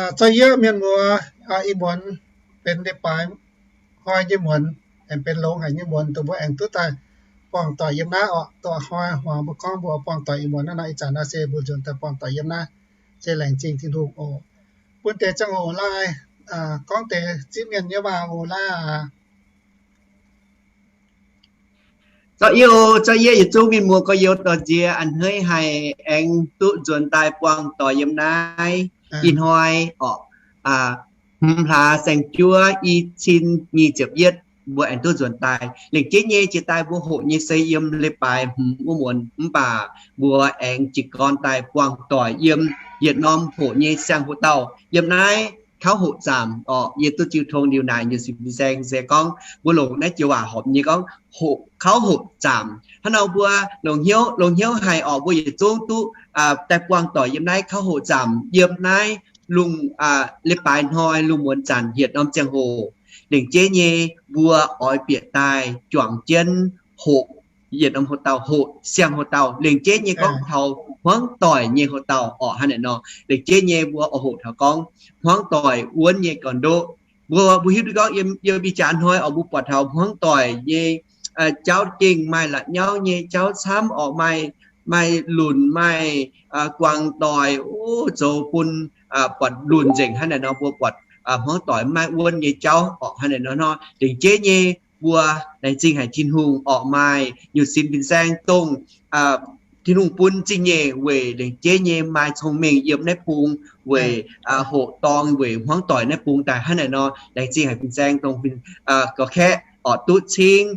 Zorqv yie mienh muoz, ih muonz benx leiz-baaix hnoi nyei muonz, aengx benx longx haic nyei muonz, dongh mbuo aengx duqv daaih buangh doic yiem naaiv orqc. Dongh hnoi hmuangx mbuo gorngv mbuo buangh doic ih muonz naaiv nor, ih zanc naaiv se mbuo nzuonx daaih buangh doic yiem naaiv, se laengz zingh Tin-Hungh oc. Bun deix ziangh hoc laai gorngv deix zipv mienh nyei waac oc laai aac. Zorqv yie, zorqv yie yietc zungv mienh muoz gorx-youz dorh nziex a'hneiv haic aengx duqv nzuonx daaih buangh doic yiem naaiv. Ih hnoi orqc, hmz hlaax saeng-juov i cin nyic ziepc yietv mbuo aengx duqv nzuonx daaih. Lengc jeiv nyei jiex daaih mbuo hoqc nyei se yiem leiz-baaix hmz wuov muonz, mv baac mbuo aengx jiez gorn daaih buangh doic yiem yietc norm hoqc nyei siang-hoc dauh yiem naaiv Kauv Hoqc Zaamc orqc. Yie duqv jiu tong liuz naaic nyei sin fin-saeng se gorngv mbuo longc naaiv joux waac horpc nyei gorngv Kauv Hoqc Zaamc. Hnangv nor mbuo longc hnyouv, longc hnyouv haic orqc, mbuo yietc zungv duqv daaih buangh doic yiem naaiv Kauv Hoqc Zaamc, yiem naaiv lungh, leiz-baaix hnoi lungh muonz zanc yietc norm ziangh hoc. Lengc jeiv nyei mbuo oix bieqc daaih juangc jienv hoqc yietc norm hoc dauh, hoqc siang-hoc dauh. Lengc jeiv nyei gorngv taux hmuangv doic nyei hoc dauh orqc, hnangv naaic nor. Lengc jeiv nyei mbuo oix hoqc taux gorngv hmuangv doic wuonv nyei gorn-ndoqv. Mbuo, mbuo hiuv duqv gorngv yiem, yiem ih jaax hnoi orqc, mbuo buatc taux hmuangv doic nyei jauv gengh maaih la'nyauv nyei jauv camv orqc, maaih, maaih lunc, maaih guangc doic, o, zoux bun buatc lunc nzengc. Hnangv naaic nor mbuo buatc hmuangv doic maiv wuonv nyei jauv orqc, hnangv naaic nor. Lengc jeiv nyei mbuo laengz zingh haic Tin-Hungh orqc, maaih nyungc sin fin-saeng dongh Tin-Hungh bun zingh nyeic weic lengc jeiv nyei maaih cong-mengh yiem naaiv bung weic hoqc dorngh weic hmuangv doic naaiv bung daaih. Hnangv naaic nor laengz zingh haic fin-saeng dongh gorx-kaeqv orqc duqv cingv,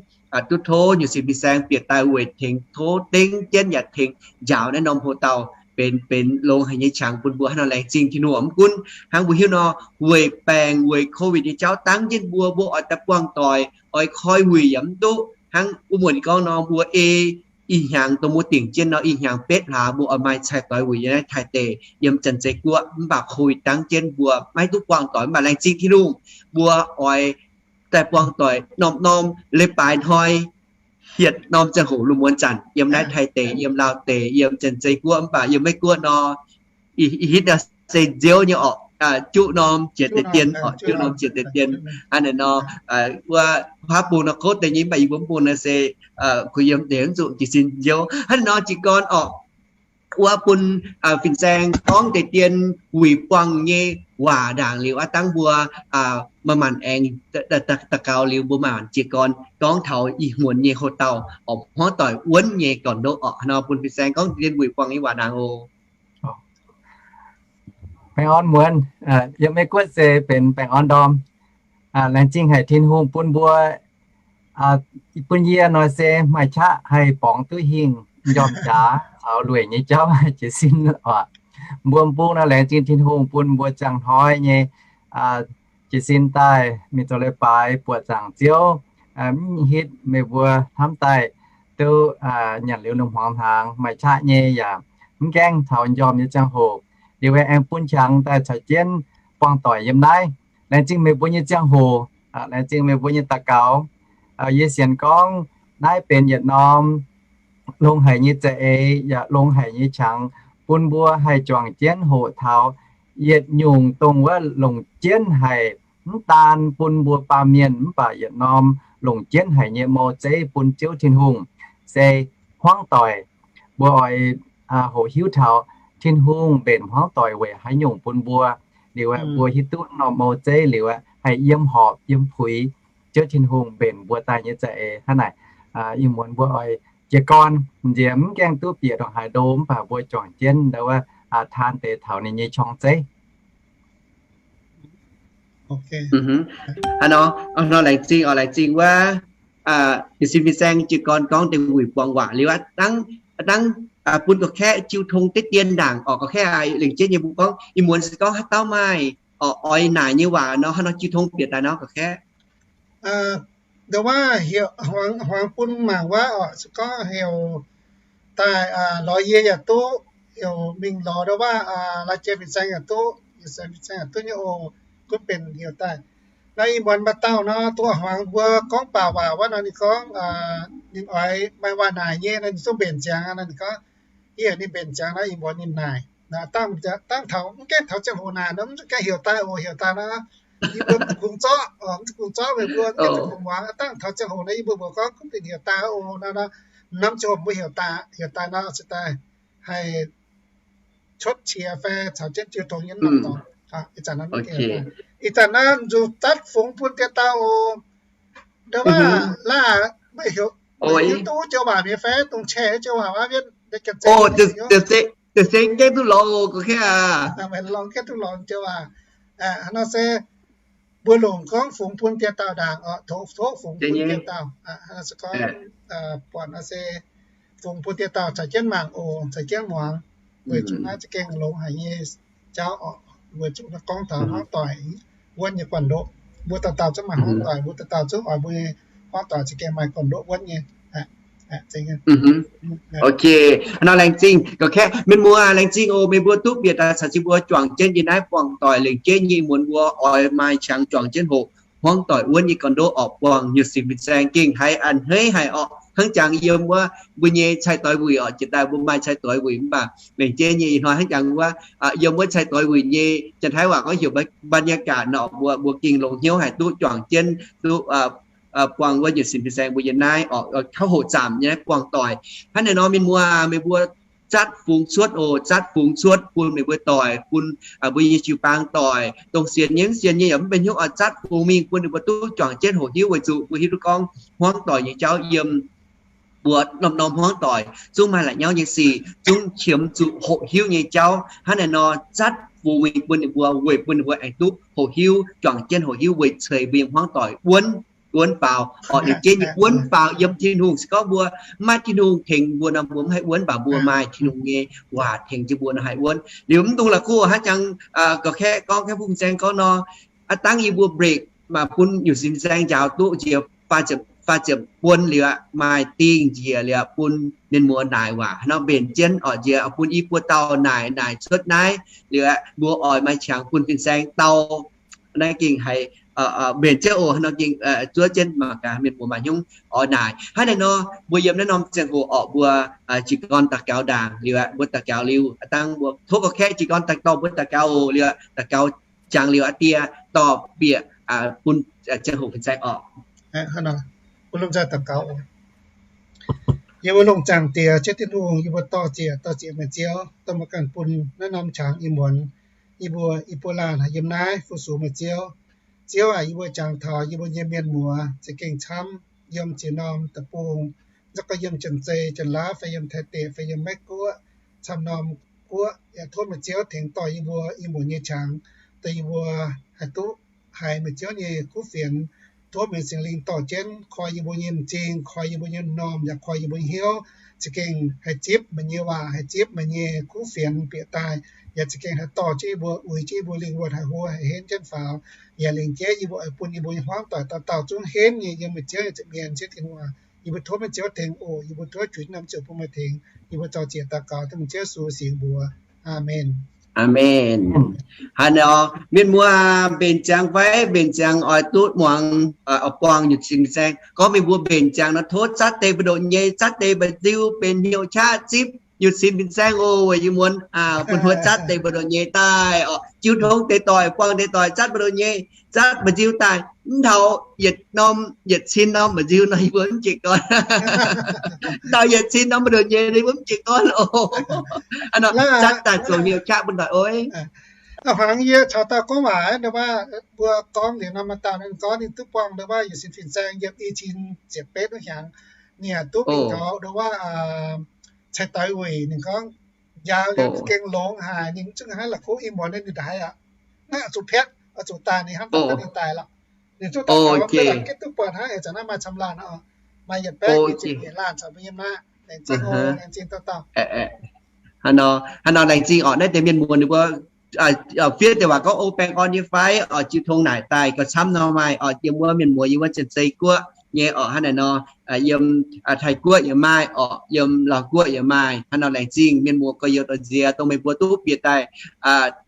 duqv tov nyungc sin fin-saeng bieqc daaih weic tengx tov dengv jienv yaac tengx njaaux naaiv norm hoc dauh benx, benx longx haic nyei qangx bun mbuo. Hnangv nor laengz zingh Tin-Hungh. Mv gunv hnangv mbuo hiuv nor, weic baengc weic Covid nyei jauv dangv jienv mbuo, mbuo oix daaih buangh doic, oix koi wuic yaac mv duqv. Hnangv wuov muonz gorngv nor, mbuo ei ih hnyangx dongh mbuo dingc jienv nor, ih hnyangx betv hlaax mbuo oix maaih cai-doix wuic yiem naaiv Taiv deic, yiem Janx-Zei Guoqv. Mv baac Covid dangv jienv mbuo maiv duqv buangh doic. Mv baac laengz zingh Tin-Hungh, mbuo oix daaih buangh doic norm-norm leiz-baaix hnoi hietc norm ziangh hoc lungh muonz zanc yiem naaiv Taiv deic, yiem Laauv deic, yiem Janx-Zei Guoqv. Mv baac yiem Meiv Guoqv nor, ih hitv nor se nziouv nyei orqc, juqv norm jiex deix dien orqc, juqv norm jiex deix dien. Hnangv naaic nor, wuov haav bung nor kouv deix nyei, mv baac yie mbuo mv bung nor se kuh yiem deix mv zuqc jiez sin nziouv. Hnangv naaic nor jiez gorn orqc, wuov bun fin-saeng gorngv deix dien wuic buangh nyei waac ndaangc liuz aqv, dangv mbuo maaih maanc aengx daux gaux liuz mbuo maaih maanc jiez gorn gorngv taux ih muonz nyei hoc dauh orqc, hmuangv doic wuonv nyei gorn-ndoqv orqc. Hnangv nor bun fin-saeng gorngv deix dien wuic buangh nyei waac ndaangc oc. Baengh orn muonz, yiem Meiv Guoqv se benx baengh orn ndorm. Laengz zingh haic Tin-Hungh bun mbuo, bun yie nor se maaih qaqv haih borngz duqv hingh njormh jaax caux lueic nyei jauv jiez sin oc. Mbuo m'bung nor laengz zingh Tin-Hungh bun mbuo ziangh hnoi nyei jiez sin daaih mingh zoux leiz-baaix buoqc zaangc Ziouv. Mv hitv meih mbuo hnamv daaih duqv nyanc liuz lungh hmuangx hnaangx maaih qaqv nyei yaac mv gaengh taux njormh nyei ziangh hoc. Liuz aengx bun qangx daaih caux jienv buangh doic yiem naaiv. Laengz zingh meih mbuo nyei ziangh hoc, laengz zingh meih mbuo nyei daux gaux. Yie sienx gorngv naaiv benx yietc norm longx haic nyei za'eix yaac longx haic nyei qangx bun mbuo haih juangc jienv hoqc taux yietc nyungc dongh wuov longc jienv haic, mv daan bun mbuo baamh mienh mv baac yietc norm longc jienv haic nyei mou zeiv bun Ziouv Tin-Hungh se hmuangv doic. Mbuo oix hoqc hiuv taux Tin-Hungh mbenc hmuangv doic weic haaix nyungc bun mbuo. Liuz aeqv, mbuo hiuv duqv norm mou zeiv liuz aeqv, haih yiem horpc yiem puix Ziouv Tin-Hungh mbenc mbuo daaih nyei za'eix. Hnangv naaic, ih muonz mbuo oix jiez gorn nziex mv gaengh duqv bieqc ndongc haaix ndo mv baac mbuo juangc jienv ndau wuov taan deix taux ninh nyei qorng zeiv. Hnangv nor, laengz zingh oc, laengz zingh wuov nyei sin fin-saeng jiez gorn gorngv deix wuic buangh waac liuz aqv, dangv bun gorqv-kaeqv jiu tong deix dien ndaangc orqc. Gorqv-kaeqv aac, lengc jeiv nyei mbuo gorngv ih muonz se gorngv haaix dauh maaih oix naaic nyei waac nor, hnangv nor jiu tong bieqc daaih nor gorqv-kaeqv. Ndau wuov heuc hmuangx bun mangc wuov orqc, se gorngv heuc daaih lorz yie yaac duqv, heuc mingh lorz ndau wuov la'jiex fin-saeng yaac duqv, fin-saeng yaac duqv nyei oc. Gunv benx heuc daaih. Naaiv ih muonz maaih dauh nor, duqv hmuangx mbuo gorngv baac waac wuov nor, ninh gorngv ninh oix maaih waac naaic nyei nor, ninh zungv mbenc ziangx nor, ninh gorngv, yie ninh mbenc ziangx nor, ih muonz ninh naaic. Dangh taux, mv gaengh taux ziangh hoc naaic nor mv zuqc gaengh heuc daaih oc. Heuc daaih nor, yie mbuo mv zuqc kungx zorqv, mv zuqc kungx zorqv meih mbuo, mv gaengh zuqc kungx muangx. Dangh taux ziangh hoc naaiv yie mbuo mbuox gorngv gunv binc heuc daaih oc nor, norm ziangh hoc mbuo heuc daaih, heuc daaih nor se daaih haih cuotv qiex fai caux jienv jiu tong nyei norm dorngx. Ih zanc naaiv, ih zanc naaiv nzuqc zatv fungx bun diex dauh oc. Ndo waac laah, meih heuc, meih hiuv duqv joux waac mi'aqv fai dongh cai joux waac aqv? Mienh, lorz gaengh duqv lorz joux waac. Hnangv nor se mbuo longc gorngv fungx bun diex dauh ndaangc oc, tov fungx bun diex dauh. Se gorngv buatc nor se fungx bun diex dauh caux jienv mangc oc, caux jienv muangx, weic zuqc naaiv za'gengh longx haic nyei jauv oc. Weic zuqc naaiv gorngv taux hmuangv doic wuonv nyei gorn-ndoqv. Mbuo dauh dauh zungv maaih hmuangv doic, mbuo dauh dauh zungv oix mbuo nyei hmuangv doic za'gengh maaih gorn-ndoqv wuonv nyei. Ok, nor laengz zingh, ga'kaeqv mienh muoz, laengz zingh oc. Meih mbuo duqv bieqc daaih caux jienv mbuo juangc jienv yiem naaiv buangh doic lengc jeiv nyei muonz mbuo oix maaih qangx juangc jienv hoqc hmuangv doic wuonv nyei gorn-ndoqv oc. Buangh nyutc sinx fin-saeng gengh haiz a'hneiv haic oc. Hnangv jangx yiem wuov mbuo nyei cai doix wuic oc, jiex daaih mbuo maaih cai doix wuic mv baac lengc jeiv nyei ih hnoi hnangv jangx wuov, yiem wuov cai doix wuic nyei, Janx-Taiv waac gorngv heuc บรรยากาศ nor, mbuo, mbuo gengh longx hnyouv haic duqv juangc jienv duqv buangh wuov nyutc sinx fin-saeng mbuo yiem naaiv oc, tauv hoqc zaamc nyei naaiv buangh doic. Hnangv naaiv nor mienh muoz, meih mbuo zatv fungx cuotv oc, zatv fungx cuotv bun meih mbuo doic, bun mbuo nyei jiu-baang doic, dongh sienx nyei mv sienx nyei yaac mv benx hnyouv oc, zatv fungx mingh bun ninh mbuo duqv juangc jienv hoqc hiuv, weic zuqc mbuo hiuv duqv gorngv hmuangv doic nyei jauv yiem mbuo norm-norm hmuangv doic zungv maaih la'nyauv nyei sic, zungv qiemx zuqc hoqc hiuv nyei jauv. Hnangv naaiv nor zatv fungx mingh bun ninh mbuo, weic bun ninh mbuo aengx duqv hoqc hiuv, juangc jienv hoqc hiuv weic ceix mbuo nyei hmuangv doic wuonv, wuonv faaux oc. Lengc jeiv nyei wuonv faaux yiem Tin-Hungh. Se gorngv mbuo mv maaih Tin-Hungh tengx mbuo nor, mbuo mv haih wuonv, mv baac mbuo maaih Tin-Hungh nyei waac tengx jienv mbuo nor haih wuonv. Liuz mv dungx la'kuqv hnangv jangx ga'kaeqv gorngv, kaeqv fu fin-saeng gorngv nor, aav dangv yie mbuo break maaih bun nyutc sinx fin-saeng njaaux duqv njiec faah ziepc buon liuz aqv, maaih dingh njiec liuz aqv, bun mienh muoz naaic waac hnangv nor mbenc jienv oc. Njiec bun i buo dauh naaic, naaic cuotv naaiv liuz aqv, mbuo oix maaih qangx bun fin-saeng dau. Naaiv gengh haiz mbenc jienv oc. Hnangv nor gengh zuov jienv mangc gaax mienh muoz maaih hnyungv oix naaic. Hnangv naaiv nor mbuo yiem naaiv norm ziangh hoc oc, mbuo jiez gorn daux gaux ndaangc liuz aqv, mbuo daux gaux liuz aqv, dangh mbuo tov ga'kaeqv jiez gorn daaih dorh mbuo daux gaux oc. Liuz aqv, daux gaux jangx liuz aqv, Die dorh bieqc bun ziangh hoc fin-saeng oc. Yie mbuo longc zaangc Diex, Ziouv Tin-Hungh, yie mbuo dorh ziec, dorh ziec meih Ziouv, dorh mbuo ganh bun naaiv norm qangx ih muonz yie mbuo, yie mbuo laanh yiem naaiv fu-sux meih Ziouv. Ziouv aac, yie mbuo jangx taux yie mbuo nyei mienh muoz za'gengh camv yiem ziex norm deic-bung, nzauh gorx yiem Janx-Zei, Janx-Laauv, fai yiem Taiv deic, fai yiem Meiv Guoqv, camv norm guoqv. Yaac tov meih Ziouv tengx dorh yie mbuo ih muonz nyei qangx, dorh yie mbuo haih duqv haiz meih Ziouv nyei kuv fienx. Tov meih Singx Lingh dorh jienv koi yie mbuo nyei m'zing, koi yie mbuo nyei m'normh, yaac koi yie mbuo nyei hnyouv, za'gengh haih zipv meih nyei waac, haih zipv meih nyei kuv fienx bieqc daaih, yaac za'gengh haih dorh jienv yie mbuo, uix jienv yie mbuo lingh wuonh haih hlo haih henv jienv faaux. Yaac lengc jeiv yie mbuo oix bun yie mbuo nyei hmuangv doic dauh dauh zungv henv nyei yiem meih Ziouv nyei nza'hmien, Ziouv Tin-Hungh. Yie mbuo tov meih Ziouv tengx oc. Yie mbuo tov juix norm ziouc bun meih tengx. Yie mbuo zaux ziex daux gaux dengh Ziouv Yesu singx mbuox. Aamen. Aamen. Hnangv nor, mienh muoz mbenc ziangx fai mbenc ziangx oix duqv muangx, oix buangh nyutc sinx fin-saeng, gorngv meih mbuo mbenc ziangx nor, tov zatv deix mba'ndoqc nyei, zatv deix mba'nziu benx hnyouv qaqv zipv nyutc sinx fin-saeng oc. Weic yie muonz bun huo zatv deix mba'ndoqc nyei daaih oc. Jiu tong deix doic, buangh deix doic zatv mba'ndoqc nyei, zatv mba'nziu daaih. Mv taux yietc norm, yietc cin norm mba'nziu nor yie mbuo mv jiez gorn. Mv taux yietc cin norm mba'ndoqc nyei nor yie mbuo mv jiez gorn oc. Zatv daaih zoux hnyouv qaqv bun doic oc. Hnangv yie caux dauh gorngv waac, ndo waac mbuo gorngv liuz nor, maaih dauh ninh gorngv ninh duqv buangh ndo waac nyutc sinx fin-saeng yiem i cin ziepc betv wuov hnyangx, ninh yaac duqv mingh taux ndo waac cai doix wuic. Ninh gorngv njaaux liuz gengh longx haic, ninh zungv hnangv la'kuqv ih muonz ninh ndaaih aqv. Naaiv oix zuqc piatv, oix zuqc daaih, ninh hnamv daaih, ninh daaih lorqc. Ninh zungv daux gaux, mv baac gengh duqv buatc hnangv ih zanc naaiv maaih camv laanh, maaih yietc baeqv nyic ziepc nyeic laanh caux mbuo yiem naaiv. Laengz zingh oc, laengz zingh dauh dauh. Hnangv nor laengz zingh oc. Naaiv deix mienh muoz ninh mbuo fiev deix waac gorngv o baengh orn nyei fai oc, jiu tong naaic daaih gauh camv nor maaih oc, yiem wuov mienh muoz yiem wuov Janx-Zei Guoqv nyei oc, hnangv naaic nor, yiem Taiv Guoqv yaac maaih oc, yiem Laauv Guoqv yaac maaih. Hnangv nor laengz zingh mienh muoz gorx-youz doic nziex, dongh meih mbuo duqv bieqc daaih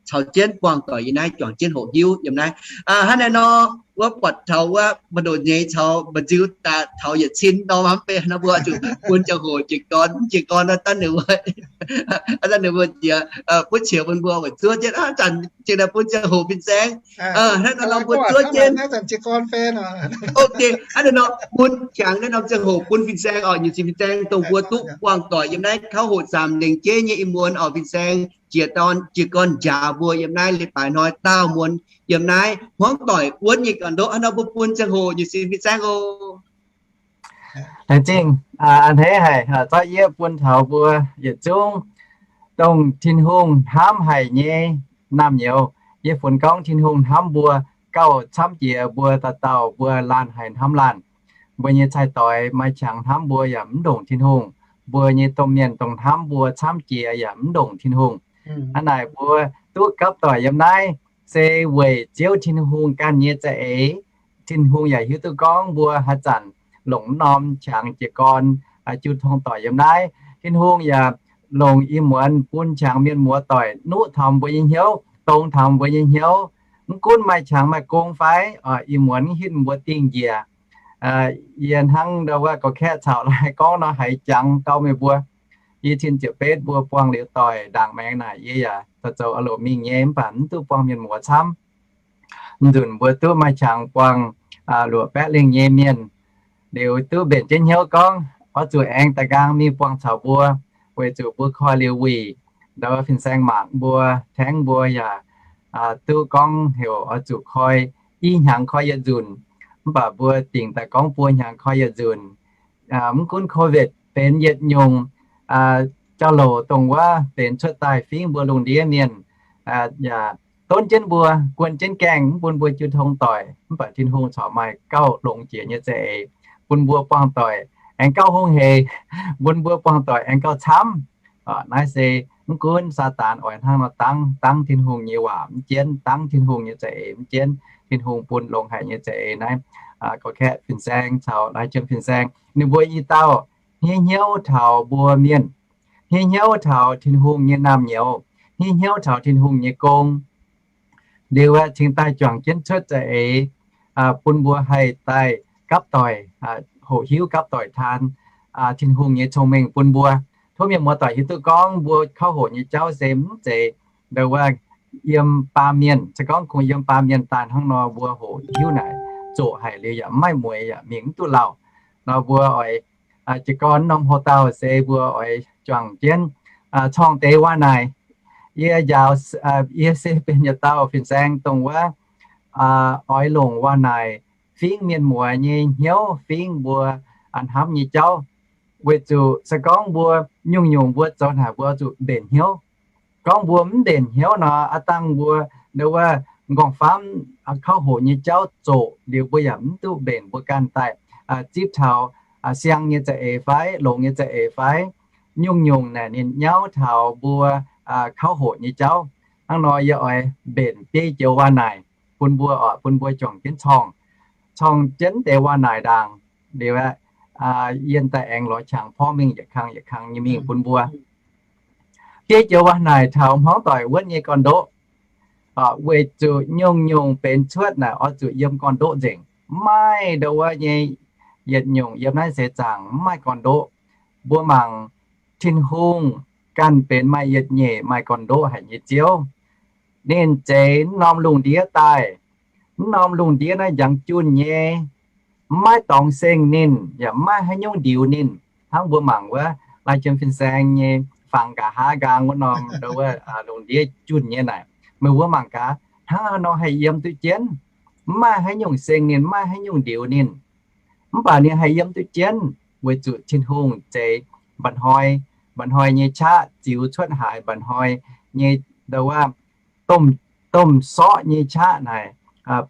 taux jienv buangh doic yiem naaiv juangc jienv hoqc hiuv yiem naaiv. Hnangv naaiv nor, wuov buatc taux wuov mbu'ndongx nyei caux mba'nziu daaih taux yietc cin norm hnamv beiv nor, mbuo zuqc bun ziangh hoc jiez gorn, jiez gorn nor dangh ninh mbuo, dangh ninh mbuo jiex butv qiex bun mbuo weic zuov jienv, zanc jiex daaih bun ziangh hoc fin-saeng. Hnangv nor mbuo zuov jienv. Ok, hnangv naaiv nor bun qangx naaiv norm ziangh hoc bun fin-saeng oc, nyei sin fin-saeng dongh mbuo duqv buangh doic yiem naaiv kauv hoqc zaamc lengc jeiv nyei ih muonz oc, fin-saeng jiex dorn jiex gorn njaaux mbuo yiem naaiv leiz-baaix hnoi daauh muonz yiem naaiv hmuangv doic wuonv nyei gorn-ndoqv. Hnangv nor mbuo bun ziangh hoc nyei sin fin-saeng oc. Laengz zingh a'hneiv haic, zorqv yie bun taux mbuo yietc zungv dongh Tin-Hungh hnamv haic nyei naamh nyouz. Yie funx gorngv Tin-Hungh hnamv mbuo gauh camv jiex mbuo dauh dauh mbuo laanh haic hnamv laanh. Mbuo nyei cai-doix maaih qangx hnamv mbuo yaac mv ndongc Tin-Hungh. Mbuo nyei domh mienh dongh hnamv mbuo camv jiex yaac mv ndongc Tin-Hungh. Hnangv naaic mbuo duqv gapv doic yiem naaiv se weic Ziouv Tin-Hungh ganh nyei za'eix. Tin-Hungh yaac hiuv duqv gorngv mbuo haaix zanc longc mv norm qangx jiez gorn jiu tong doic yiem naaiv. Tin-Hungh yaac longc ih muonz bun qangx mienh muoz doic nuqv taux mbuo nyei hnyouv, dongz taux mbuo nyei hnyouv. Mv gunv maaih qangx maaih gong fai, ih muonz hitv mbuo dingh njiec. Yie hnangv ndau wuov gorx-kaeqv caux laai gorngv nor, haiz jangx gauh meih mbuo. Yie cin ziepc betv mbuo buangh liuz doic ndaangc maengx naaic, yie yaac zoux zoux loc mingh nyei, mv baac mv duqv buangh mienh muoz camv. Nzunc mbuo duqv maaih qangx buangh luoqc baeqv lengh nyei mienh. Liuz duqv mbenc jienv hnyouv gorngv oix zuqc aengx daaih nqaang mingh buangh caux mbuo, weic zuqc mbuo koi liuz wuic, ndau fin-saeng mangc mbuo, tengx mbuo yaac duqv gorngv heuc oix zuqc koi i hnyangx koi yietc nzunc. Mv baac mbuo dingc daaih gorngv buo hnyangx koi yietc nzunc. Mv gunv COVID benx yietc nyungc jauv-louc dongh wuov benx cuotv daaih fingv mbuo lungh ndiev mienh, yaac donv jienv mbuo, guon jienv gaengh, mv bun mbuo jiu tong doic. Mv baac Tin-Hungh corc maaih gauh longx jiex nyei za'eix bun mbuo buangh doic aengx gauh hungh hec, bun mbuo buangh doic aengx gauh camv. Naaiv se mv gunv Saadaan oix hnangv nor dangv, dangv Tin-Hungh nyei waac mv jienv, dangv Tin-Hungh nyei za'eix mv jienv, Tin-Hungh bun longx haic nyei za'eix naaiv, gorx-kaeqv fin-saeng caux laai jiem fin-saeng, ninh mbuo i dauh hniev hnyouv taux mbuo mienh, hniev hnyouv taux Tin-Hungh nyei naamh nyouz, hniev hnyouv taux Tin-Hungh nyei gong. Liuz aeqv, cingx daaih juangc jienv cuotv za'eix bun mbuo haih daaih gapv doic, hoqc hiuv gapv doic taan Tin-Hungh nyei cong-mengh bun mbuo. Tov mienh muoz doic hiuv duqv gorngv mbuo kauv hoqc nyei jauv se mv zeiz ndau wuov yiem baamh mienh, se gorngv kungx yiem baamh mienh daaih hnangv nor mbuo hoqc hiuv naaic zoqc haic liuz yaac mv maaih mueix yaac mingh mv duqv lauh. Nor mbuo oix jiez gorn norm hoc-dauh se mbuo oix juangc jienv corng deix waac-naaic. Yie njaaux, yie se benx yietc dauh fin-saeng dongh wuov oix longc waac-naaic fingv mienh muoz nyei hnyouv, fingv mbuo hnamv nyei jauv. Weic zuqc se gorngv mbuo nyungc-nyungc mbuo zoux naaic mbuo zuqc mbenc hnyouv. Gorngv mbuo mv mbenc hnyouv nor, aav dangh mbuo ndau wuov nqorngv-famv kauv hoqc nyei jauv zoqc liuz mbuo yaac mv duqv mbenc mbuo ganh daaih zipv taux siang nyei za'eix fai longx nyei za'eix fai nyungc-nyungc naaic ninh nyauv taux mbuo kauv hoqc nyei jauv. Hnangv nor yie oix mbenc biei joux waac-naaic bun mbuo oc, bun mbuo juangc jienv corng, corng jienv deix waac-naaic ndaangc. Liuz aeqv, yie daaih aengx lorz qangx porv mingh yietc kang yietc kang nyei mingh bun mbuo. Biei joux waac-naaic taux hmuangv doic wuonv nyei gorn-ndoqv. Weic zuqc nyungc-nyungc benx cuotv naaic oix zuqc yiem gorn-ndoqv nzengc. Mv maaih ndau wuov nyei yietc nyungc yiem naaiv seix zaangc mv maaih gorn-ndoqv. Mbuo mangc Tin-Hungh ganh benx maaih yietc nyeic maaih gorn-ndoqv haic nyei Ziouv. Ninh zeix mv norm lungh ndiev daaih. Mv norm lungh ndiev naaiv njangx junh nyei, mv maaih dorngx seng ninh, yaac mv maaih haaix nyungc ndiux ninh. Hnangv mbuo mangc wuov laai jiem fin-saeng nyei fangx nqa'haav nqaang wuov norm ndau wuov lungh ndiev junh nyei naaic, meih mbuo mangc gaax, hnangv haaix nor haih yiem duqv jienv? Mv maaih haaix nyungc seng ninh, mv maaih haaix nyungc ndiux ninh. Mv baac ninh haih yiem duqv jienv weic zuqc Tin-Hungh zeix mba'hnoi, mba'hnoi nyei qaqv ziux cuotv haaix, mba'hnoi nyei ndau wuov domh, domh sorqv nyei qaqv naaic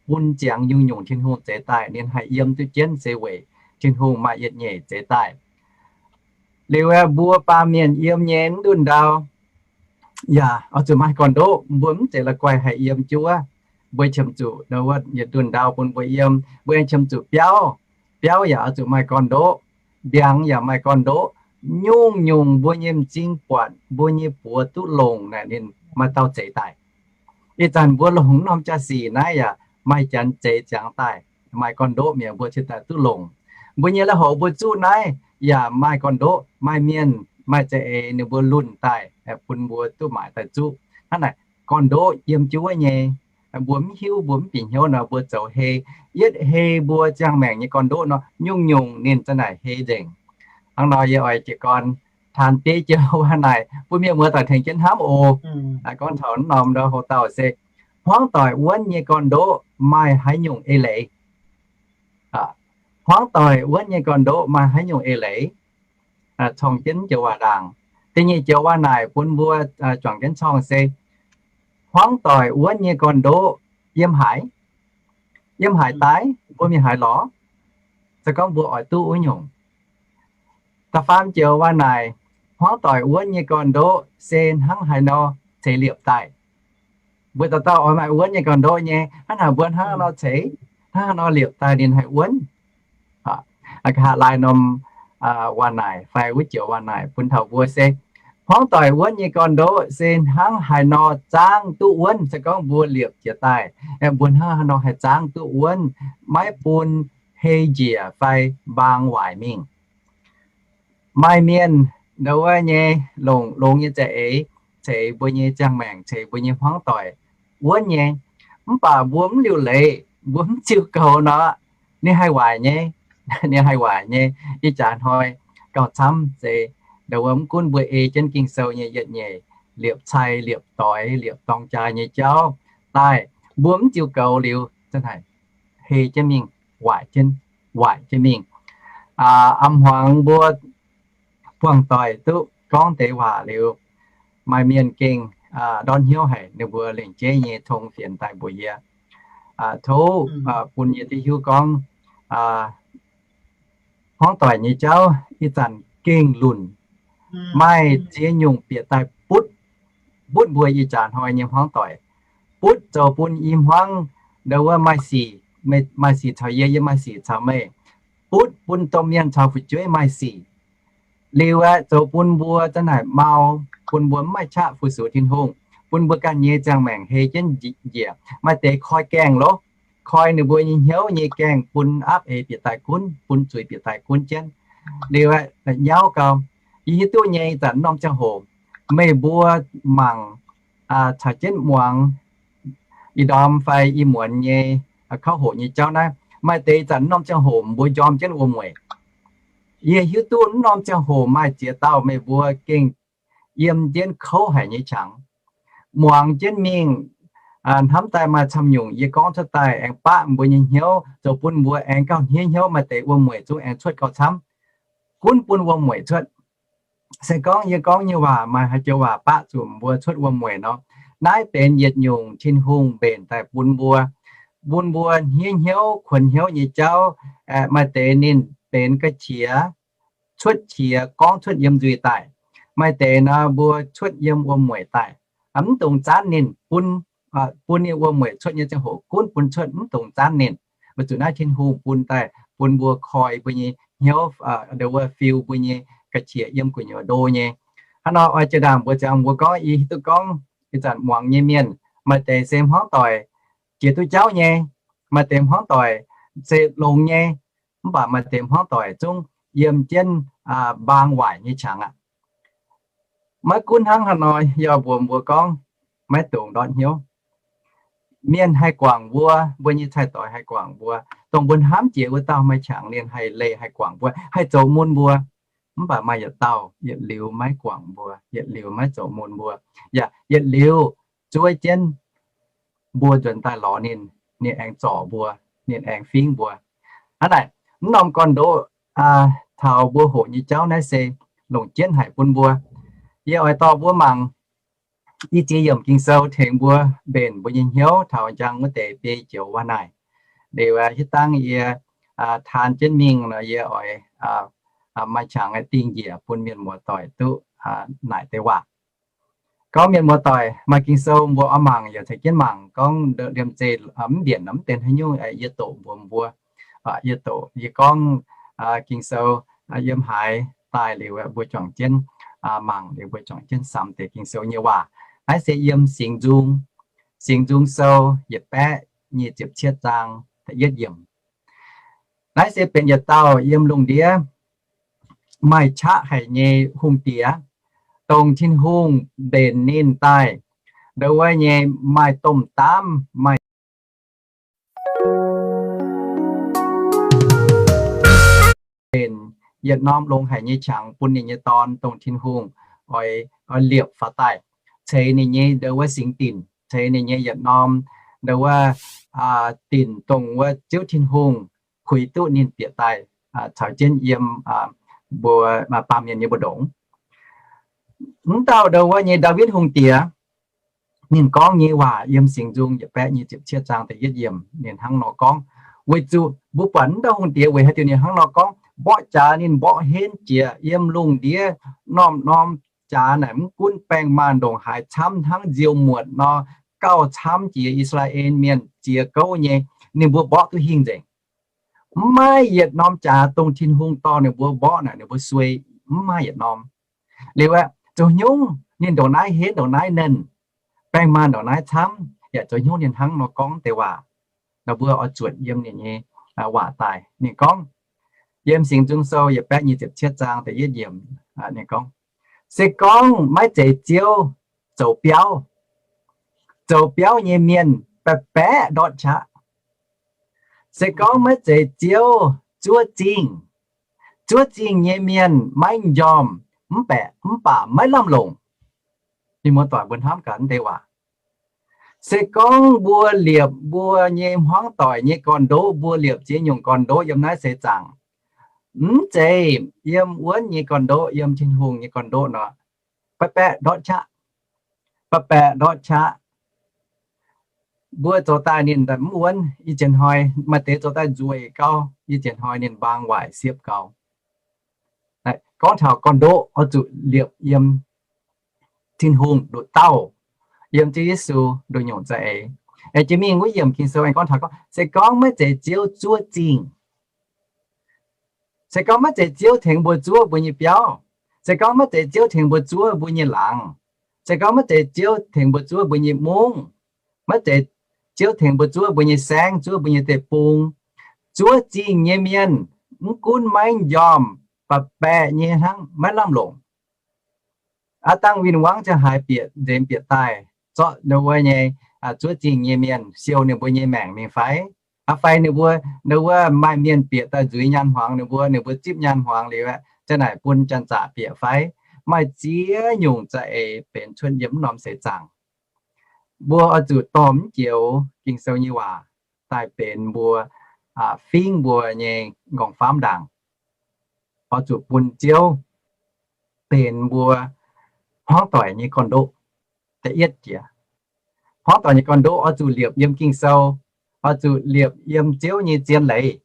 bun ziangx nyungc-nyungc Tin-Hungh zeix daaih. Ninh haih yiem duqv jienv se weic Tin-Hungh maaih yietc nyeic zeix daaih. Liuz aeqv, mbuo baamh mienh yiem nyei mv ndunh ndau yaac oix zuqc maaih gorn-ndoqv. Mbuo mv zeiz la'guaih haih yiem juov. Mbuo qiemx zuqc ndau wuov yietc ndunh ndau bun mbuo yiem, mbuo aengx qiemx zuqc biauv. Biauv yaac oix zuqc maaih gorn-ndoqv. Ndiangx yaac maaih gorn-ndoqv. Nyungc-nyungc mbuo nyei m'zing buatc, mbuo nyei buoz duqv longc naaic ninh maaih dauh zeix daaih. Ih zanc mbuo longc norm jaa-sic naaiv yaac maaih janx zeix ziangx daaih, maaih gorn-ndoqv mi'aqv, mbuo cingx daaih duqv longc. Mbuo nyei la'houc mbuo zuqv naaiv yaac maaih gorn-ndoqv, maaih mienh, maaih za'eix ninh mbuo lunh daaih bun mbuo duqv maaiz daaih zuqv. Hnangv naaic, gorn-ndoqv yiem jienv wuov nyei, mbuo mv hiuv, mbuo mv bieqc hnyouv nor, mbuo zoux hei. Yietv hei mbuo ziangh maengc nyei gorn-ndoqv nor, nyungc-nyungc ninh za'naaic hei nzengc. Hnangv nor yie oix jiez gorn taan diqv joux waac naaic bun mienh muoz-doic tengx jienv hnamv oc. Gorngv taux norm ndau houx dauh se, hmuangv doic wuonv nyei gorn-ndoqv maaih haaix nyungc eix leiz? Hmuangv doic wuonv nyei gorn-ndoqv maaih haaix nyungc eix leiz? Corng jienv joux waac ndaangc. Da'nyeic joux waac naaic bun mbuo juangc jienv corng se, hmuangv doic wuonv nyei gorn-ndoqv yiem haaix? Yiem haaix daaih? Mbuo mingh haaix lorz? Se gorngv mbuo oix duqv wuov nyungc. Da'faam joux waac naaic, hmuangv doic wuonv nyei gorn-ndoqv se hnangv haaix nor ceix liepc daaih? Mbuo dauh dauh oix maaih wuonv nyei gorn-ndoqv nyei, hnangv haaix mbuo hnangv haaix nor ceix, hnangv haaix nor liepc daaih ninh haih wuonv? Nqa'haav laai norm waac naaic fai wuov joux waac naaic bun taux mbuo se, hmuangv doic wuonv nyei gorn-ndoqv se hnangv haaix nor zaangv duqv wuonv. Se gorngv mbuo liepc jiez daaih, mbuo hnangv haaix nor haih zaangv duqv wuonv, maiv bun hei njiec fai mbaang waaic mingh. Maaih mienh ndau wuov nyei longc longx nyei za'eix ceix mbuo nyei ziangh maengc, ceix mbuo nyei hmuangv doic wuonv nyei. Mv baac mbuo mv liuc leiz, mbuo mv ziux goux nor, ninh haih waaic nyei. Ninh haih waaic nyei. Ih jaax hnoi gauh camv se ndau wuov mv gunv mbuo ei jienv Ging-Sou nyei yietc nyeic liepc cai, liepc doix, liepc dorng jaa nyei jauv daaih, mbuo mv ziux goux liuz, hei jienv mingh, waaic jienv, waaic jienv mingh. Aa, a'hmuangx mbuo buangh doic duqv gorngv deix waac liuz, maaih mienh gengh ndortv hnyouv haic, ninh mbuo lengc jeiv nyei tong fienx daaih mbuox yie, tov bun yie duqv hiuv gorngv hmuangv doic nyei jauv ih zanc gengh lunc, maaih ziex nyungc bieqc daaih butv, butv mbuo ih jaax hnoi nyei hmuangv doic, butv zoux bun i hmuangv ndau wuov maaih sic, maaih sic caux yie, yie maaih sic caux meih, butv bun domh mienh caux fu'jueiv maaih sic. Liuz aeqv, zoux bun mbuo za'naaic mau, bun mbuo mv maaih qaqv fu-sux Tin-Hungh, bun mbuo ganh nyei ziangh maengc hei jienv njiec. Maaih deix koi gaengh loh, koi ninh mbuo nyei hnyouv nyei gaengh bun aapv eix bieqc daaih gunv, bun zuiz bieqc daaih gunv jienv. Liuz aeqv, nyauv gau, yie hiuv duqv nyei zanc norm ziangh hoc meih mbuo mangc caux jienv muangx ih ndorm fai ih muonz nyei kouv hoqc nyei jauv naaiv, maaih deix zanc norm ziangh hoc mbuo njormh jienv wuom-mueic. Yie hiuv duqv norm ziangh hoc maaih ziex dauh meih mbuo gengh yiem jienv kouv haic nyei qangx, muangx jienv mingh, hnamv daaih maaih camv nyungc yie gorngv cuotv daaih aengx baqv mbuo nyei hnyouv, zoux bun mbuo aengx gauh hniev hnyouv, maaih deix wuom-mueic zungv aengx cuotv gauh camv, gunv bun wuom-mueic cuotv. Se gorngv yie gorngv nyei waac maaih haaix joux waac baqv zuqc mbuo cuotv wuom-mueic nor, naaiv benx yietc nyungc Tin-Hungh mbenc daaih bun mbuo, bun mbuo hniev hnyouv, kuonx hnyouv nyei jauv, maaih deix ninh benx ga'qiex, cuotv qiex gorngv cuotv yiem nzuih daaih. Maaih deix nor mbuo cuotv yiem wuom-mueic daaih. Mv dungx zaanv ninh, bun, bun ninh wuom-mueic cuotv nyei ziangh hoc gunv bun cuotv, mv dungx zaanv ninh. Weic zuqc naaiv Tin-Hungh bun daaih bun mbuo koi mbuo nyei hnyouv, ndau wuov fiu mbuo nyei ga'qiex yiem gu'nyuoz ndo nyei. Hnangv nor oix jiex ndaangc mbuox ziangx mbuo gorngv, yie hiuv duqv gorngv ih zanc muangx nyei mienh, maaih deix se hmuangv doic jiex duqv jauv nyei, maaih deix hmuangv doic se longx nyei, mv baac maaih deix hmuangv doic zungv yiem jienv mbaang waaic nyei qangx aqv. Maiv gunv hnangv haaix nor, yie mbuox mbuo gorngv, maiv dungx ndortv hnyouv. Mienh haih guangc mbuo, mbuo nyei cai-doix haih guangc mbuo, dongh mbuo hnamv jiex wuov dauh maaih qangx ninh haih leih haih guangc mbuo, haih zoux mun mbuo. Mv baac maaih yietc dauh yietc liuz maiv guangc mbuo, yietc liuz maiv zoux mun mbuo, yaac yietc liuz zuov jienv mbuo nzuonx daaih lorz ninh, ninh aengx zorc mbuo, ninh aengx fingv mbuo. Hnangv naaic, mv norm gorn-ndoqv taux mbuo hoqc nyei jauv naaiv se longc jienv haic bun mbuo. Yie oix dorh mbuo mangc i ziex yiemc Ging-Sou tengx mbuo mbenc mbuo nyei hnyouv taux njang wuov deix biei joux waac naaic. Liuz hitv dangh yie taan jienv mingh nor, yie oix maaih qangx dingh njiec bun mienh muoz-doic duqv naaic deix waac. Gorngv mienh muoz-doic maaih Ging-Sou mbuo oix mangc yaac ceix jienv mangc. Gorngv liemh zeih mv mbienc nor mv deix haaix nyungc, yie doqc mbuox mbuo, yie doqc, yie gorngv Ging-Sou yiem haaix daaih liuz mbuo juangc jienv mangc, liuz mbuo juangc jienv samx deix Ging-Sou nyei waac. Naaiv se yiem Singx Nzung Singx Nzung Sou yietc baeqv nyic ziepc cietv zaang da'yietv yiemc. Naaiv se benx yietc dauh yiem lungh ndiev maaih qaqv haic nyei hungh diex, dongh Tin-Hungh mbenc ninh daaih, ndo wuov nyei maaih domh daamv, maaih benx yietc norm longx haic nyei qangx bun ninh nyei Dorn, dongh Tin-Hungh oix, oix liepc faaux daaih ceix ninh nyei ndo wuov singx dinc, ceix ninh nyei yietc norm ndo wuov dinc, dongh wuov Ziouv Tin-Hungh puix duqv ninh bieqc daaih caux jienv yiem mbuo baamh mienh nyei mbu'ndongx. Mv dauh ndo wuov nyei Ndaawitv Hungh Diex, ninh gorngv nyei waac yiem Singx Nzung yietc baeqv nyic ziepc cietv zaang da'yietv yiemc, ninh hnangv nor gorngv. Weic zuqc mbuo buatc mv dauh hungh diex weic haaix diuc ninh hnangv nor gorngv, mborqv jaax ninh mborqv henv jiex yiem lungh ndiev norm-norm jaax naaic, mv gunv baengh maanh ndongc haaix camv hnangv nziouv muotc nor, gauh camv jiex I^saa^laa^en Mienh ziex gouv nyei, ninh mbuo mborqv duqv hingh nzengc. Mv maaih yietc norm jaax dongh Tin-Hungh dorh ninh mbuo mborqv naaic ninh mbuo suei, mv maaih yietc norm. Liuz aeqv, zoux hnyungv ninh ndongc naaiv henv ndongc naaiv nernh, baengh maanh ndongc naaiv camv, yaac zoux hnyungv ninh hnangv nor gorngv deix waac. Nor mbuo oix zuotc yiem ninh nyei waac daaih. Ninh gorngv, yiem Singx Nzung Sou yietc baeqv nyic ziepc cietv zaang da'yietv yiemc, ninh gorngv, se gorngv maiv zeiz Ziouv zoux biauv, zoux biauv nyei mienh baeqc baeqc ndortv qaqv. Se gorngv maiv zeiz Ziouv zuov zingh, zuov zingh nyei mienh maiv njormh, mv baeqc, mv baac maiv lamh longc. Mienh muoz-doic, mbuo hnamv gaax deix waac. Se gorngv mbuo liepc mbuo nyei hmuangv doic nyei gorn-ndoqv, mbuo liepc ziex nyungc gorn-ndoqv yiem naaiv seix zaangc, mv zeiz yiem wuonv nyei gorn-ndoqv, yiem Tin-Hungh nyei gorn-ndoqv nor, baeqc baeqc ndortv qaqv, baeqc baeqc ndortv qaqv. Mbuo zoux daaih ninh mv wuonv, ih zienc hnoi maaih deix zoux daaih nzueic gau, ih zienc hnoi ninh mbaang waaic siepv gau. Gorngv taux gorn-ndoqv oix zuqc liepc yiem Tin-Hungh nduqc dauh, yiem Ziouv Yesu nduqc nyungc za'eix. Aengx jiex mingh wuov yiemc Ging-Sou aengx gorngv taux gorngv, se gorngv maiv zeiz Ziouv zuov zingh, se gorngv maiv zeiz Ziouv tengx mbuo zuov mbuo nyei biauv, se gorngv maiv zeiz Ziouv tengx mbuo zuov mbuo nyei laangz, se gorngv maiv zeiz Ziouv tengx mbuo zuov mbuo nyei mungv, maiv zeiz Ziouv tengx mbuo zuov mbuo nyei saengv, zuov mbuo nyei deic-bung, zuov zingh nyei mienh mv gunv maiv njormh, baeqc baeqc nyei hnangv, maiv lamh longc. Aav dangh win-wangv ziangh haaix bieqc nzemx bieqc daaih, zorqv ndo wuov nyei zuov zingh nyei mienh siou ninh mbuo nyei maengc mingh fai? Aa, fai ninh mbuo, ndo wuov maaih mienh bieqc daaih nzuiz nyaanh hmuangx ninh mbuo, ninh mbuo zipv nyaanh hmuangx liuz aeqv, za'naaic bun janx-zaqc bieqc fai? Maaih ziex nyungc za'eix benx cuotv yiem mv norm seix zaangc. Mbuo oix zuqc dorh mv joux Ging-Sou nyei waac daaih benx mbuo fingv mbuo nyei nqorngv-famv ndaangc. Oix zuqc bun Ziouv benx mbuo hmuangv doic nyei gorn-ndoqv. Da'yietv jiex, hmuangv doic nyei gorn-ndoqv oix zuqc liepc yiem Ging-Sou, oix zuqc liepc yiem Ziouv nyei zien leiz.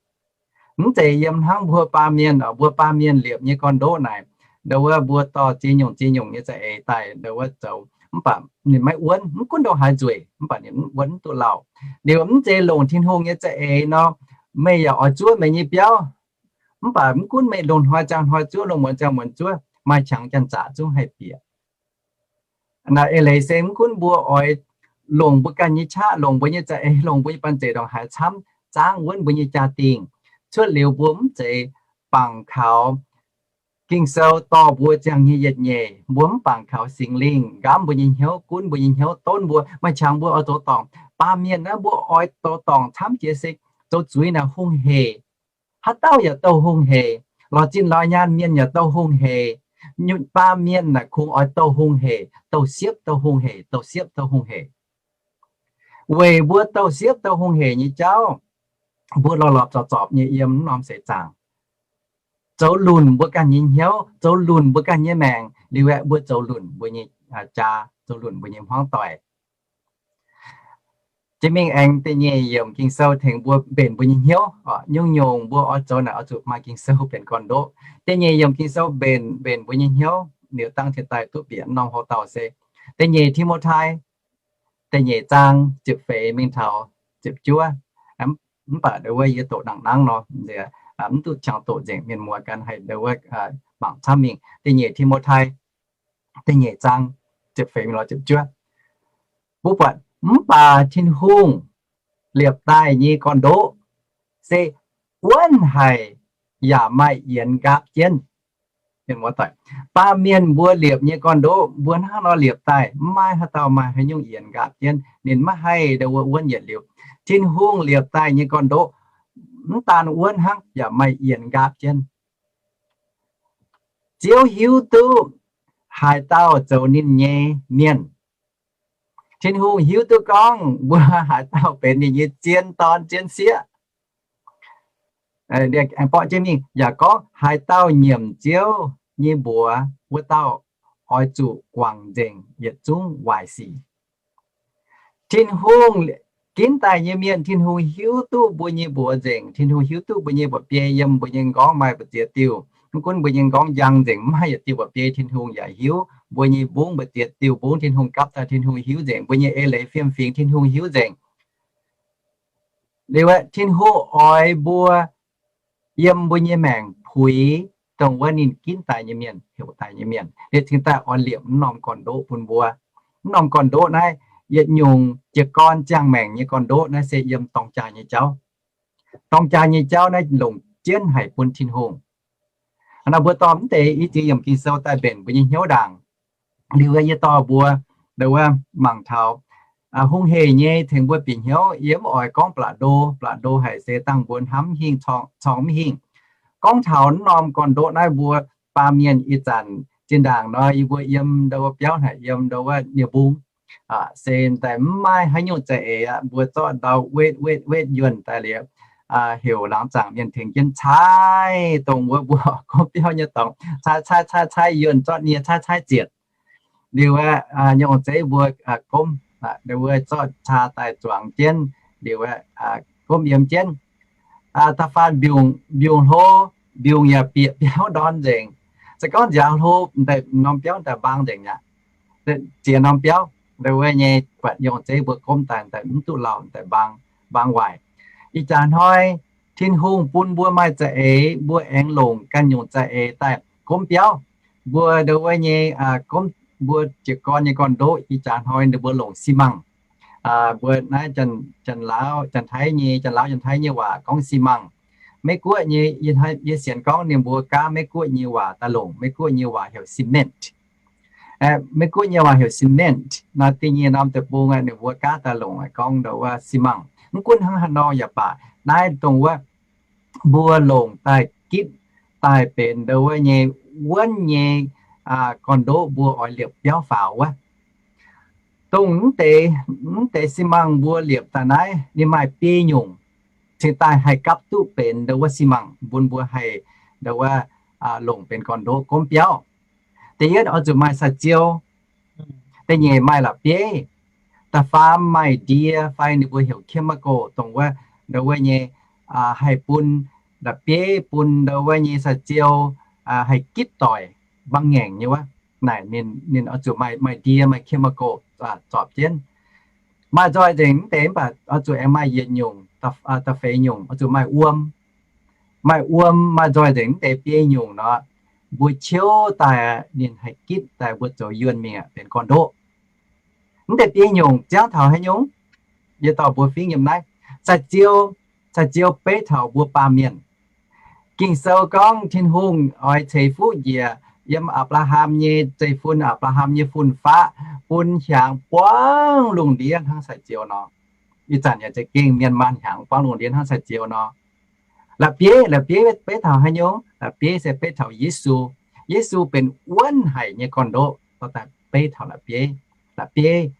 Mv zeiz yiem hnangv mbuo baamh mienh, mbuo baamh mienh liepc nyei gorn-ndoqv naaic, ndo wuov mbuo dorh ziex nyungc ziex nyungc nyei za'eix daaih ndo wuov zoux, mv baac ninh maiv wuonv, mv gunv ndongc haaix nzueic, mv baac ninh mv wuonv, mv duqv lauh. Liuz mv zeiz longc Tin-Hungh nyei za'eix nor, meih yaac oix zuov meih nyei biauv, mv baac mv gunv meih longc hnoi ziangh hnoi zuov, longc muonz ziangh muonz zuov, maaih qangx janx-zaqc zungv haih bieqc. Naaiv eix leiz se mv gunv mbuo oix longc mbuo ganh nyei qaqv, longc mbuo nyei za'eix, longc mbuo nyei banh zeic ndongc haaix camv, zaangv wuonv mbuo nyei jaa-dingh, cuotv liuz mbuo mv zeiz bangc kaux Ging-Sou dorh mbuo ziangh nyei yietc nyeic, mbuo mv bangc kaux Singx Lingh nqamv mbuo nyei hnyouv, gunv mbuo nyei hnyouv, donv mbuo, maaih qangx mbuo oix zoux dorngc. Baamh mienh naaiv mbuo oix zoux dorngc camv jiex se zoux zuiz naaic hungh heic. Haaix dauh yaac douh hungh heic. Lorz zinh lorz nyaanh mienh yaac douh hungh heic. Nyutc baamh mienh naaic kungx oix douh hungh heic, douh siepv douh hungh heic, douh siepv douh hungh heic. Weic mbuo douh siepv douh hungh heic nyei jauv, mbuo lorz lorz zorpc zorpc nyei yiem mv norm seix zaangc, zoux lunc mbuo ganh nyei hnyouv, zoux lunc mbuo ganh nyei maengc, liuz aeqv mbuo zoux lunc mbuo nyei jaa, zoux lunc mbuo nyei hmuangv doic. Jiex mingh aengx da'nyeic yiemc Ging-Sou tengx mbuo mbenc mbuo nyei hnyouv. Nyungc-nyungc mbuo oix zoux naaic oix zuqc maaih Ging-Sou benx gorn-ndoqv. Da'nyeic yiemc Ging-Sou mbenc, mbenc mbuo nyei hnyouv liuz dangh ciex daaih duqv bieqc norm houx-dauh se da'nyeic Ti^mo^tai, da'nyeic zaang ziepc feix mingh taux ziepc juov. Mv baac ndo wuov yie doqc nangc nangv nor, mv duqv qangx doqc nzengc, mienh muoz gan haih ndo wuov mangc camv mingh. Da'nyeic Ti^mo^tai, da'nyeic zaang ziepc feix mingh lorz ziepc juov. Mbuo buatc Mv baac Tin-Hungh liepc daaih nyei gorn-ndoqv se wuonv haic yaac maaih yienx nqaapv jienv. Baamh mienh mbuo liepc nyei gorn-ndoqv mbuo hnangv nor liepc daaih, mv maaih haaix dauh maaih haaix nyungc yienx nqaapv jienv. Ninh maiv haih ndau wuov wuonv yietc liuz. Tin-Hungh liepc daaih nyei gorn-ndoqv mv daan wuonv hnangv, yaac maaih yienx nqaapv jienv. Ziouv hiuv duqv haaix dauh zoux ninh nyei mienh. Tin-Hungh hiuv duqv gorngv mbuo haaix dauh benx ninh nyei zien dorn zien sieqv. Aengx borqv jienv mingh yaac gorngv haaix dauh nyiemc Ziouv nyei mbuox, wuov dauh oix zuqc guangc nzengc yietc zungv waaic sic. Tin-Hungh ginv daaih nyei mienh, Tin-Hungh hiuv duqv mbuo nyei mbuox nzengc, Tin-Hungh hiuv duqv mbuo nyei mba'biei yiem mbuo nyei m'nqorngv maaih mbu'ziex diuh. Mv gunv mbuo nyei m'nqorngv njang nzengc, mv maaih yietc diuh mba'biei, Tin-Hungh yaac hiuv. Mbuo nyei mbungv mbu'ziex diuh mbungv Tin-Hungh gapv daaih, Tin-Hungh hiuv nzengc. Mbuo nyei eix leiz fiem-fingx Tin-Hungh hiuv nzengc. Liuz aeqv, Tin-Hungh oix mbuo yiem mbuo nyei maengc puix dongh wuov ninh ginv daaih nyei mienh, heuc daaih nyei mienh. Liuz cingx daaih oix liepc mv norm gorn-ndoqv bun mbuo. Mv norm gorn-ndoqv naaiv, yietc nyungc jiez gorn ziangh maengc nyei gorn-ndoqv naaiv se yiem dorng jaa nyei jauv. Dorng jaa nyei jauv naaiv longc jienv haic bun Tin-Hungh. Hnangv naaiv mbuo dorh mv deix i ziex yiemc Ging-Sou daaih mbenc mbuo nyei hnyouv ndaangc. Liuz yie dorh mbuo ndau wuov mangc taux hungh hec nyei tengx mbuo bieqc hnyouv. Yie mv oix gorngv ba'laqc ndo, ba'laqc ndo haic se dangh mbuo hnamv hingh, corng mv hingh. Gorngv taux mv norm gorn-ndoqv naaiv mbuo baamh mienh ih zanc zinh ndaangc nor yie mbuo yiem ndau wuov biauv haic, yiem ndau wuov nie-mbung se daaih mv maaih haaix nyungc za'eix aqv. Mbuo zorqv ndau wetv wetv wetv yuonh daaih liuz, heuc laangz zaangc mienh tengx jienv caaiv dongh wuov mbuo gorngv biauv nyei dorngx, caaiv caaiv caaiv caaiv yuonh, zorqv nie caaiv caaiv zietc. Liuz aeqv, nyungc zeiv mbuo gomv, wuov zorqv caa daaih zuangx jienv, liuz aeqv, gomv yiem jienv. Da'faanh mbiungc, mbiungc hlo, mbiungc yaac bieqc biauv ndorn nzengc. Se gorngv nziaaux hlo, daaih norm biauv daaih mbaang nzengc aqv. Ziex norm biauv, wuov nyei buatc nyungc zeiv mbuo gomv daaih, daaih mv duqv lauh, daaih mbaang, mbaang waaic. Ih jaax hnoi Tin-Hungh bun mbuo maaih za'eix, mbuo aengx longc ganh nyungc za'eix daaih gomv biauv. Mbuo ndau wuov nyei, gomv, mbuo jiez gorn nyei gorn-ndoqv ih jaax hnoi ninh mbuo longc xi mangc. Mbuo naaiv Janx-Laauv, Janx-Taiv nyei, Janx-Laauv Janx-Taiv nyei waac gorngv xi mangc. Meiv Guoqv nyei, yie sienx gorngv ninh mbuo gaav Meiv Guoqv nyei waac daaih longc. Meiv Guoqv nyei waac heuc cement. Meiv Guoqv nyei waac heuc cement. Nor da'nyeic norm deic-bung ninh mbuo gaav daaih longc gorngv ndau wuov xi mangc. Mv gunv hnangv haaix nor yaac baac, naaiv dongh wuov mbuo longc daaih gitv daaih benx ndau wuov nyei wuonv nyei gorn-ndoqv mbuo oix liepc biauv faaux wuov. Dongh mv deix, mv deix xi mangc mbuo liepc daaih naaiv ninh maaih biei nyungc cingx daaih haih gapv duqv benx ndau wuov xi mangc bun mbuo haih ndau wuov longc benx gorn-ndoqv gomv biauv. Da'yietv oix zuqc maaih sai-ziou. Da'nyeic maaih la'bieiv. Da'faam maaih ndie fai ninh mbuo heuc chemical dongh wuov ndau wuov nyei haih bun la'bieiv bun ndau wuov nyei sai-ziou haih gitv doic mbaang ngaengc nyei wuov. Naaic ninh oix zuqc maaih ndie, maaih chemical zorpc jienv. Maaih nzoih nzengc mv deix mv baac oix zuqc aengx maaih yietc nyungc, da'feix nyungc oix zuqc maaih wuom. Maaih wuom maaih nzoih nzengc mv deix biei nyungc nor, mbuo ciouv daaih ninh haih gitv daaih mbuo zoux yuonh mingh benx gorn-ndoqv. Mv deix biei nyungc ziangv taux haaix nyungc? Yie dorh mbuo fingx yiem naaiv. Sai-ziou, sai-ziou beiv taux mbuo baamh mienh. Ging-Sou gorngv Tin-Hungh oix ceix fuqv njiec yiem Apc^laa^ham nyei zeiv-fun, Apc^laa^ham nyei fun-faqv, bun hiaangx buangv lungh ndiev hnangv sai-ziou nor. Ih zanc yaac za'gengh mienh maanh hiaangx buangv lungh ndiev hnangv sai-ziou nor. La'bieiv, la'bieiv beiv taux haaix nyungc? La'bieiv se beiv taux Yesu. Yesu benx wuonv haic nyei gorn-ndoqv, dorh daaih beiv taux la'bieiv. La'bieiv,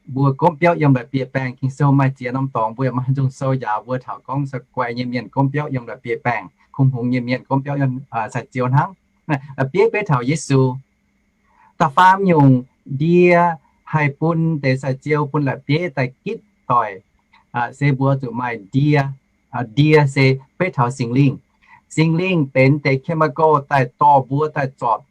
mbuo gomv biauv yiem la'bieiv baengh. Ging-Sou maaih ziex norm dorngx, mbuo yaac maaih nzung sou njaaux mbuo taux gorngv sai-guai nyei mienh gomv biauv yiem la'bieiv baengh, kungx hngongx nyei mienh gomv biauv yiem sai-ziou hnangv. La'bieiv beiv taux Yesu. Da'faam nyungc ndie haih bun deix sai-ziou bun la'bieiv daaih gitv doic se mbuo zuqc maaih ndie. Ndie se beiv taux Singx Lingh. Singx Lingh benx deix chemical daaih dorh mbuo daaih zorpc,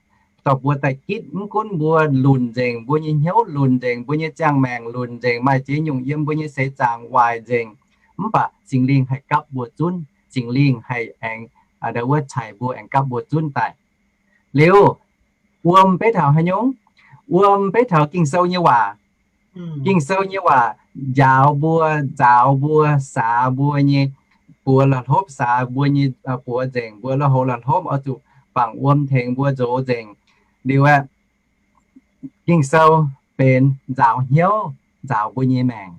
dorh mbuo daaih gitv. Mv gunv mbuo lunc nzengc, mbuo nyei hnyouv lunc nzengc, mbuo nyei ziangh maengc lunc nzengc, maaih ziex nyungc yiem mbuo nyei seix zaangc waaic nzengc, mv baac Singx Lingh haih gapv mbuo zunv. Singx Lingh haih aengx, wuov, caux mbuo aengx gapv mbuo zunv daaih. Liuz, wuom beiv taux haaix nyungc? Wuom beiv taux Ging-Sou nyei waac. Ging-Sou nyei waac njaaux mbuo, nzaaux mbuo, saax mbuo nyei buoz la'hlopv, saax mbuo nyei buoz nzengc, mbuo lui-houx la'hlopv, oix zuqc bangc wuom tengx mbuo nzox nzengc. Liuz aeqv, Ging-Sou benx nzaaux hnyouv, nzaaux mbuo nyei maengc,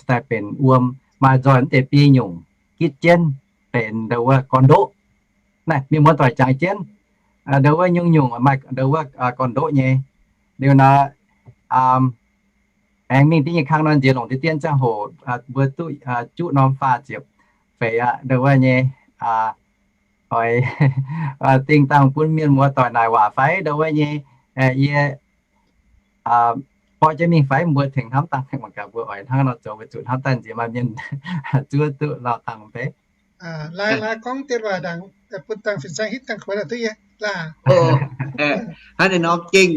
daaih benx wuom, maaih nzoih mv deix biei nyungc gitv jienv benx ndo wuov gorn-ndoqv. Naaiv mienh muoz-doic jangx jienv, ndo wuov nyungc-nyungc maaih ndo wuov gorn-ndoqv nyei. Liuz nor, aengx mingh diev nyei kang nor nziex longc deix dien ziangh hoc mbuo duqv juqv norm faah ziepc feix aqv, ndo wuov nyei, oix dingh dangh bun mienh muoz-doic naaic waac fai ndo wuov nyei, yie borqv jienv mingh fai mbuo tengx hnamv dangh mangc gaax mbuo oix hnangv nor zoux weic zuqc hnamv daaih nziex maaih mienh zuov duqv lauh dangh beiv. Lai, lai gorngv dien waac dangh, bun dangh fin-saeng hitv dangh kuonx duqv yie laah. Hnangv naaiv nor gengh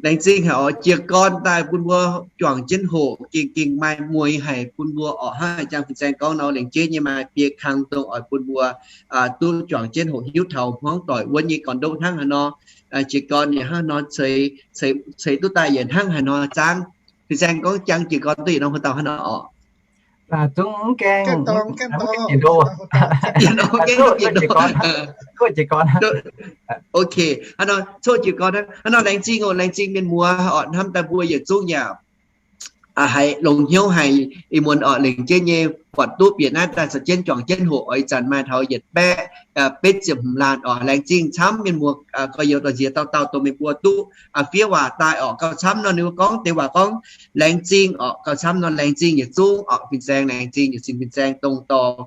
laengz zingh haic oc, jiez gorn daaih bun mbuo juangc jienv hoqc, gengh gengh maaih mueiz haic bun mbuo oc. Hnangv jangx fin-saeng gorngv nor, laengz zingh nyei maaih biei kang dongh oix bun mbuo duqv juangc jienv hoqc hiuv taux hmuangv doic wuonv nyei gorn-ndoqv hnangv haaix nor. Jiez gorn yaac hnangv nor ceix, ceix duqv daaih yaac hnangv haaix nor zaangv. Fin-saeng gorngv jangx jiez gorn duqv yietc norm haaix dauh hnangv nor oc. Zungv mv gaengh, mv gaengh jiez ndoh. Ok, hnangv nor coqv jiez gorn hnangv. Hnangv nor laengz zingh oc, laengz zingh mienh muoz oc, hnamv daaih mbuo yietc zungv yaac haiz longx hnyouv haic, ih muonz oc, lengc jienv nyei buatc duqv bieqc naaiv daaih caux jienv juangc jienv hoqc oc. Ih zanc maaih taux yietc baeqv betv ziepc hmz laanh oc. Laengz zingh camv mienh muoz gorx-youz doic nziex dauh dauh dongh meih mbuo duqv fiev waac daaih oc. Gauh camv nor ninh mbuo gorngv deix waac gorngv laengz zingh oc. Gauh camv nor laengz zingh yietc zungv oc. Fin-saeng laengz zingh yietc cin fin-saeng dongh dorh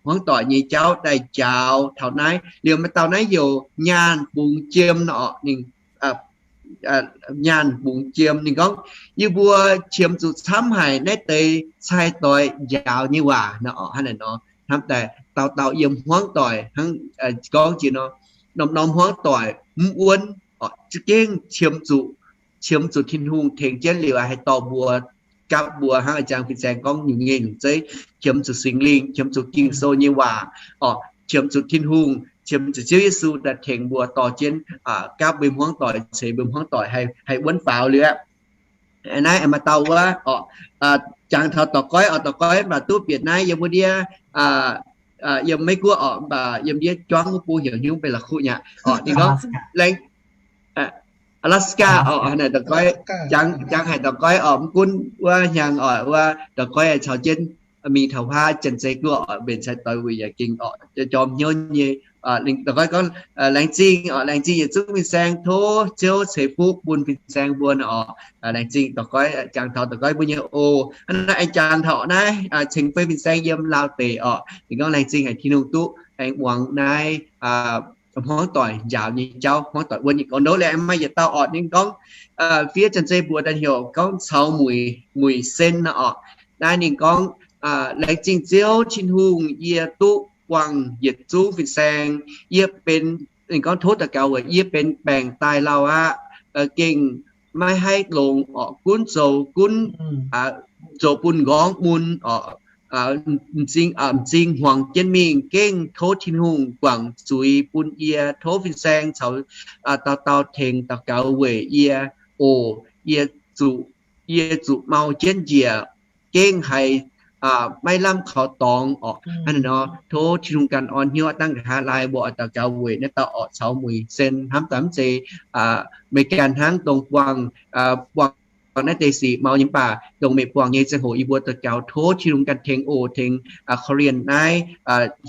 hmuangv doic nyei jauv daaih njaaux taux naaiv. Liuz maaih dauh naaiv heuc Nyaanh Bungx Jiem nor oc, ninh Nyaanh Bungx Jiem ninh gorngv, yie mbuo qiemx zuqc camv haic naaiv deix cai doix njaaux nyei waac nor oc. Hnangv naaic nor, hnamv daaih dauh dauh yiem hmuangv doic hnangv gorngv jiex nor, norm-norm hmuangv doic mv wuonv oc, za'gengh qiemx zuqc, qiemx zuqc Tin-Hungh tengx jienv liuz haih dorh mbuo, gapv mbuo hnangv a'jang fin-saeng gorngv nyungc nyei nyungc zeiv, qiemx zuqc Singx Lingh, qiemx zuqc Ging-Sou nyei waac oc, qiemx zuqc Tin-Hungh, qiemx zuqc Ziouv Yesu daaih tengx mbuo dorh jienv gapv mbuo hmuangv doic, ceix mbuo hmuangv doic haih wuonv faaux liuz aqv. Naaiv maaih dauh wuov oc, jangx taux dorc goiv oc, dorc goiv mv baac duqv bieqc naaiv yiem wuov ndiev, yiem Meiv Guoqv oc, mv baac yiem ndiev juangv wuov bung heuc hnyungv, Beiv La'kuqv nyei oc. Ninh gorngv, Alaska oc, naaic dorc goiv, jangx haic dorc goiv oc, mv gunv wuov hnyangx oc, wuov dorc goiv caux jienv mingh taux huaav Janx-Zei Guoqv oc, mbenc cai doix wuic yaac gengh oc, jorm hnyouv nyei. Dorc goiv gorngv, laengz zingh oc, laengz zingh yietc zungv fin-saeng, tov Ziouv ceix fuqv bun fin-saeng mbuo nor oc. Laengz zingh dorc goiv, jangx taux dorc goiv mbuo nyei oc. Hnangv naaiv aengx jangx taux naaiv ceng fei fin-saeng yiem Laauv deic oc. Ninh gorngv laengz zingh haic Tin-Hungh duqv aengx muangx naaiv hmuangv doic njaaux nyei jauv, hmuangv doic wuonv nyei gorn-ndoqv. Liuz aengx maaih yietc dauh oc, ninh gorngv fiev Janx-Zei mbuox daaih heuc gorngv caux muic, muic sen nor oc. Naaiv ninh gorngv, laengz zingh Ziouv Tin-Hungh, yie duqv buangh yietc zungv fin-saeng. Yie benx, ninh gorngv tov daux gaux weic yie benx baengc daaih lauh aqv, gengh maiv haih longx oc, gunv zoux, gunv zoux bun m'nqorngv mun oc, m'zing, m'zing hmuangx jienv mingh. Gengh tov Tin-Hungh guangc zuiz bun yie, tov fin-saeng caux dauh dauh tengx daux gaux weic yie oc. Yie zuqc, yie zuqc mau jienv njiec, gengh haiz maiv lamh kaux dorngx oc. Hnangv naaiv nor, tov Tin-Hungh ganh orn hnyouv. Dangh nqa'haav laai mbuo oix daux gaux weic naaiv dauh oc, caux muic sen. Hnamv daaih mv zeiz meih ganh hnangv dongh buangh, buangh naaiv deix sic mau nyei, mv baac dongh meih buangh nyei ziangh hoc yie mbuo daux gaux tov Tin-Hungh ganh tengx oc, tengx korv-lienh naaiv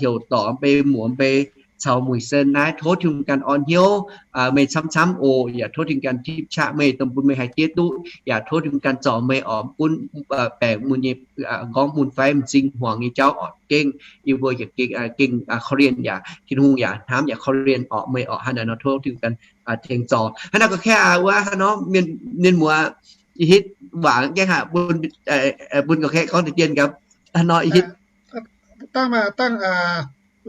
heuc dorc mv bei muoc mv bei caux muic sen naaiv. Tov Tin-Hungh ganh orn hnyouv meih camv-camv oc, yaac tov Tin-Hungh ganh tipv qaqv meih, dongh bun meih haih diev duqv, yaac tov Tin-Hungh ganh zorc meih oc, gunv baengc mun nyei m'nqorngv mun fai m'zing hmuangx nyei jauv oc. Gengh yie mbuo yaac gengh korv-lienh yaac Tin-Hungh yaac hnamv yaac korv-lienh oc meih oc. Hnangv naaiv nor tov Tin-Hungh ganh tengx zorc. Hnangv naaiv gorx-kaeqv aac, wuov hnangv nor mienh, mienh muoz hitv waac gaengh haic bun, bun gorx-kaeqv gorngv deix dien gaax. Hnangv nor hitv dangh, dangh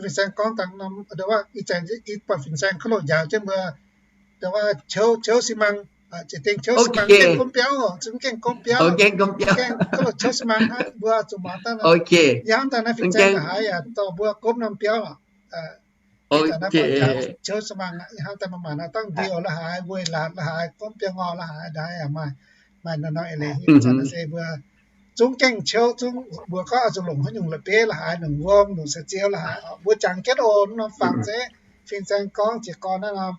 fin-saeng gorngv dangh norm, ndo wuov ih zanc ih buatc fin-saeng kov loh njaaux jienv mbuo, ndo wuov ciouv, ciouv xi măng, ziex ding ciouv xi măng, gengh gomv biauv, zungv gengh gomv biauv, gengh kov loh ciouv xi măng hnangv, mbuo zuqc muangx dangh nor. Yie hnamv daaih naaiv fin-saeng nqa'haav yaac dorh mbuo gomv norm biauv oc. Ih zanc naaiv buatc njaaux ciouv xi măng, yie hnamv daaih maaih maanc dangh ndiouh la'haaix, weic laatc la'haaix, gomv biauv ngorh la'haaix, ndaaih yaac maaih. Naaiv nor eix leiz se mbuo zungv gengh ciouv, zungv mbuo gorngv oix zuqc longc haaix nyungc la'bieiv la'haaix, longc wuom, longc saa-ziou la'haaix, mbuo jangx jienv oc. Norm fangx se fin-saeng gorngv jiez gorn naaiv norm,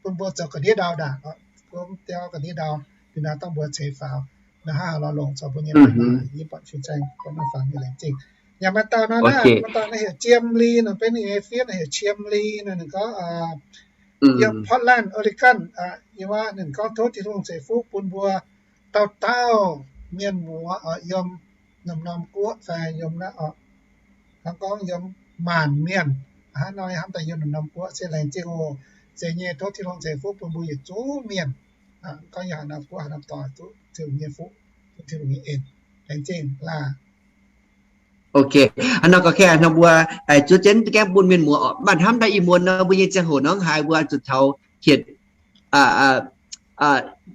bun mbuo zoux ga'ndiev ndau ndaangc, bun mbuo ga'ndiev ndau, bun naaiv dangh mbuo ceix faaux, naaiv hnangv haaix nor longc zoux mbuo nyei la'bieiv, yie buatc fin-saeng gorngv norm fangx nyei laengz zingh. Yaac maaih dauh nor naaiv, maaih dauh naaiv heuc Jiem Li nor, benx ninh nyei fiev naaiv heuc Jiem Li nor, ninh gorngv yiem Portland, Oregon, yiem wuov ninh gorngv tov Tin-Hungh ceix fuqv bun mbuo dauh dauh mienh muoz oc, yiem norm-norm guoqv fai yiem naaiv oc, hnangv gorngv yiem maanc mienh, hnangv nor hnamv daaih yiem norm-norm guoqv se laengz zingh oc. Zeiz nyei, tov Tin-Hungh ceix fuqv bun mbuo yietc zungv mienh, gorngv yiem haaix norm guoqv haaix norm doic duqv Tin-Hungh nyei fuqv, duqv Tin-Hungh nyei en. Laengz zingh laah. Ok, hnangv nor gorngv kaaix nor mbuo zuov jienv gaengh bun mienh muoz oc. Mv baac hnamv daaih ih muonz nor mbuo nyei ziangh hoc nor haaix mbuo zuqc taux hietc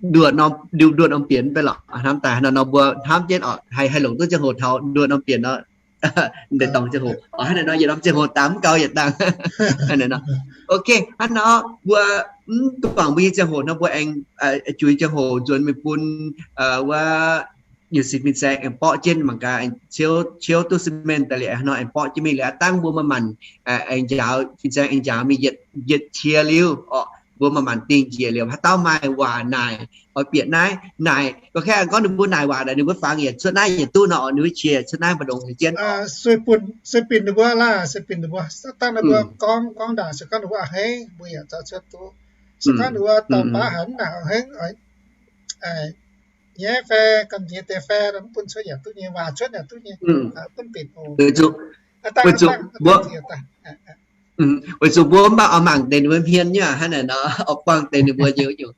nduoqc norm, nduoqc norm bienx mv bei lorqc. Hnamv daaih hnangv nor mbuo hnamv jienv oc, haaix haih longc duqv ziangh hoc taux nduoqv norm bienx nor, deix dorngx ziangh hoc. Hnangv naaiv nor yietc norm ziangh hoc daaih mv gaux yietc dangh. Ok, hnangv nor mbuo mv duqv guangc mbuo nyei ziangh hoc nor mbuo aengx juix ziangh hoc nzuonx mingh bun wuov Yietc Sing Fin-Saeng aengx borqv jienv mangc gaax, ciouv duqv cement daaih liuz hnangv nor aengx borqv jienv mingh liuz aqv dangh mbuo maaih maanc aengx njaaux, Fin-Saeng aengx njaaux mingh yietc qiex liuz oc, mbuo maaih maanc dingh njiec liuz haaix dauh maaih waac naaic oix bieqc naaiv naaic, gorngv kaaix gorngv ninh mbuo naaic waac naaic ninh mbuo fangx yietc cuotv naaiv yietc duqv nor, ninh mbuo qiex cuotv naaiv mbu'ndongx liuz jienv oc. Sueih binc ninh mbuo laah, sueih binc ninh mbuo, dangh ninh mbuo gorngv gorngv ndaangc se gorngv ninh mbuo a'hneiv mbuo yaac zoux cuotv duqv. Se gorngv ninh mbuo dorh baav haic mv naaic a'hneiv, nyaiv fai gamh nziex deix fai mv bun cuotv yaac duqv nyei, waac cuotv yaac duqv nyei, gunv binc oc. Weic zuqc mbuo mv baac oix mangc deix ninh mbuo hmien nyei hnangv naaic nor, oix buangh deix ninh mbuo njoux nyungc.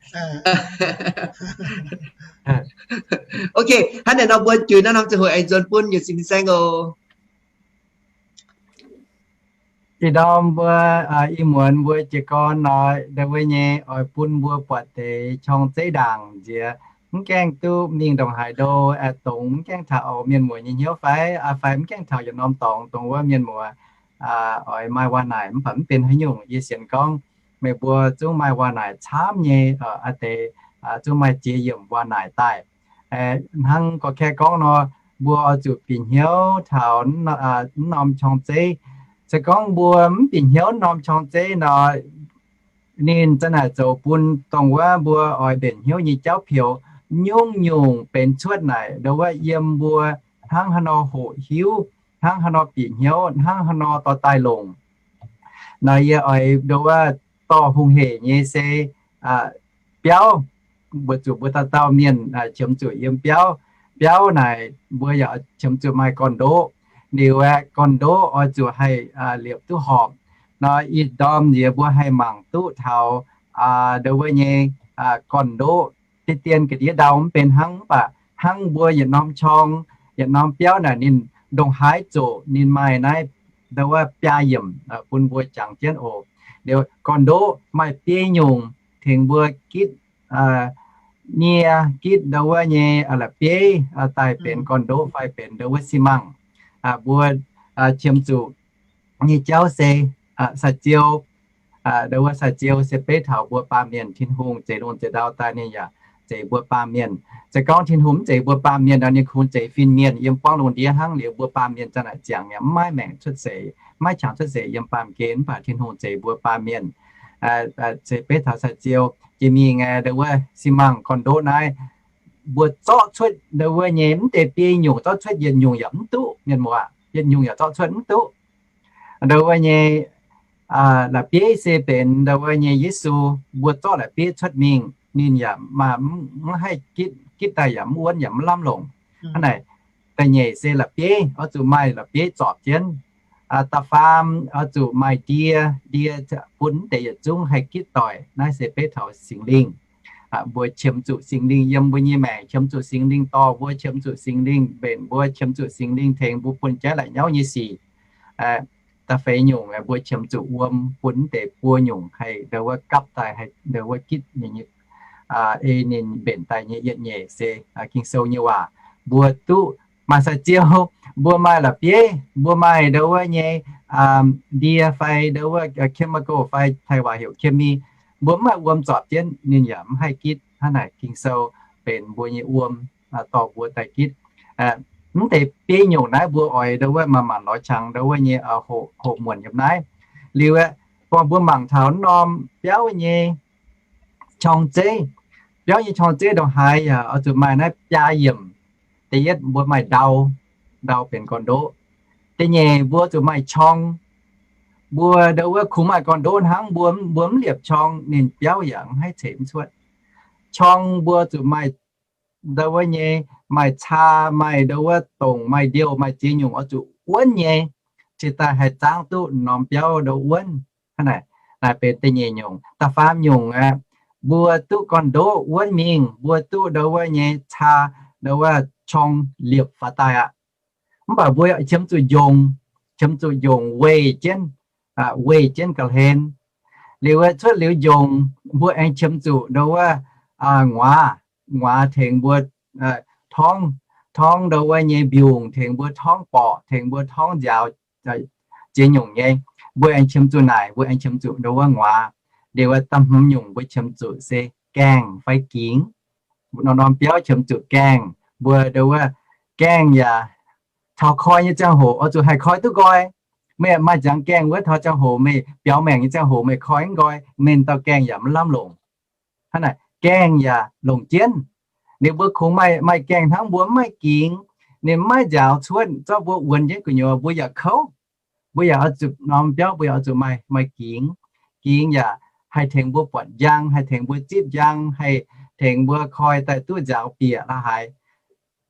Ok, hnangv naaic nor mbuo juix naaiv norm ziangh hoc aengx nzuonx bun Yietc Sing Fin-Saeng oc. Ih ndorm mbuo, ih muonz mbuo jiez gorn nor, ndau wuov nyei oix bun mbuo buatc deix qorng-zeiv ndaangc nziex, mv gaengh duqv mingh ndongc haaix ndo, dongz mv gaengh taux mienh muoz nyei hnyouv fai, fai mv gaengh taux yietc norm dorngx dongh wuov mienh muoz oix maaih waac naaic mv baac mv benx haaix nyungc. Yie sienx gorngv meih mbuo zungv maaih waac naaic camv nyei, aa deix zungv maaih jiex yiemc waac naaic daaih. Hnangv gorqv-kaeqv gorngv nor, mbuo oix zuqc bieqc hnyouv taux mv norm qorng-zeiv. Se gorngv mbuo mv bieqc hnyouv norm qorng-zeiv nor, ninh za'naaic zoux bun dongh wuov mbuo oix mbenc hnyouv nyei jauv peux nyungc-nyungc benx cuotv naaic, ndau wuov yiem mbuo hnangv haaix nor hoqc hiuv, hnangv haaix nor bieqc hnyouv, hnangv haaix nor dorh daaih longc. Naaiv yie oix ndau wuov dorh hungh heic nyei se biauv, weic zuqc mbuo dauh dauh mienh qiemx zuqc yiem biauv. Biauv naaic mbuo yaac qiemx zuqc maaih gorn-ndoqv. Liuz aeqv, gorn-ndoqv oix zuqc haih liepc duqv horpc. Nor ih ndorm nziex mbuo haih mangc duqv taux ndau wuov nyei gorn-ndoqv. Deix dien ga'ndiev ndau mv benx hnangv, mv baac hnangv mbuo yietc norm qorng, yietc norm biauv naaic ninh ndongc haaix zoqc ninh maaih naaiv ndau wuov biaa yiemc bun mbuo jangx jienv oc. Liuz gorn-ndoqv maaih biei nyungc tengx mbuo gitv nie, gitv ndau wuov nyei la'bieiv daaih benx gorn-ndoqv fai benx ndau wuov xi mangc. Mbuo qiemx zuqc nyei jauv se saa-ziou. Ndau wuov saa-ziou se beiv taux mbuo baamh mienh. Tin-Hungh zeix lungh zeix ndau daaih ninh yaac zeix mbuo baamh mienh. Se gorngv Tin-Hungh mv zeix mbuo baamh mienh nor, ninh kungx zeix fin-mienh yiem buangv lungh ndiev hnangv. Liuz mbuo baamh mienh za'naaic ziangx mi'aqv, mv maaih maengc cuotv seix, mv maaih qangx cuotv seix yiem baamh gen. Mv baac Tin-Hungh zeix mbuo baamh mienh, zeix beiv taux saa-ziou. Jiex mingh aeqv, ndau wuov xi mangc gorn-ndoqv naaiv, mbuo zorqv cuotv ndau wuov nyei mv deix biei nyungc, zorqv cuotv yietc nyungc yaac mv duqv, mienh muoz, yietc nyungc yaac zorqv cuotv mv duqv. Ndau wuov nyei la'bieiv se benx ndau wuov nyei Yesu. Mbuo zorqv la'bieiv cuotv mingh, ninh yaac mv haih gitv, gitv daaih yaac mv wuonv yaac mv lamh longc. Hnangv naaic, da'nyeic se la'bieiv, oix zuqc maaih la'bieiv zorpc jienv. Da'faam oix zuqc maaih ndie, ndie bun mv deix yietc zungv haih gitv doic. Naaiv se beiv taux Singx Lingh. Mbuo qiemx zuqc Singx Lingh yiem mbuo nyei maengc, qiemx zuqc Singx Lingh dorh mbuo, qiemx zuqc Singx Lingh mbenc mbuo, qiemx zuqc Singx Lingh tengx mbuo bun jaiv la'nyauv nyei sic. Da'feix nyungc mbuo qiemx zuqc wuom bun mv deix buo nyungc haih ndau wuov gapv daaih, haih ndau wuov gitv ninh nyei, ei ninh mbenc daaih nyei yietc nyeic se Ging-Sou nyei waac. Mbuo duqv maaih saa-ziou, mbuo maaih la'bieiv, mbuo maaih ndau wuov nyei ndie fai ndau wuov chemical fai Taiv waac heuc เคมี. Mbuo mv maaih wuom zorpc jienv, ninh yaac mv haih gitv. Hnangv naaic Ging-Sou benx mbuo nyei wuom, dorh mbuo daaih gitv. Mv deix biei nyungc naaiv mbuo oix ndo wuov manc-manc lorz qangx ndo wuov nyei hoqc muonc yiem naaiv. Liuz aeqv, gorngv mbuo mangc taux norm biauv nyei qorng-zeiv, biauv nyei qorng-zeiv ndongc haaix yaac oix zuqc maaih naaiv biaa yiemc. Da'yietv mbuo maaih ndau, ndau benx gorn-ndoqv. Da'nyeic mbuo zuqc maaih qorng. Mbuo ndo wuov kungx maaih gorn-ndoqv hnangv, mbuo, mbuo mv liepc qorng ninh biauv yaac mv haih ceix mv cuotv. Qorng mbuo zuqc maaih ndo wuov nyei, maaih caa, maaih ndo wuov dongc, maaih ndiouh, maaih ziex nyungc oix zuqc wuonv nyei, cingx daaih haih zaangv duqv norm biauv ndo wuonv. Hnangv naaic, naaic benx da'nyeic nyungc. Da'faam nyungc aeqv, mbuo duqv gorn-ndoqv wuonv mingh, mbuo duqv ndo wuov nyei caa, ndo wuov qorng liepc faaux daaih aqv. Mv baac mbuo qiemx zuqc njongc, qiemx zuqc njongc weih jienv, weih jienv ga'hlen. Liuz cuotv liuz njongc, mbuo aengx qiemx zuqc ndo wuov nguaaz, nguaaz tengx mbuo torngv, torngv ndo wuov nyei mbiungc, tengx mbuo torngv borqc, tengx mbuo torngv nziaaux, ziex nyungc nyei. Mbuo aengx qiemx zuqc naaic, mbuo aengx qiemx zuqc ndo wuov nguaaz. Liuz wuov da'hmz nyungc mbuo qiemx zuqc se gaengh fai gingx. Norm-norm biauv qiemx zuqc gaengh. Mbuo ndo wuov gaengh yaac taux koi nyei ziangh hoc oix zuqc haih koi duqv nqoi. Meih maaih nziaamv gaengh wuov taux ziangh hoc meih biaux maengc nyei ziangh hoc meih koi mv nqoi, meih dauh gaengh yaac mv lamh longc. Hnangv naaic gaengh yaac longc jienv. Ninh mbuo kungx maaih, maaih gaengh hnangv mbuo mv maaih gingx. Ninh mv maaih nziaaux cuotv, zorqv mbuo wuonx jienv gu'nyuoz mbuo yaac kouv. Mbuo yaac oix zuqc norm biauv mbuo yaac oix zuqc maaih, maaih gingx. Gingx yaac haih tengx mbuo buatc njang, haih tengx mbuo zipv njang, haih tengx mbuo koi daaih duqv nziaaux bieqc la'haaix.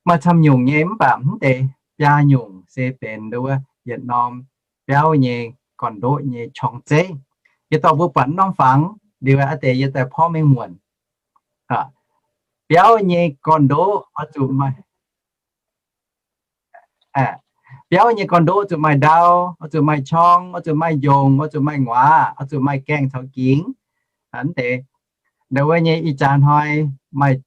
Maaih camv nyungc nyei mv baac mv deix biaa nyungc se benx ndo wuov yietc norm biauv nyei gorn-ndoqv nyei qorng-zeiv. Yie dorh mbuo buatc norm fangx liuz aqv deix yie daaih porv mengh muonc. Biauv nyei gorn-ndoqv oix zuqc maaih, biauv nyei gorn-ndoqv oix zuqc maaih ndau, oix zuqc maaih qorng, oix zuqc maaih njongc, oix zuqc maaih nguaaz, oix zuqc maaih gaengh caux gingx. Mv deix, ndo wuov nyei ih jaax hnoi maaih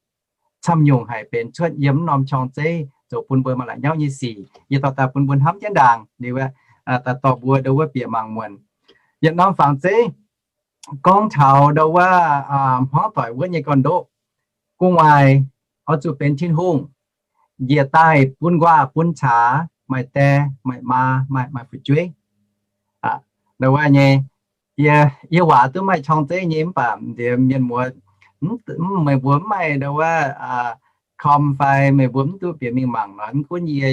camv nyungc haic benx cuotv yiem mv norm qorng-zeiv zoux bun mbuo maaih la'nyauv nyei sic. Yie dorh daaih bun mbuo hnamv jienv ndaangc liuz aqv, daaih dorh mbuo ndo wuov bieqc mangc muonc. Yietc norm fangx-zeiv gorngv taux ndo wuov hmuangv doic wuov nyei gorn-ndoqv. Gu'nguaaic oix zuqc benx Tin-Hungh njiec daaih bun nquaah bun caax, maaih die, maaih maa, maaih, maaih fu'jueiv. Ndo wuov nyei, yie, yie waac duqv maaih qorng-zeiv nyei mv baac nziex mienh muoz, meih mbuo mv maaih ndo wuov com fai meih mbuo mv duqv bieqc mingh mangc nor, mv gunv yie,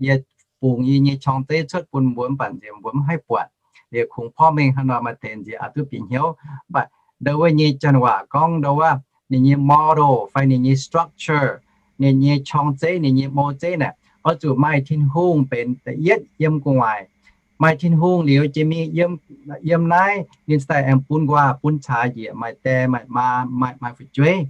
yie bungx yie nyei qorng-zeiv cuotv bun mbuo mv baac nziex mbuo mv haih buatc. Liuz kungx porv mengh hnangv nor maaih deix nziex oix duqv bieqc hnyouv. Mv baac ndo wuov nyei janx waac gorngv ndo wuov ninh nyei model fai ninh nyei structure, ninh nyei qorng-zeiv, ninh nyei mou-zeiv naaic, oix zuqc maaih Tin-Hungh benx da'yietv yiem gu'nguaaic. Maaih Tin-Hungh liuz jiex mingh yiem, yiem naaiv ninh daaih aengx bun nquaah bun caax njiec maaih die maaih maa maaih, maaih fu'jueiv.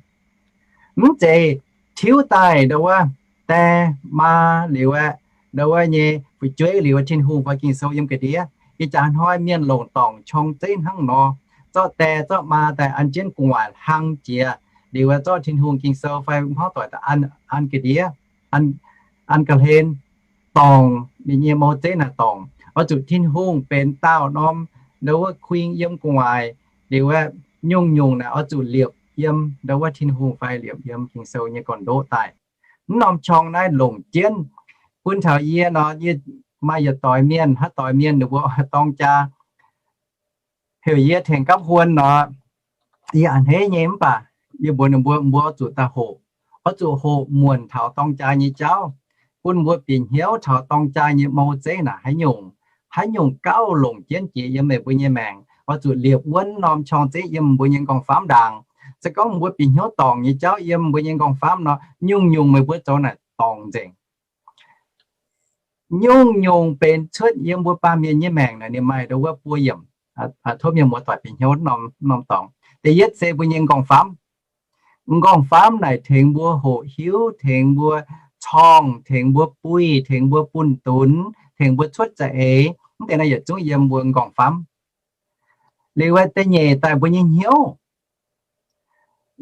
Mv zeiz tiuv daaih ndo wuov die, maa liuz aeqv, ndo wuov nyei fu'jueiv liuz Tin-Hungh fai Ging-Sou yiem ga'ndiev. Ih jaax hnoi mienh longc dorngc qorng-zeiv hnangv nor, zorqv die zorqv maa daaih an jienv gu'nguaaic hlang jiex liuz aeqv, zorqv Tin-Hungh Ging-Sou fai hmuangv doic daaih an, an ga'ndiev, an, an ga'hlen, dorngc ninh nyei mou-zeiv naaic dorngc. Oix zuqc Tin-Hungh benx daauh norm ndo wuov kuing yiem gu'nguaaic liuz aeqv, nyungc-nyungc naaic oix zuqc liepc yiem ndo wuov Tin-Hungh fai liepc yiem Ging-Sou nyei gorn-ndoqv daaih. Mv norm qorng naaiv longc jienv bun taux yie nor, yie maaih yietc doix mienh, haaix doix mienh ninh mbuo oix dorng jaa heuc yie tengx gapv huon nor, yie a'hneiv nyei mv baac yie mbuox ninh mbuo, mbuo oix zuqc daaih hoqc, oix zuqc hoqc muonc taux dorng jaa nyei jauv, bun mbuo bieqc hnyouv taux dorng jaa nyei mou-zeiv naaic haaix nyungc, haaix nyungc gauh longc jienv jiex yiem meih mbuo nyei maengc. Oix zuqc liepc wuonv norm qorng-zeiv yiem mbuo nyei nqorngv-famv ndaangc. Se gorngv mbuo bieqc hnyouv dorngc nyei jauv yiem mbuo nyei nqorngv-famv nor, nyungc-nyungc meih mbuo zoux naaic dorngc nzengc. Nyungc-nyungc benx cuotv yiem mbuo baamh mienh nyei maengc naaic ninh maaih ndo wuov buo yiemc, tov mienh muoz-doic bieqc hnyouv norm dorngx. Da'yietv se mbuo nyei nqorngv-famv. Nqorngv-famv naaic tengx mbuo hoqc hiuv, tengx mbuo corngh, tengx mbuo buih, tengx mbuo bunh dunx, tengx mbuo cuotv za'eix. Mv deix naaiv yietc zungv yiem mbuo nqorngv-famv. Liuz wuov da'nyeic daaih mbuo nyei hnyouv.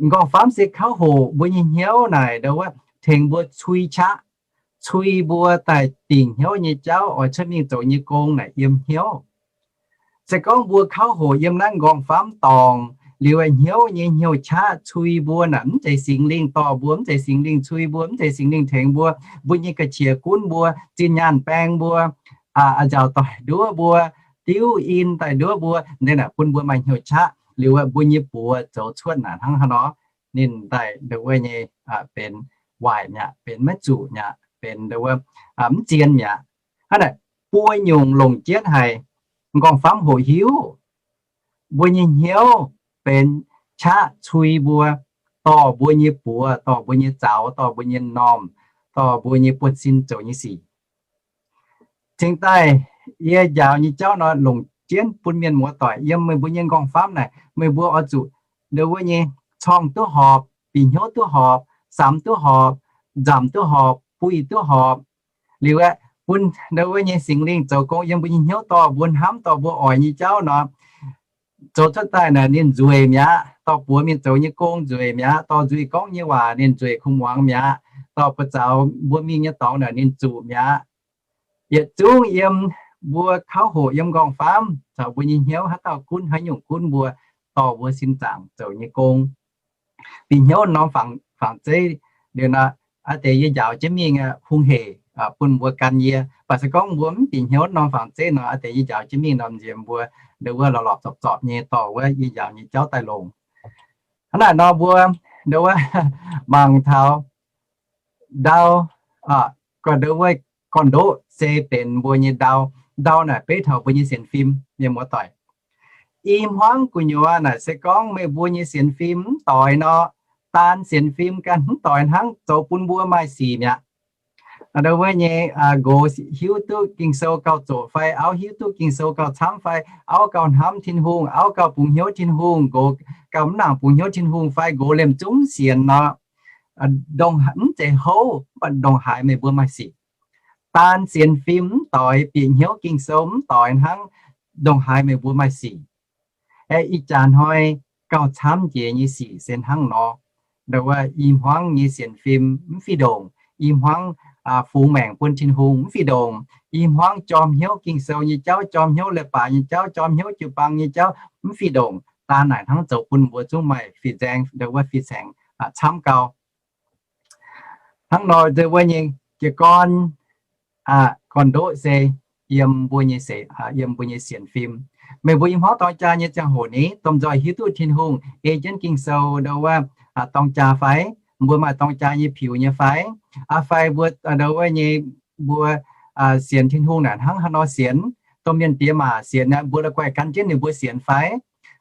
Nqorngv-famv se kauv hoqc mbuo nyei hnyouv naaic ndo wuov tengx mbuo cui qaqv, cui mbuo daaih dingc hnyouv nyei jauv oix cuotv mingh zoux nyei gong naaic yiem hnyouv. Se gorngv mbuo kauv hoqc yiem naaiv nqorngv-famv dorngc, Liuz hnyouv nyei hnyouv qaqv cui mbuo naaic, mv zeiz Singx Lingh dorh mbuo, mv zeiz Singx Lingh cui mbuo, mv zeiz Singx Lingh tengx mbuo. Mbuo nyei ga'qiex gunv mbuo, zinh nyaanh baeng mbuo, a'nziaauc doic nduov mbuo, diuv in daaih nduov mbuo, naaic bun mbuo maaih hnyouv qaqv. Liuz mbuo nyei buoz zoux cuotv naaic hnangv haaix nor, ninh daaih ndongc wuov nyei benx waaic mi'aqv, benx maiv zuqc mi'aqv, benx ndongc wuov mv zien mi'aqv. Hnangv naaic, buo nyungc longc jienv haic, m'nqorngv-famv hoqc hiuv. Mbuo nyei hnyouv benx qaqv cui mbuo, dorh mbuo nyei buoz, dorh mbuo nyei zaux, dorh mbuo nyei m'normh, dorh mbuo nyei buonv-sin zoux nyei sic. Cingx daaih yie njaaux nyei jauv nor longc jienv bun mienh muoz-doic yiem meih mbuo nyei m'nqorngv-famv naaic, meih mbuo oix zuqc ndongc wuov nyei corng duqv horpc, bieqc hnyouv duqv horpc, samx duqv horpc, nzamc duqv horpc, buih duqv horpc. Liuz aeqv, bun ndongc wuov nyei Singx Lingh zoux gong yiem mbuo nyei hnyouv dorh mbuo hnamv dorh mbuo oix nyei jauv nor, zoux cuotv daaih naaic ninh nzueic mi'aqv. Dorh buoz mingh zoux nyei gong nzueic mi'aqv. Dorh nzuih gorngv nyei waac ninh nzueic kuv muangx mi'aqv. Dorh buoz zaux mbuo mingh nyei dorngx naaic ninh zuqc mi'aqv. Yietc zungv yiem mbuo kauv hoqc yiem m'nqorngv-famv caux mbuo nyei hnyouv haaix dauh gunv, haaix nyungc gunv mbuo, dorh mbuo sin zaangc zoux nyei gong. Bieqc hnyouv norm fangx zeiv liuz nor, a'deix yie njaaux jienv mingh hungh hec bun mbuo gan yie. Mv baac se gorngv mbuo mv bieqc hnyouv norm fangx zeiv nor, a'deix yie njaaux jienv mingh norm nziex mbuo ndongc wuov lorqc lorqc zorpc zorpc nyei dorh wuov yie njaaux nyei jauv daaih longx. Hnangv naaic nor mbuo ndongc wuov mangc taux ndau, gorngv ndongc wuov gorn-ndoqv se benx mbuo nyei ndau. Ndau naaic beiv taux mbuo nyei sienx fim, mienh muoz-doic. I hmuangv gu'nyuoz naaic se gorngv meih mbuo nyei sienx fim mv doix nor, daan sienx fim ganh mv doix hnangv, zoux bun mbuo maaih sic mi'aqv. Ndongc wuov nyei, nqox hiuv duqv Ging-Sou gauh zoqc fai, auv hiuv duqv Ging-Sou gauh camv fai, auv gauh hnamv Tin-Hungh, auv gauh bungx hnyouv Tin-Hungh, nqox gauh mv nangc bungx hnyouv Tin-Hungh fai, nqox liemh zungv sienx nor, mv zeiz houv, mv baac ndongc haaix meih mbuo maaih sic. Daan sienx fim mv doix, bieqc hnyouv Ging-Sou mv doix hnangv, ndongc haaix meih mbuo maaih sic. Aeqv, ih jaax hnoi gauh camv jiex nyei sic se hnangv nor. Ndongc wuov i hmuangv nyei sienx fim mv fih ndongc, i hmuangv fungx maengc bun Tin-Hungh mv fih ndongc, i hmuangv jorm hnyouv Ging-Sou nyei jauv, jorm hnyouv leiz-baaix nyei jauv, jorm hnyouv jiu-baang nyei jauv mv fih ndongc. Daan naaic hnangv zoux bun mbuo zungv maaih fih nzaeng, ndongc wuov fih saengx camv gau. Hnangv nor ndongc wuov nyei jiez gorn, gorn-ndoqv se yiem mbuo nyei, yiem mbuo nyei sienx fim. Meih mbuo i hmuangv dorng jaa nyei ziangh hoc ni, domh nzoih hiuv duqv Tin-Hungh ei jienv Ging-Sou ndongc wuov dorng jaa fai? Mbuo maaih dorng jaa nyei piux nyei fai? Aa fai mbuo ndongc wuov nyei mbuo sienx Tin-Hungh naaic hnangv haaix nor sienx? Domh mienh diex maac sienx naaic mbuo la'guaih gan jienv ninh mbuo sienx fai?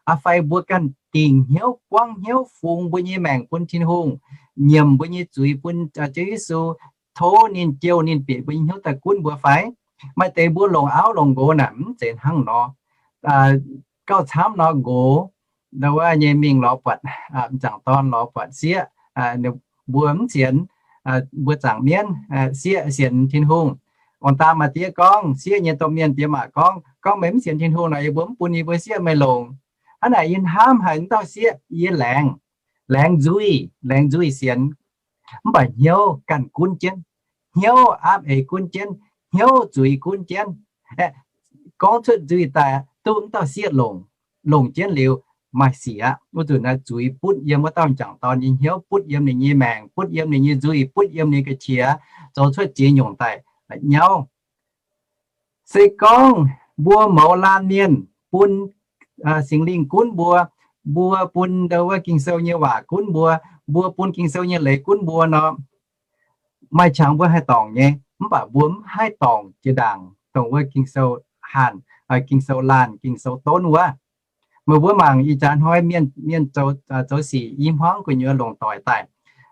Aa fai mbuo ganh dingc hnyouv, buangv hnyouv, fungx mbuo nyei maengc bun Tin-Hungh, nyiemc mbuo nyei zuiz bun Ziouv Yesu, tov ninh jouh ninh bieqc mbuo nyei hnyouv daaih gunv mbuo fai? Maaih deix mbuo longc auv longc nqox naaic mv zeiz hnangv nor. Gauh camv nor nqox ndongc wuov nyei mingh lorz buatc m'jangc dorn, lorz buatc sieqv, mbuo mv sienx, mbuo zaangc mienv, sieqv sienx Tin-Hungh. Ong-daa maa-diev gorngv, sieqv nyei domh mienh diex maac gorngv, gorngv meih mv sienx Tin-Hungh nor, yie mbuo mv bun yie mbuo sieqv meih longc. Hnangv naaic yie hnamv haic m'dauh sieqv, yie laengz, laengz nzuih, laengz nzuih sienx. Mv baac hnyouv ganh gunv jienv, hnyouv aapv eix gunv jienv, hnyouv zuiz gunv jienv. Gorngv cuotv nzuih daaih duqv m'dauh sieqv longc, longc jienv liuz maaih sic aqv. Wuov nzunc naaiv zuiz butv yiem wuov dauh m'jangc dorn nyei hnyouv, butv yiem ninh nyei maengc, butv yiem ninh nyei nzuih, butv yiem ninh ga'qiex, zoux cuotv ziex nyungc daaih nyauv. Se gorngv mbuo mouz laanh mienh bun Singx Lingh gunv mbuo, mbuo bun ndau wuov Ging-Sou nyei waac gunv mbuo, mbuo bun Ging-Sou nyei leiz gunv mbuo nor, maaih qangx mbuo haih dorngc nyei, mv baac mbuo mv haih dorngc jiex ndaangc dongh wuov Ging-Sou haanh, Ging-Sou laanh, Ging-Sou donv wuov. Meih mbuo mangc ih jaax hnoi mienh, mienh zoux, zoux sic i hmuangv gu'nyuoz longc doic daaih.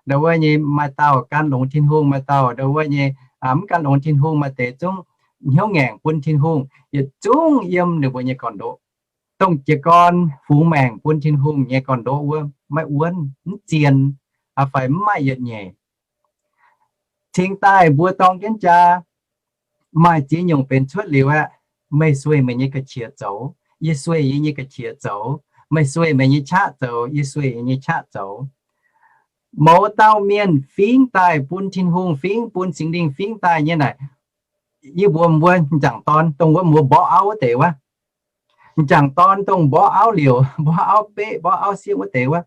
Ndau wuov nyei maaih dauh gan longx Tin-Hungh, maaih dauh ndau wuov nyei mv gan longx Tin-Hungh, maaih deix zungv hnyouv ngaengc bun Tin-Hungh, yietc zungv yiem ninh mbuo nyei gorn-ndoqv. Dongh jiez gorn fungx maengc bun Tin-Hungh nyei gorn-ndoqv wuov maiv wuonv, mv zien, fai mv maaih yietc nyeic. Cingx daaih mbuo dorng jienv jaa, maaih ziex nyungc benx cuotv liuz aeqv, meih sueih meih nyei ga'qiex zoux, yie sueih yie nyei ga'qiex zoux, meih sueih meih nyei qaqv zoux, yie sueih yie nyei qaqv zoux. Mouz dauh mienh fingx daaih bun Tin-Hungh fingx, bun Singx Lingh fingx daaih nyei naaic, yie mbuox mbuo m'jangc dorn, dongh wuov mbuo mborqv auv wuov deix wuov, m'jangc dorn dongh mborqv auv liouc, mborqv auv beqv, mborqv auv sieqv wuov deix wuov.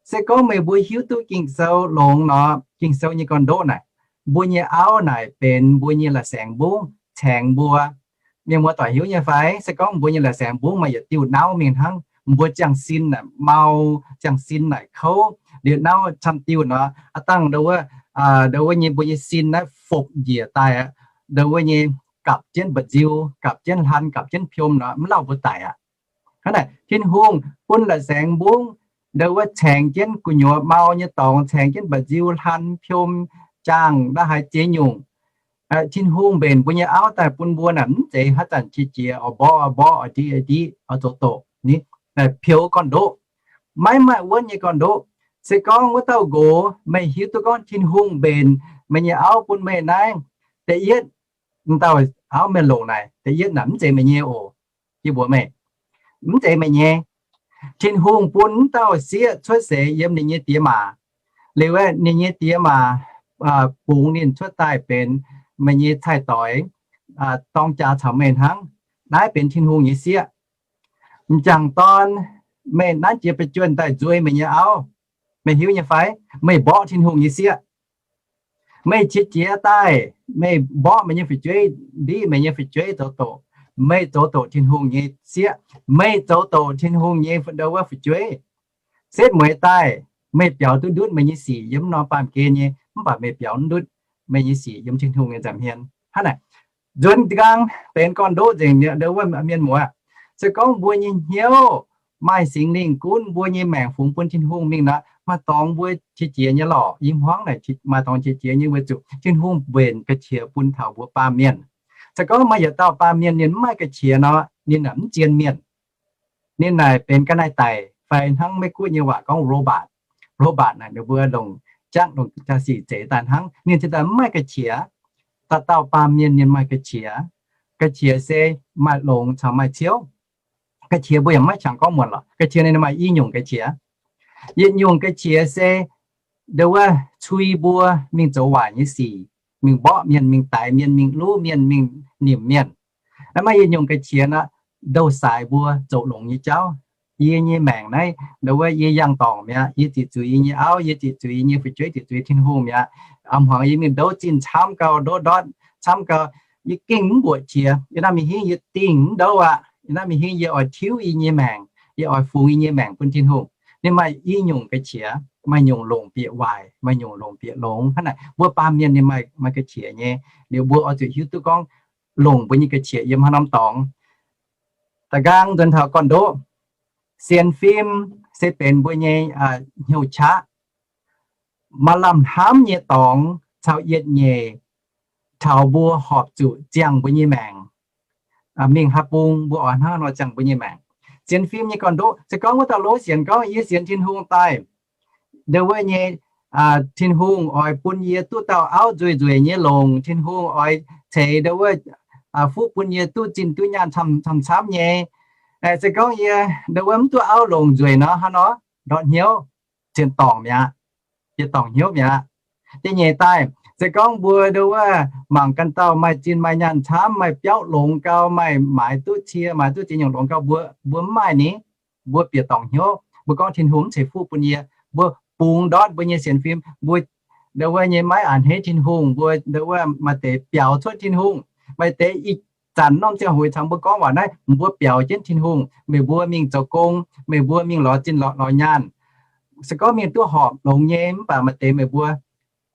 Se gorngv meih mbuo hiuv duqv Ging-Sou longx nor, Ging-Sou nyei gorn-ndoqv naaic, mbuo nyei auv naaic benx mbuo nyei la'saengx mbungv caengx mbuo. Mienh muoz-doic hiuv nyei fai? Se gorngv mbuo nyei la'saengx mbungv maaih yietc diuh nauv mingh hnangv, mbuo ziangh sin naaic mau, ziangh sin naaic kouv, liuz nauv camv diuh nor, aav dangh ndo wuov, ndo wuov nyei mbuo nyei sin naaiv fopv njiec daaih aqv. Ndo wuov nyei gapv jienv mba'nziu, gapv jienv hlan, gapv jienv piom nor, mv lauh mbuo daic aqv. Hnangv naaic, Tin-Hungh bun la'saengx mbungv ndo wuov caengx jienv gu'nyuoz mau nyei dorngx, caengx jienv mba'nziu, hlan, piom, jaangh, nda'haaix ziex nyungc. Tin-Hungh mbenc mbuo nyei auv daaih bun mbuo naaic mv zeiz haaix zanc qiex jiez oix mborqv oix mborqv, oix ndiqv oix ndiqv, oix zoux doqc, ni, naaic peux gorn-ndoqv. Maiv maaih wuonv nyei gorn-ndoqv. Se gorngv wuov dauh nqox meih hiuv duqv gorngv Tin-Hungh mbenc meih nyei auv bun meih naaiv, da'yietv, m'dauh auv meih longc naaic, da'yietv naaic mv zeiz meih nyei oc. Yie mbuox meih, mv zeiz meih nyei. Tin-Hungh bun m'dauh sieqv cuotv seix yiem ninh nyei diex maac. Liuz aeqv, ninh nyei diex maac bungx ninh cuotv daaih benx meih nyei cai-doix, dorng jaax caux meih hnangv. Naaiv benx Tin-Hungh nyei sieqv. M'jangc dorn, meih nanv jiex ba'juonh daaih nzueiz meih nyei auv, meih hiuv nyei fai? Meih mborqv Tin-Hungh nyei sieqv. Meih qiex jiez daaih, meih mborqv meih nyei fu'jueiv, ndiqv meih nyei fu'jueiv zoux doqc, meih zoux doqc Tin-Hungh nyei sieqv, meih zoux doqc Tin-Hungh nyei ndo wuov fu'jueiv. Setv mueiz daaih, meih biaux duqv ndutv meih nyei sic yiem norm baamh gen nyei, mv baac meih biaux ndutv meih nyei sic yiem Tin-Hungh nyei nza'hmien. Hnangv naaic, nzuonx nqaang benx gorn-ndoqv nzengc ndo wuov mienh muoz. Se gorngv mbuo nyei hnyouv maaih Singx Lingh gunv, mbuo nyei maengc fungx bun Tin-Hungh mingh nor, maaih dorngx mbuo qiex jiez nyei lorqc. I hmuangv naaic maaih dorngx qiex jiez nyei weic zuqc Tin-Hungh mbenc ga'qiex bun taux mbuo baamh mienh. Se gorngv maaih yietc dauh baamh mienh ninh mv maaih ga'qiex nor, ninh mv zien mienh. Ninh naaic benx ga'naaiv daic fai hnangv Meiv-Guoqv nyei waac gorngv robot. Robot naaic ninh mbuo longc jangv longc jaa-sic zeix daaih hnangv. Ninh ziouc daaih mv maaih ga'qiex. Dauh dauh baamh mienh ninh maaih ga'qiex. Ga'qiex se maaih longx caux maaih ciouv. Ga'qiex mbuo yaac maiv qangx gorngv muonc lorqc. Ga'qiex ninh maaih i nyungc ga'qiex. Yietc nyungc ga'qiex se ndo wuov cui mbuo mingh zoux waaic nyei sic, mingh mborqv mienh, mingh daix mienh, mingh luv mienh, mingh nimc mienh. Maaih yietc nyungc ga'qiex nor, ndouh saaix mbuo zoux longx nyei jauv. Yie nyei maengc naaiv ndo wuov yie yangh dorngc mi'aqv. Yie ziqc zuiz yie nyei auv, yie ziqc zuiz yie nyei fu'jueiv, ziqc zuiz Tin-Hungh mi'aqv. A'hmuangx yie mingh ndouv zinh camv gau, ndouv ndortv camv gau, yie gengh mv mbuoqc qiex. Yie naaiv mingh hingv yie dingh mv ndouv aqv. Yie naaiv mingh hingv yie oix tiuv yie nyei maengc, yie oix fungx yie nyei maengc bun Tin-Hungh. Ninh maaih i nyungc ga'qiex, maaih nyungc longc bieqc waaic, maaih nyungc longc bieqc longx. Hnangv naaic mbuo baamh mienh ninh maaih, maaih ga'qiex nyei. Liuz mbuo oix zuqc hiuv duqv gorngv longc mbuo nyei ga'qiex yiem haaix norm dorngx. Da'nqaang nzuonx taux gorn-ndoqv, sienx fim se benx mbuo nyei hnyouv qaqv. Maaih lamh hnamv nyei dorngx caux yietc nyeic taux mbuo horpc zuqc ziangh mbuo nyei maengc. Mingh haaix bung mbuo oix hnangv nor ziangh mbuo nyei maengc. Sienx fim nyei gorn-ndoqv, se gorngv wuov dauh lov sienx gorngv yie sienx Tin-Hungh daaih, ndo wuov nyei, Tin-Hungh oix bun yie duqv dauh auv nzueic nzueic nyei longc. Tin-Hungh oix ceix ndo wuov fuqv bun yie duqv zinh duqv nyaanh camv camv nyei. Se gorngv yie ndo wuov mv duqv auv longc nzueic nor, hnangv nor ndortv hnyouv, cien dorngc mi'aqv. Yie dorngc hnyouv mi'aqv. Da'nyeic daaih, se gorngv mbuo ndo wuov mangc ganh dauh maaih zinh maaih nyaanh camv, maaih biauv longx gau, maaih maaiz duqv cie, maaiz duqv ziex nyungc longx gau, mbuo, mbuo mv maaih ni, mbuo bieqc dorngc hnyouv. Mbuo gorngv Tin-Hungh mv ceix fuqv bun yie. Mbuo bungx ndortv mbuo nyei sienx fim, mbuo ndo wuov nyei maiv a'hneiv Tin-Hungh, mbuo ndo wuov maaih deix biaux cuotv Tin-Hungh. Maaih deix ih zanc norm ziangh hoc caux mbuo gorngv waac naaiv, mbuo biaux jienv Tin-Hungh. Meih mbuo mingh zoux gong, meih mbuo mingh lorz zinh lorz nyaanh, se gorngv mingh duqv horpc longx nyei, mv baac maaih deix meih mbuo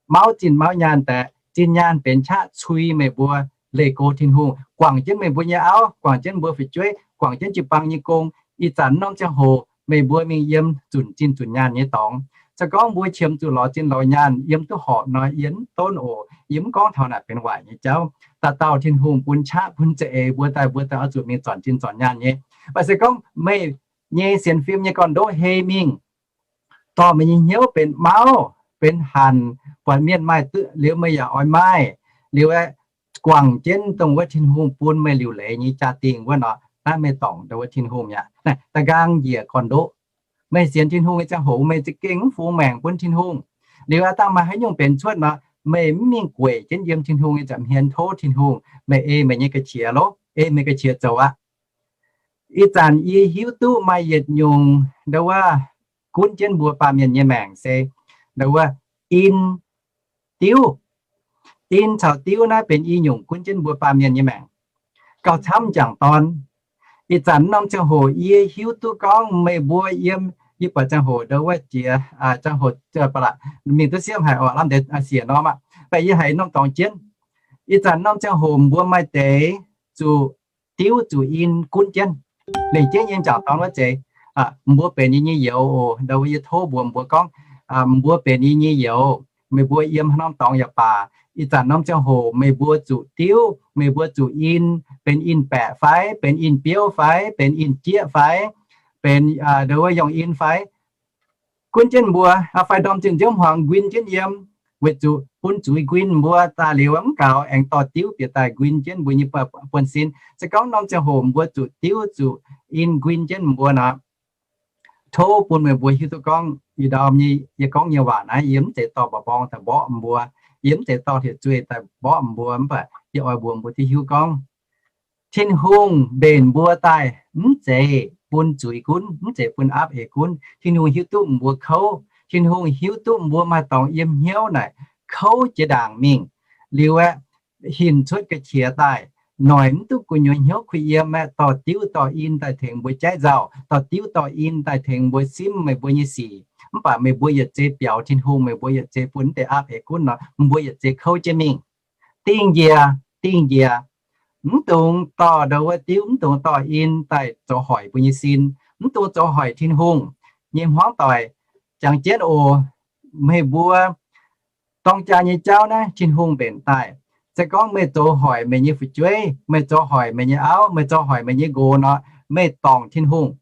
mauv zinh mauv nyaanh daaih, zinh nyaanh benx qaqv cui meih mbuo leih go Tin-Hungh, guangc jienv meih mbuo nyei auv, guangc jienv mbuo fu'jueiv, guangc jienv jiu-baang nyei gong. Ih zanc norm ziangh hoc meih mbuo mingh yiem zunc zinh zunc nyaanh nyei dorngx. Se gorngv mbuo qiemx zuqc lorz zinh lorz nyaanh yiem duqv horpc nor, yie mv donv oc. Yie mv gorngv taux naaic benx waaic nyei jauv. Dauh dauh Tin-Hungh bun qaqv bun za'eix mbuo daaih, mbuo daaih oix zuqc mingh zornc zinh zornc nyaanh nyei. Mv baac se gorngv meih nyei sienx fim nyei gorn-ndoqv hei mingh, dorh meih nyei hnyouv benx mauv, benx hanc, buatc mienh maaih duqv liuz meih yaac oix maaih, liuz aeqv, guangc jienv dongh wuov Tin-Hungh bun meih liuc leiz nyei jaa-dingh wuov nor, naaiv meih dorngc ndo wuov Tin-Hungh mi'aqv. Naaiv da'nqaang njiec gorn-ndoqv. Meih sienx Tin-Hungh nyei ziangh hoc meih za'gengh mv fungx maengc bun Tin-Hungh. Liuz aav dangh maaih haaix nyungc benx cuotv nor, meih mv mingh gueic jienv yiem Tin-Hungh nyei nza'hmien tov Tin-Hungh, meih ei meih nyei ga'qiex loh, ei meih ga'qiex zoux aqv. Ih zanc yie hiuv duqv maaih yietc nyungc ndo wuov gunv jienv mbuo baamh mienh nyei maengc se ndo wuov in, diuv. In caux diuv naaiv benx i nyungc gunv jienv mbuo baamh mienh nyei maengc gauh camv m'jangc dorn. Ih zanc norm ziangh hoc yie hiuv duqv gorngv meih mbuo yiem, yie buatc ziangh hoc ndo wuov jiex, ziangh hoc ba'laqc mingh duqv siepv haic oc, lamh deix siec norm aqv. Mv baac yie haiz norm dorngx jienv, ih zanc norm ziangh hoc mbuo maaih deix zuqc diuv zuqc in gunv jienv. Lengc jeiv nyei m'jangc dorn wuov zeiz, mbuo benx yie nyei youz oc. Ndo wuov yie tov mbuox mbuo gorngv, mbuo benx yie nyei youz, meih mbuo yiem haaix norm dorngx yaac baac, ih zanc norm ziangh hoc meih mbuo zuqc diuv, meih mbuo zuqc in, benx in-baeqc fai benx in-biouv fai benx in-jieqv fai benx ndo wuov yongh in fai, gunv jienv mbuo, fai ndorm zinh nziouv hmuangx nquin jienv yiem, weic zuqc bun zuiz nquin mbuo daaih liuz mv gaux aengx dorh diuv bieqc daaih nquin jienv mbuo nyei buonv-sin. Se gorngv norm ziangh hoc mbuo zuqc diuv zuqc in nquin jienv mbuo nor, tov bun meih mbuo hiuv duqv gorngv ih ndau nyei yie gorngv nyei waac naaiv yie mv zeiz dorh mba'mborng daaih mborqv mbuo, yie mv zeiz dorh hlieqv-zueih daaih mborqv mbuo, mv baac yie oix mbuox mbuo duqv hiuv gorngv Tin-Hungh mbenc mbuo daaih mv zeiz bun zuiz gunv, mv zeiz bun aapv eix gunv. Tin-Hungh hiuv duqv mbuo kouv. Tin-Hungh hiuv duqv mbuo maaih dorngx yiem hnyouv naaic kouv jiex ndaangc mingh. Liuz aeqv, hinc cuotv ga'qiex daaih, noic mv duqv gu'nyuoz hnyouv kuh yiem aeqv, dorh diuv dorh in daaih tengx mbuo jaiv nzauh, dorh diuv dorh in daaih tengx mbuo simv meih mbuo nyei sic. Mv baac meih mbuo yietc zei biaux Tin-Hungh, meih mbuo yietc zei bun mv deix aapv eix gunv nor, mbuo yietc zei kouv jienv mingh. Dingh njiec, dingh njiec. Mv dungx dorh ndo wuov diuv, mv dungx dorh in daaih zoux hoic mbuo nyei sin. Mv dungx zoux hoic Tin-Hungh nyei hmuangv doic. Jangx jienv oc, meih mbuo dorng jaa nyei jauv naaiv Tin-Hungh mbenc daaih. Se gorngv meih zoux hoic meih nyei fu'jueiv, meih zoux hoic meih nyei auv, meih zoux hoic meih nyei nqox nor, meih dorngc Tin-Hungh.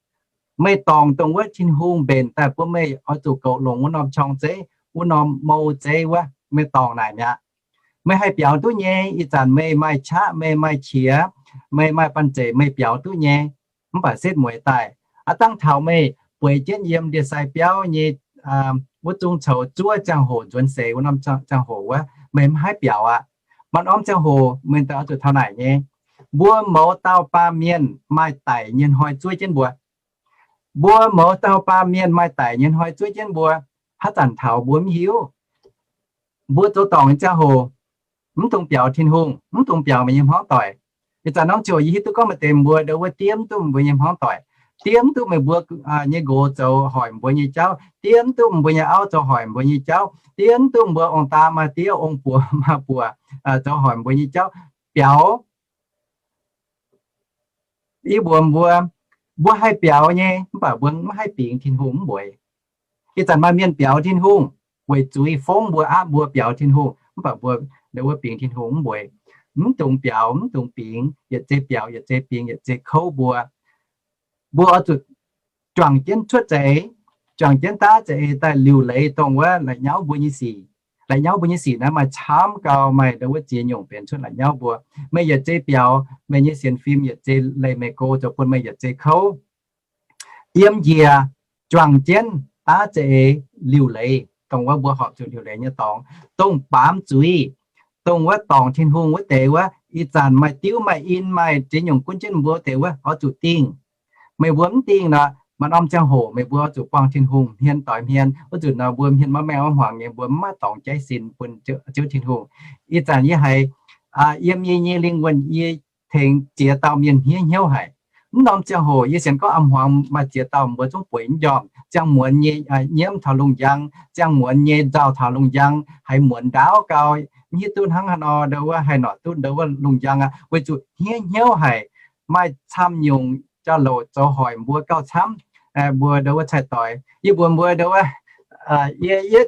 Meih dorngc dongh wuov Tin-Hungh mbenc daaih bun meih oix zuqc goux longx wuov norm qorng-zeiv, wuov norm mou-zeiv wuov, meih dorngc naaic mi'aqv. Meih haih biaux duqv nyei. Ih zanc meih maaih qaqv, meih maaih qiex, meih maaih banh zeic, meih biaux duqv nyei. Mv baac setv mueiz daaih, aav dangh taux meih bueix jienv yiem ndie-sai biauv nyei wuov zung coux zuov ziangh hoc, nzuonx seix wuov norm ziangh hoc wuov, meih mv haih biaux aqv. Maaih norm ziangh hoc meih daaih oix zuqc taux naaic nyei. Mbuo mouz dauh baamh mienh maaih daic nyei hnoi zuov jienv mbuo. Mbuo mouz dauh baamh mienh maaih daic nyei hnoi zuov jienv mbuo. Haaix zanc taux mbuo mv hiuv. Mbuo zoux dorngc nyei ziangh hoc, mv dungx biaux Tin-Hungh, mv dungx biaux meih nyei hmuangv doic. Ih zanc norm ziouc yie hiuv duqv gorngv maaih deix mbuo ndo wuov diev mv duqv mbuo nyei hmuangv doic, diev mv duqv meih mbuo nyei nqox zoux hoic mbuo nyei jauv, diev mv duqv mbuo nyei auv zoux hoic mbuo nyei jauv, diev mv duqv mbuo ong-daa maa diev, ong-buoz maa buoz zoux hoic mbuo nyei jauv. Biaux, yie mbuox mbuo, mbuo haih biaux nyei, mv baac mbuo mv haih bingx Tin-Hungh mv mueiz. Ih zanc maaih mienh biaux Tin-Hungh weic zuiz fongv mbuo, aapv mbuo biaux Tin-Hungh, mv baac mbuo ndo wuov bingx Tin-Hungh mv mueiz. Mv dungx biaux, mv dungx bingx, yietc zei biaux, yietc zei bingx, yietc zei kouv mbuo. Mbuo oix zuqc juangc jienv cuotv za'eix, juangc jienv daav za'eix daaih liuc leiz dongh wuov la'nyauv mbuo nyei sic. La'nyauv mbuo nyei sic naaiv maaih camv gau, maaih ndo wuov ziex nyungc benx cuotv la'nyauv mbuo. Meih yietc zei biaux, meih nyei sienx fim yietc zei leih meih go zoux bun meih yietc zei kouv. Yiem njiec juangc jienv daav za'eix liuc leiz, dongh wuov mbuo horpc zuqc liuc leiz nyei dorngx, dongh baamz zuiz, dongh wuov dorngc Tin-Hungh wuov deix wuov, ih zanc maaih diuv maaih in maaih ziex nyungc gunv jienv mbuo wuov deix wuov, oix zuqc dingh. Meih mbuo mv dingh nor, maaih norm ziangh hoc meih mbuo oix zuqc buangh Tin-Hungh hmien doix hmien. Wuov nzunc nor mbuo hmien maiv maengh maiv hmuangx nyei, mbuo mv maaih dorngx jaiv sin bun Ziouv Tin-Hungh. Ih zanc yie haiz yiem yie nyei lingh wuonh yie tengx ziex dauh mienh hniev hnyouv haic. Mv norm ziangh hoc yie sienx gorngv a'hmuangx maaih ziex dauh mbuo zungv bueix mv njormh, ziangh muonz nyei nyiemv taux lungh njang, ziangh muonz nyei nzauh taux lungh njang, haiz muonz ndaauv gau, mv hiuv duqv hnangv haaix nor ndo wuov haih noic duqv ndo wuov lungh njang aqv, weic zuqc hniev hnyouv haic. Maaih camv nyungc jauv-louc zoux hoic mbuo gauh camv. Mbuo ndo wuov cai-doix, yie mbuox mbuo ndo wuov, yie, yie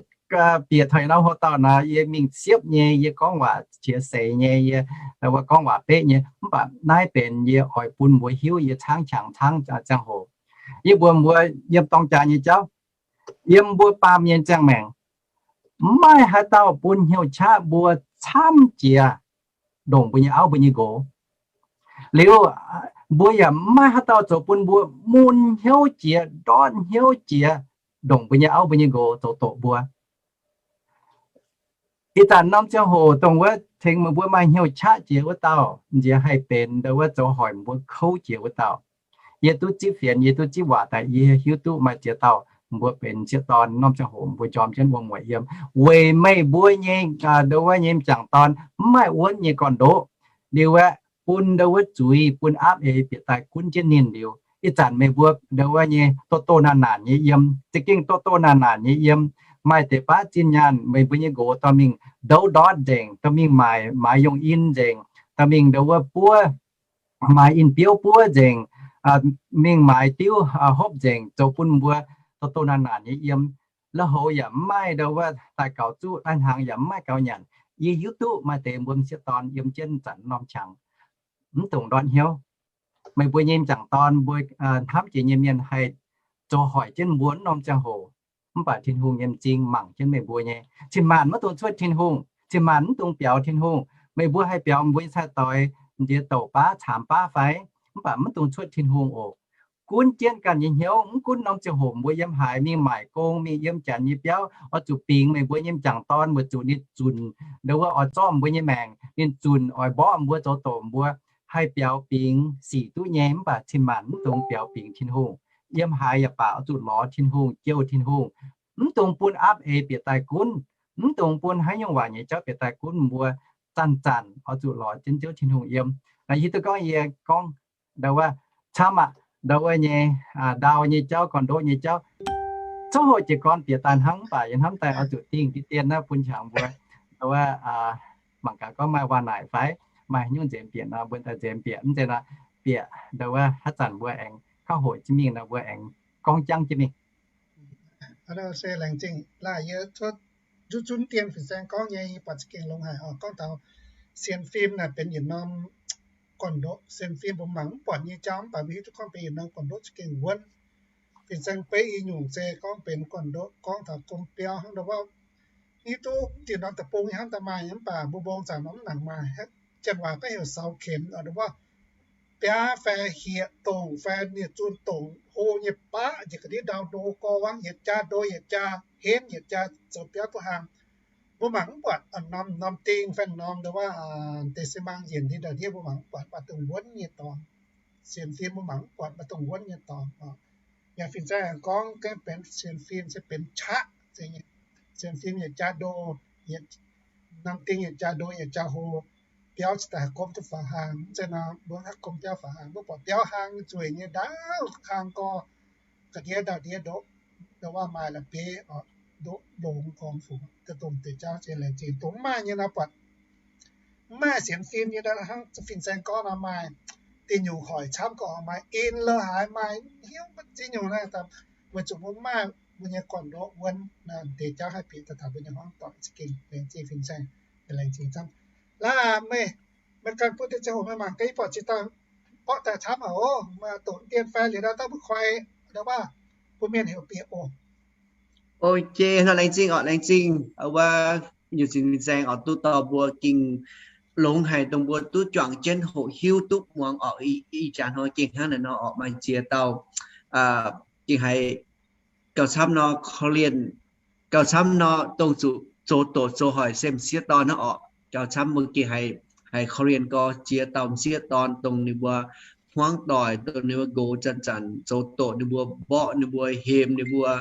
bieqc taux norm hoc dauh nor, yie mingh siepv nyei, yie gorngv waac qiex seix nyei, yie wuov gorngv waac beqv nyei, mv baac naaiv benx yie oix bun mbuo hiuv yie caangv qangx caangv ziangh hoc. Yie mbuox mbuo yiem dorng jaax nyei jauv, yiem mbuo baamh mienh ziangh maengc, maiv maaih haaix dauh bun hnyouv qaqv mbuo camv jiex ndongc mbuo nyei auv mbuo nyei nqox. Liuz, mbuo yaac maiv maaih haaix dauh zoux bun mbuo mun hnyouv jiex, ndortv hnyouv jiex ndongc mbuo nyei auv mbuo nyei nqox zoux doqc mbuo. Ih zanc norm ziangh hoc dongh wuov tengx meih mbuo maaih hnyouv qaqv jiex wuov dauh, nziex haih benx ndo wuov zoux hoic mbuo kouv jiex wuov dauh. Yie duqv zipv fienx, yie duqv zipv waac daaih, yie hiuv duqv maaih ziex dauh mbuo benx sieqv dorn norm ziangh hoc mbuo njormh jienv wuom-mueic yiem. Weic meih mbuo nyei, aa, ndo wuov nyei m'jangc dorn mv maaih wuonv nyei gorn-ndoqv liuz aeqv, bun ndo wuov zuiz bun aapv eix bieqc daaih gunv jienv ninh liuz, ih zanc meih mbuo ndo wuov nyei doh doh naanc naanc nyei yiem, za'gengh doh doh naanc naanc nyei yiem. Maaih deix baav zinh nyaanh meih mbuo nyei nqox dorh mingh ndouv ndortv nzengc, dorh mingh maaiz, maaiz yongh in nzengc, dorh mingh ndo wuov buov, maaiz in biouv buov nzengc, mingh maaiz diuv hopv nzengc, zoux bun mbuo doh doh naanc naanc nyei yiem. La'houx yaac mv maaih ndo wuov daaih gaux zuqv, daaih hnaangx yaac mv maaih gaux nyanc. Yie hiuv duqv maaih deix mbuo m'sieqv dorn yiem jienv zanc norm qangx, mv dungx ndortv hnyouv. Meih mbuo nyei m'jangc dorn mbuo hnamv jiex nyei mienh haih zoux hoic jienv mbuo norm ziangh hoc, mv baac Tin-Hungh nyei m'zing mangc jienv meih mbuo nyei. Cin-maanc maiv dungx cuotv Tin-Hungh, cin-maanc mv dungx biaux Tin-Hungh. Meih mbuo haih biaux mbuo nyei sai-doix nziex douc baav caamx baav fai, mv baac mv dungx cuotv Tin-Hungh oc. Gunv jienv ganh nyei hnyouv, mv gunv norm ziangh hoc mbuo yiem haaix, mingh maaic gong, mingh yiem janx nyei biauv, oix zuqc bingx meih mbuo nyei m'jangc dorn weic zuqc ninh zunc ndo wuov oix zorqv mbuo nyei maengc, ninh zunc oix mborqv mbuo zoux doqc mbuo. Haih biaux bingx sic duqv nyei, mv baac cin-maanc mv dungx biaux bingx Tin-Hungh. Yiem haaix yaac baac oix zuqc lorz Tin-Hungh, jouh Tin-Hungh. Mv dungx bun aapv eix bieqc daaih gunv, mv dungx bun haaix nyungc waac nyei jauv bieqc daaih gunv mbuo. Zanc-zanc oix zuqc lorz jienv Ziouv Tin-Hungh yiem. Naaiv hiuv duqv gorngv yie gorngv ndo wuov camv aqv, ndo wuov nyei ndau nyei jauv, gorn-ndoqv nyei jauv. Coqv hoqc jiez gorn bieqc daaih hnangv, mv baac yie hnamv daaih oix zuqc dingh diqv dien naaiv bun qangx mbuo ndo wuov mangc gaax gorngv maaih waac-naaic fai maaih haaix nyungc nzemx bieqc nor, mbuo daaih nzemx bieqc. Mv zeiz nor, bieqc ndo wuov haaix zanc mbuo aengx kaav hoqc jienv mingh nor, mbuo aengx gorngv jangv jienv mingh. Se laengz zingh laah yie cuotv nzunv nzunv dien fin-saeng gorngv nyei, yie buatc za'gengh longx haic oc. Gorngv taux sienx fim naaic benx yietc norm gorn-ndoqv. Sienx fim mbuo mangc mv buatc nyei jauv, mv baac mbuo hiuv duqv gorngv benx yietc norm gorn-ndoqv za'gengh wuonv. Fin-saeng beiv i nyungc se gorngv benx gorn-ndoqv gorngv taux gomv biauv hnangv ndo wuov. Hiuv duqv diuh norm deic-bung hnangv daaih maaih, mv baac mbuo mbong zanc norm mv nangc maaih. Janx waac gorngv heuc เสาเข็ม ndo wuov, biaav fai hieh dongc fai nie zunh dongc hlo nyei baqv njiec ga'ndiev ndau ndo gorngv yietc jaax ndo yietc jaax, henv yietc jaax zoux biauv duqv hlang. Mbuo mangc mv buatc norm, norm ding fai norm ndo wuov deix si mang yienc ndiev ndau ndiev, mbuo mangc mv buatc, maaih dongh wuonv nyei dorngx. Sienx fim mbuo mangc mv buatc maaih dongh wuonv nyei dorngx. Yaac fin-saeng gorngv gaengh benx sienx fim se benx qaqv. Sienx fim yietc jaax ndo, norm ding yietc jaax ndo yietc jaax hlo, biauv cingx daaih haih gomv duqv faaux hlang. Mv zeiz nor mbuo haih gomv biauv faaux hlang, mbuo buatc biauv hlang nzueic nyei, ndaauv hlang gorx, ga'ndiev ndau ndiev ndoqv, ndo wuov maaih la'bieiv oc, ndoqv longx gorngv fungx, dongh deix jauv se laengz zingh. Dongh mv maaih nyei nor buatc mv maaih sienx fim nyei. Hnangv fin-saeng gorngv nor maaih diuh nyungc hoic camv gorngv maaih in lo haaix, maaih hnyouv maiv ziex nyungc naaiv, weic zuqc mbuo mv maaih mbuo nyei gorn-ndoqv wuonv. Deix jauv haih bieqc daaih taux mbuo nyei hmuangv doic za'gengh. Laengz zingh fin-saeng, laengz zingh camv. Laaix meih, meih ganh bun deix ziangh hoc meih mangc gaax, yie buatc ziex dauh mborqv daaih camv aqv oc. Meih doqc dien fai liuz ndau dauh mbuo koi, ndo wuov, bun mienh heuc bieqc oc. Ok, hnangv laengz zingh oc, laengz zingh wuov nyungc zinh fin-saeng oc, duqv dorh mbuo gengh longx haic, dongh mbuo duqv juangc jienv hoqc hiuv duqv muangx oc. Ih jaax hnoi gengh hnangv naaiv nor oc, maaih ziex dauh gengh haiz gauh camv nor korv-lienh, gauh camv nor dongh zuqc zoux doqc zoux hoic se m'sieqv dorn hnangv oc. Gauh camv mbuo gengh haiz, haiz korv-lienh gorx ziex dauh m'sieqv dorn, dongh ninh mbuo hmuangv doic, dongh ninh mbuo nqox zanc-zanc zoux doqc ninh mbuo, mborqv ninh mbuo, hemx ninh mbuo,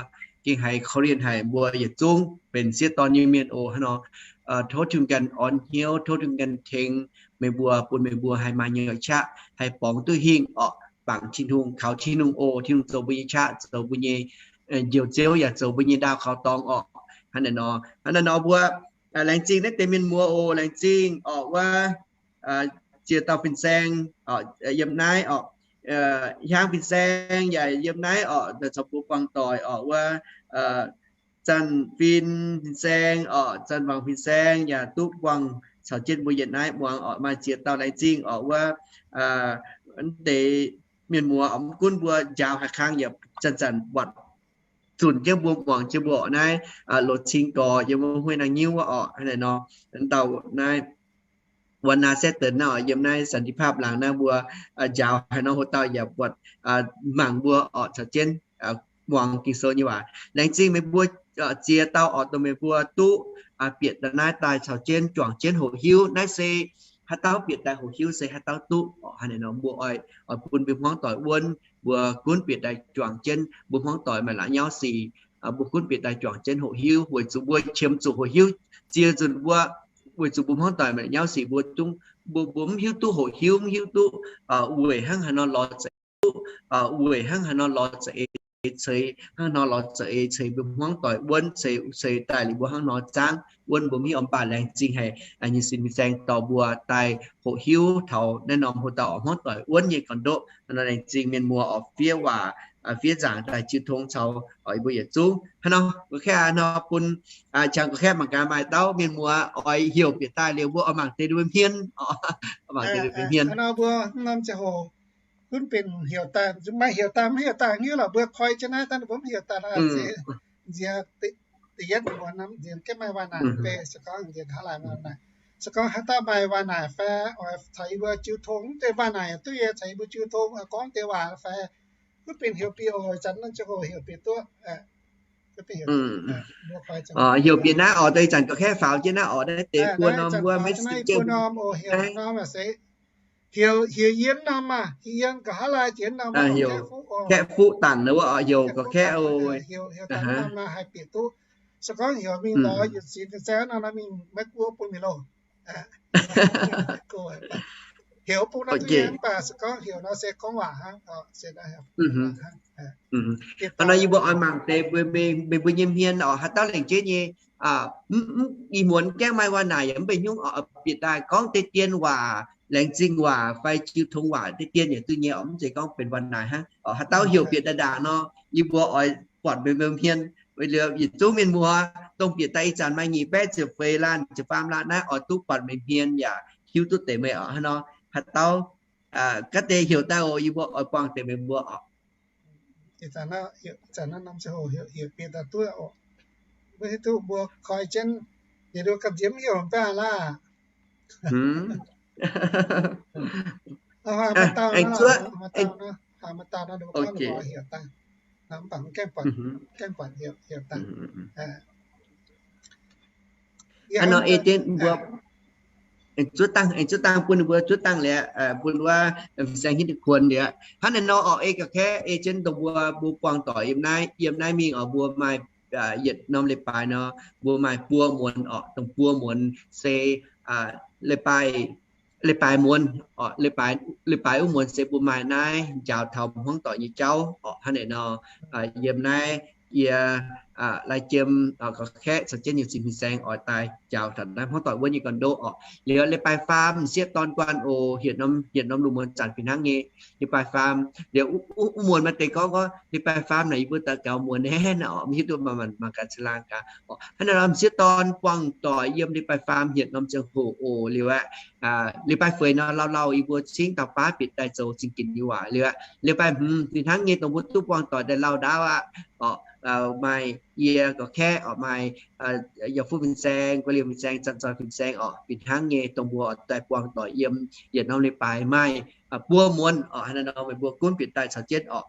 gengh haiz korv-lienh haic. Mbuo yietc zungv benx sieqv dorn nyei mienh oc hnangv nor, tov Tin-Hungh ganh orn hnyouv, tov Tin-Hungh ganh tengx meih mbuo, bun meih mbuo haih maaih nyei qaqv, haih borngz duqv hingh oc, bangc Tin-Hungh, kaux Tin-Hungh oc. Tin-Hungh zoux mbuo nyei qaqv, zoux mbuo nyei njoux Ziouv, yaac zoux mbuo nyei ndaauv kaux dorngx oc. Hnangv naaiv nor, hnangv naaiv nor mbuo laengz zingh naaiv deix mienh muoz oc, laengz zingh oc wuov ziex dauh fin-saeng yiem naaiv oc, hiaang fin-saeng yaac yiem naaiv oc, caux mbuo buangh doic oc wuov, Zanc Fin fin-saeng oc, Zanc Wangc fin-saeng yaac duqv buangh caux jienv mbuo yietc naaiv muangx oc. Maaih ziex dauh laengz zingh oc wuov, deix mienh muoz oc, mv gunv mbuo njaaux haaix kang yaac zanc-zanc buatc zunc jienv mbuo muangx jienv mbuo oc. Naaiv loz cing gorx yiem wuov huei naang nyiuv wuov oc, hnangv naaiv nor, dauh naaiv Wan Naa Setv Deix naaiv oc, yiem naaiv Santi Paapv laangz naaiv mbuo njaaux haaix nor, hoc dauh yaac buatc mangc mbuo oc, caux jienv muangx Ging-Sou nyei waac. Laengz zingh meih mbuo ziex dauh oc, dongh meih mbuo duqv bieqc daaih naaiv daaih caux jienv juangc jienv hoqc hiuv. Naaiv se haaix dauh bieqc daaih hoqc hiuv se haaix dauh duqv. Hnangv naaiv nor mbuo oix, oix bun mbuo hmuangv doic wuonv, mbuo gunv bieqc daaih juangc jienv mbuo hmuangv doic maaih la'nyauv sic, mbuo gunv bieqc daaih juangc jienv hoqc hiuv, weic zuqc mbuo qiemx zuqc hoqc hiuv, ziex nzunc mbuo, weic zuqc mbuo hmuangv doic maaih la'nyauv sic mbuo zungv, mbuo, mbuo mv hiuv duqv hoqc hiuv, mv hiuv duqv weic hnangv haaix nor lorz za'eix duqv, weic hnangv haaix nor lorz za'eix ceix, hnangv nor lorz za'eix ceix mbuo hmuangv doic wuonv, ceix, ceix daaih liuz mbuo hnangv nor zaangv wuonv mbuo mv hiuv. Mv baac laengz zingh haic nyei sin fin-saeng dorh mbuo daaih hoqc hiuv taux naaiv norm hoc dauh oix hmuangv doic wuonv nyei gorn-ndoqv. Hnangv nor laengz zingh mienh muoz oix fiev waac, fiev nzaangc daaih jiu tong caux oix mbuo yietc zungv. Hnangv nor, ga'katv nor bun, qangx ga'katv mangc gaax maaih dauh mienh muoz oix heuc bieqc daaih liuz mbuo oix mangc deix mbuo hmien, oix mangc deix mbuo hmien. Nor mbuo norm ziangh hoc gunv benx heuc daaih, maaih heuc daaih mv heuc daaih hnyouv lorqc, mbuo koi jienv naaiv daaih mbuo mv heuc daaih nor, nziex da'yietv mbuo norm nziex gengh maaih waac-naaic mv bei, se gorngv nziex haaix laanh waac-naaic, se gorngv haaix dauh maaih waac-naaic fai oix caux yie mbuo jiu tong, mv deix waac-naaic duqv yie caux yie mbuo jiu tong gorngv deix waac fai gunv benx heuc bieqc oc. Zanc naaiv ziangh hoc heuc bieqc duqv. Heuc bieqc naaiv oc, deix zanc ga'katv faaux jienv naaiv oc, naaiv deix buo norm wuov maiv se jienv buo norm oc, heuc norm se heuc, heuc yie norm maah, heuc yie ga'haav laai jiex norm, kaeqv fuqv dangc wuov oc, heuc ga'katv oc, heuc dangc norm haih bieqc duqv. Se gorngv heuc mingh lorz yietc sin fin-saeng nor, mingh Meiv Guoqv bun mingh loh. Heuc bun nor duqv nyei, mv baac se gorngv heuc nor se gorngv waac hnangv. Hnangv nor yie mbuo oix mangc deix mbuo, meih mbuo nyei hmien oc, haaix dauh laengz jeiv nyei. Mv, ih muonz gaengh maaih waac-naaic yaac mv benx haaix nyungc oc, bieqc daaih gorngv deix dien waac, laengz zingh waac fai jiu tong waac deix dien yaac duqv nyei oc, mv zeiz gorngv benx waac-naaic hnangv oc. Haaix dauh heuc bieqc daaih ndaangc nor, yie mbuo oix buatc meih mbuo hmien. Weic liuz yietc zungv mienh muoz dongh bieqc daaih ih zanc maaih nyic baeqv ziepc feix laanh, ziepc faam laanh naaiv oix duqv buatc meih hmien yaac hiuv duqv deix meih oc. Hnangv nor haaix dauh gaav deix heuc daaih oc, yie mbuo oix buangh deix meih mbuo oc. Mbuo hiuv duqv mbuo koi jienv, yietc nduqc gamh nziex mv heuc mv baac laah. Aengx zuov, hnangv nor ei jienv mbuo, aengx zuov dangh, aengx zuov dangh bun ninh mbuo zuov dangh liuz, bun wuov fin-saeng hitv kuonx liuz. Hnangv naaiv nor oc, ei ga'kaeqv ei jienv dongh mbuo, mbuo buangh doic yiem naaiv, yiem naaiv mingh oc, mbuo maaih yietc norm leiz-baaix nor, mbuo maaih buo muonz oc, dongh buo muonz se leiz-baaix, leiz-baaix muonz oc, leiz-baaix wuov muonz se mbuo maaih naaiv njaaux taux hmuangv doic nyei jauv oc. Hnangv naaiv nor yiem naaiv yie lai jiem ga'kaeqv caux jienv nyei sin fin-saeng oix daaih njaaux taux naaiv hmuangv doic wuov nyei gorn-ndoqv oc. Liuz leiz-baaix faam m'sieqv dorn guanh oc, hietc norm, hietc norm lungh muonz zanc fih hnangv nyei. Leiz-baaix faam liuz, wuov muonz maaih deix gorngv, gorngv leiz-baaix faam naaic yie mbuo daux gaux muonz naaiv oc, mv hiuv duqv mangc, mangc gaax cin-laangh gaax oc. Hnangv naaiv nor m'sieqv dorn buangh doic yiem leiz-baaix faam hietc norm ziangh hoc oc. Liuz aqv, leiz-baac feix nor lauh lauh yie mbuo cingv dauh baav bieqc daaih zoux zingh ginc nyei waac. Liuz aqv, leiz-baac hmz fih hnangv nyei dongh mbuo duqv buangh doic daaih lauh ndaauv aqv oc. Maaih yie ga'kaeqv oc, maaih yaac fuqv fin-saeng, guei liemh fin-saeng, zanc zoih fin-saeng oc, fih hnangv nyei dongh mbuo daaih buangh doic yiem yietc norm leiz-baaix maaih buo muonz oc. Hnangv naaiv nor meih mbuo gunv bieqc daaih caux jienv oc,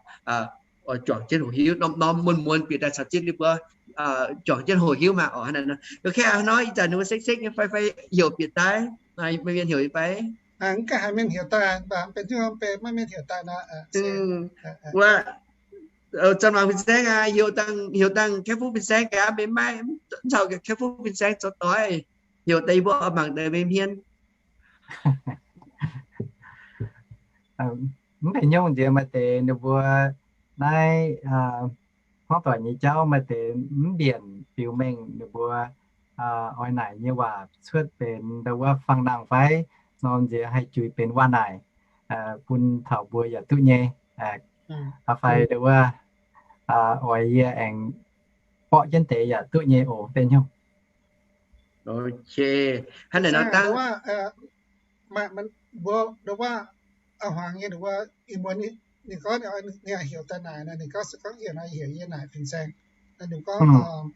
juangc jienv hoqc hiuv, norm norm muonz muonz bieqc daaih caux jienv ninh mbuo juangc jienv hoqc hiuv maah oc. Hnangv naaiv nor, ga'kaeqv hnoi ih zanc ninh mbuo sekv sekv nyei fai, fai heuc bieqc daaih, maaih mienh heuc yie fai? Mv gaengh haiz mienh heuc daaih, mv baac mv benx hnyouv mv benx maiv mienh heuc daaih nor. Wuov, zanc mangc fin-saeng aqv, heuc dangh, heuc dangh Kaeqv Fuqv fin-saeng gaax, meih maaih mv caux Kaeqv Fuqv fin-saeng zoux doic, heuc daaih yie mbuo oix mangc deix meih hmien. Mv benx hnyouv nziex maaih deix ninh mbuo naaiv hmuangv doic nyei jauv maaih deix mv mbienc biux mengh ninh mbuo oix naaic nyei waac cuotv benx ndau wuov fang nangh fai norm nziex haih juix benx waac naaic bun taux mbuo yaac duqv nyei. Fai ndau wuov oix yie aengx borqv jienv deix yaac duqv nyei oc, mv benx hnyouv. Hnangv naaic nor dangh mbuo ndau wuov a'hmuangx nyei ndau wuov ih muonz ninh gorngv ninh heuc daaih naaic nor, ninh gorngv se gorngv heuc nor heuc yie naaic fin-saeng. Ninh gorngv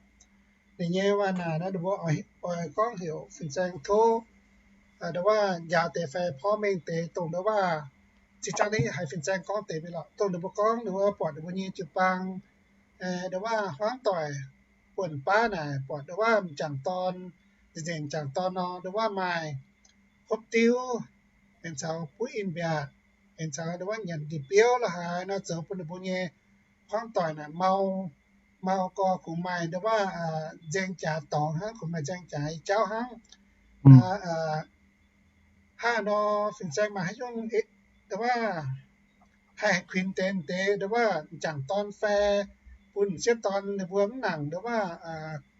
ninh nyei waac naaic nor ninh mbuo oix gorngv heuc fin-saeng tov ndau wuov njaaux deix fai porv mengh deix dongh ndau wuov zinh zaangc ninh haiz fin-saeng gorngv deix mingh lorqc. Dongh ninh mbuo gorngv ninh mbuo buatc ninh mbuo nyei jiu-baang ndau wuov hmuangv doic buonc baav naaic, buatc ndau wuov m'jangc dorn, nzengc m'jangc dorn nor ndau wuov maaih bopv diuv, aengx caux buov in mbiaatc, aengx caux ndau wuov nyanc ndie-biouv la'haaix nor zoux bun ninh mbuo nyei hmuangv doic naaic mau, mau gorx kungx maaih ndau wuov nzaeng jaax dorngx hnangv, kungx maaih nzaeng jaax nyei jauv hnangv. Hnangv nor fin-saeng maaih haaix nyungc ndau wuov haih kuinx deix deix ndau wuov m'jangc dorn fai bun m'sieqv dorn ninh mbuo mv nangc ndau wuov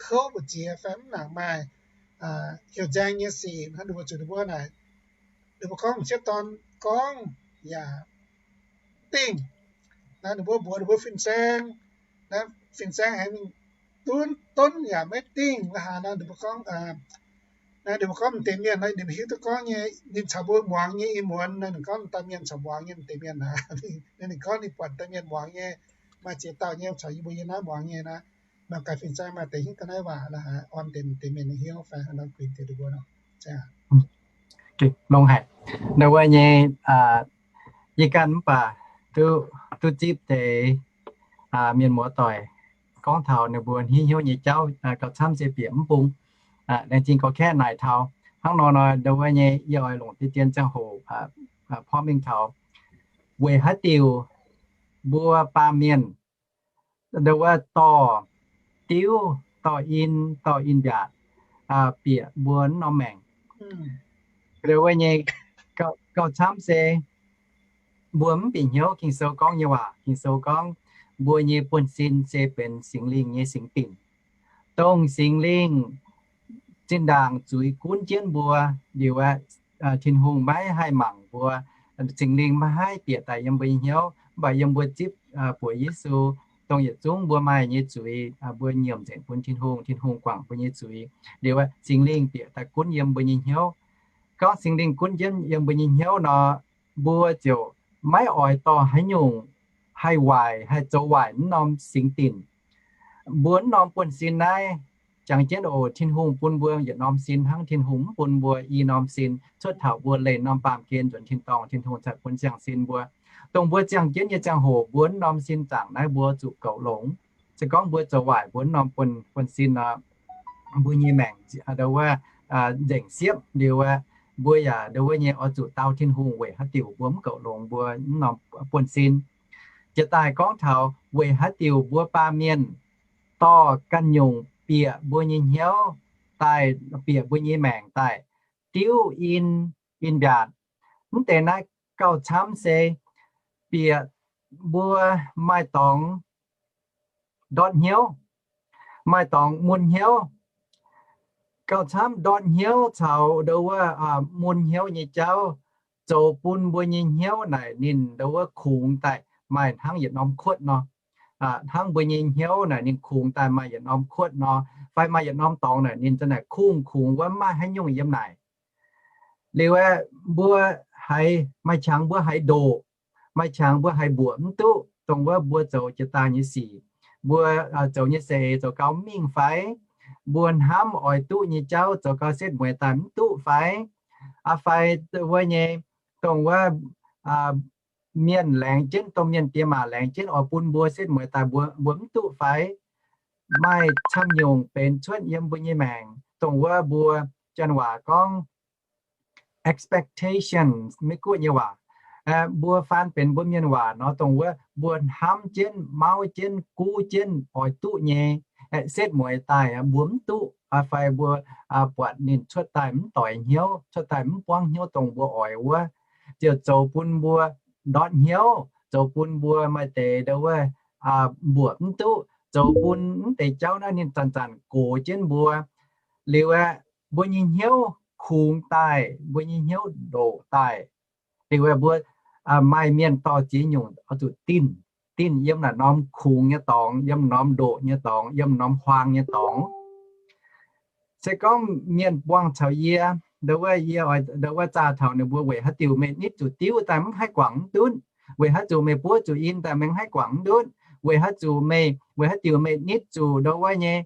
kouv mbu'ziex fai mv nangc maaih heuc nzaeng nyei sic hnangv, ninh mbuo zuqc ninh mbuo naaic, ninh mbuo gorngv m'sieqv dorn gorngv yaac dingh, naaiv ninh mbuo mbuox ninh mbuo fin-saeng, naaiv fin-saeng aengx mingh dunv, dunv yaac maiv dingh la'haaix nor, ninh mbuo gorngv, naaiv ninh mbuo gorngv m'deix mienh naaiv ninh mbuo hiuv duqv gorngv nyei, ninh caux mbuo muangx nyei ih muonz naaiv ninh gorngv dauh mienh caux muangx nyei m'deix mienh aqv. Ninh gorngv ninh buatc dauh mienh muangx nyei, maaih ziex dauh nyei caux yie mbuo yiem naaiv muangx nyei naaiv, mangc gaax fin-saeng maaih deix hiuv duqv naaiv waac la'haaix, orn deix m'deix mienh nyei hnyouv fai hnangv nor kuinx deix ninh mbuo nor. Longx haic. Ndau wuov nyei, yie ganh mv baac duqv, duqv zipv deix mienh muoz-doic gorngv taux ninh mbuo hnyouv hnyouv nyei jauv gauh camv se bieqc mv bung. Laengz zingh gorx-kaeqv naaic taux hnangv nor nor, ndau wuov nyei yie oix longc deix dien ziangh hoc porv mengh taux weic haaix diuc mbuo baamh mienh ndau wuov dorh diuv, dorh in, dorh in mbiaatc bieqc mbuo wuov norm maengc. Ndau wuov nyei gauh camv se mbuo mv bieqc hnyouv Ging-Sou gorngv nyei waac. Ging-Sou gorngv mbuo nyei buonv-sin se benx Singx Lingh nyei singx dinc. Dongh Singx Lingh zinh ndaangc zuiz gunv jienv mbuo liuz aeqv, Tin-Hungh maiv haih mangc mbuo. Singx Lingh maiv haih bieqc daaih yiem mbuo nyei hnyouv, mv baac yiem mbuo zipv buoz Yesu, dongh yietc zungv mbuo maaih nyei zuiz mbuo nyiemc nzengc bun Tin-Hungh, Tin-Hungh guangc mbuo nyei zuiz. Liuz aeqv, Singx Lingh bieqc daaih gunv yiem mbuo nyei hnyouv. Gorngv Singx Lingh gunv jienv yiem mbuo nyei hnyouv nor, mbuo ziouc maiv oix dorh haaix nyungc haih waaic, haih zoux waaic mv norm singx dinc. Mbuo mv norm buonv-sin naaiv, jangx jienv oc, Tin-Hungh bun mbuo yietc norm sin hnangv. Tin-Hungh mv bun mbuo i norm sin. Cuotv taux mbuo leih norm baamh gen nzuonx tin-dorngh, Tin-Hungh ziouc bun siang-sin mbuo. Dongh mbuo ziangh jienv nyei ziangh hoc mbuo mv norm sin zaangc naaiv mbuo zuqc goux longx. Se gorngv mbuo zoux waaic mbuo mv norm buonv-sin nor, mbuo nyei maengc ndau wuov nzengc siepv liuz aeqv, mbuo yaac ndau wuov nyei oix zuqc dau Tin-Hungh weic haaix diuc mbuo mv goux longx mbuo mv norm buonv-sin. Jiex daaih gorngv taux weic haaix diuc mbuo baamh mienh dorh ganh nyungc bieqc mbuo nyei hnyouv daaih, bieqc mbuo nyei maengc daaih, diuv in, in mbiaatc. Mv deix naaiv gauh camv se bieqc mbuo maaih dorngx ndortv hnyouv, maaih dorngx mun hnyouv. Gauh camv ndortv hnyouv caux ndau wuov mun hnyouv nyei jauv zoux bun mbuo nyei hnyouv naaic ninh ndau wuov kungx daaih maaih hnangv yietc norm kuotv nor. Hnangv mbuo nyei hnyouv naaic ninh kungx daaih maaih yietc norm kuotv nor, fai maaih yietc norm dorngx naaic ninh za'naaic kungx-kungx wuov mv maaih haaix nyungc yiem naaic. Liuz aeqv, mbuo haiz maaih qangx mbuo haiz ndoqc, maaih qangx mbuo haiz mbuoqc mv duqv, dongh wuov mbuo zoux jiex daaih nyei sic, mbuo zoux nyei seix zoux gau mv mingh fai, mbuo hnamv oix duqv nyei jauv zoux gau setv mueiz daaih mv duqv fai, fai wuov nyei, dongh wuov mienh laengz jienv, dongh mienh diex maac laengz jienv oix bun mbuo setv mueiz daaih mbuo, mbuo mv duqv fai, maaih camv nyungc benx cuotv yiem mbuo nyei maengc, dongh wuov mbuo janx waac gorngv expectations, Meiv-Guoqv nyei waac. Mbuo faan benx mbuo mienh waac nor, dongh wuov mbuo hnamv jienv, mauv jienv, guv jienv oix duqv nyei, setv mueiz daaih mbuo mv duqv, fai mbuo buatc ninh cuotv daaih mv doix hnyouv, cuotv daaih mv buangv hnyouv dongh mbuo oix wuov, ziouc zoux bun mbuo ndortv hnyouv, zoux bun mbuo maaih deix ndau wuov mbuoqc mv duqv, zoux bun mv deix jauv naaiv ninh zanc-zanc gox jienv mbuo. Liuz aeqv, mbuo nyei hnyouv kungx daaih, mbuo nyei hnyouv ndoqc daaih. Liuz aeqv, mbuo maaih mienh dorh ziex nyungc oix zuqc dinh, dinh yiem naaic norm kungx nyei dorngx, yiem norm ndoqc nyei dorngx, yiem norm huaang nyei dorngx. Se gorngv mienh buangh caux yie, ndau wuov yie oix ndau wuov zaah taux ninh mbuo, weic haaix diuc meih nitv zuqc diuv daaih mv haih guangc mv ndutv? Weic haaix zuqc meih buov zuqc in daaih meih mv haih guangc mv ndutv? Weic haaix zuqc meih, weic haaix diuc meih nitv zuqc ndau wuov nyei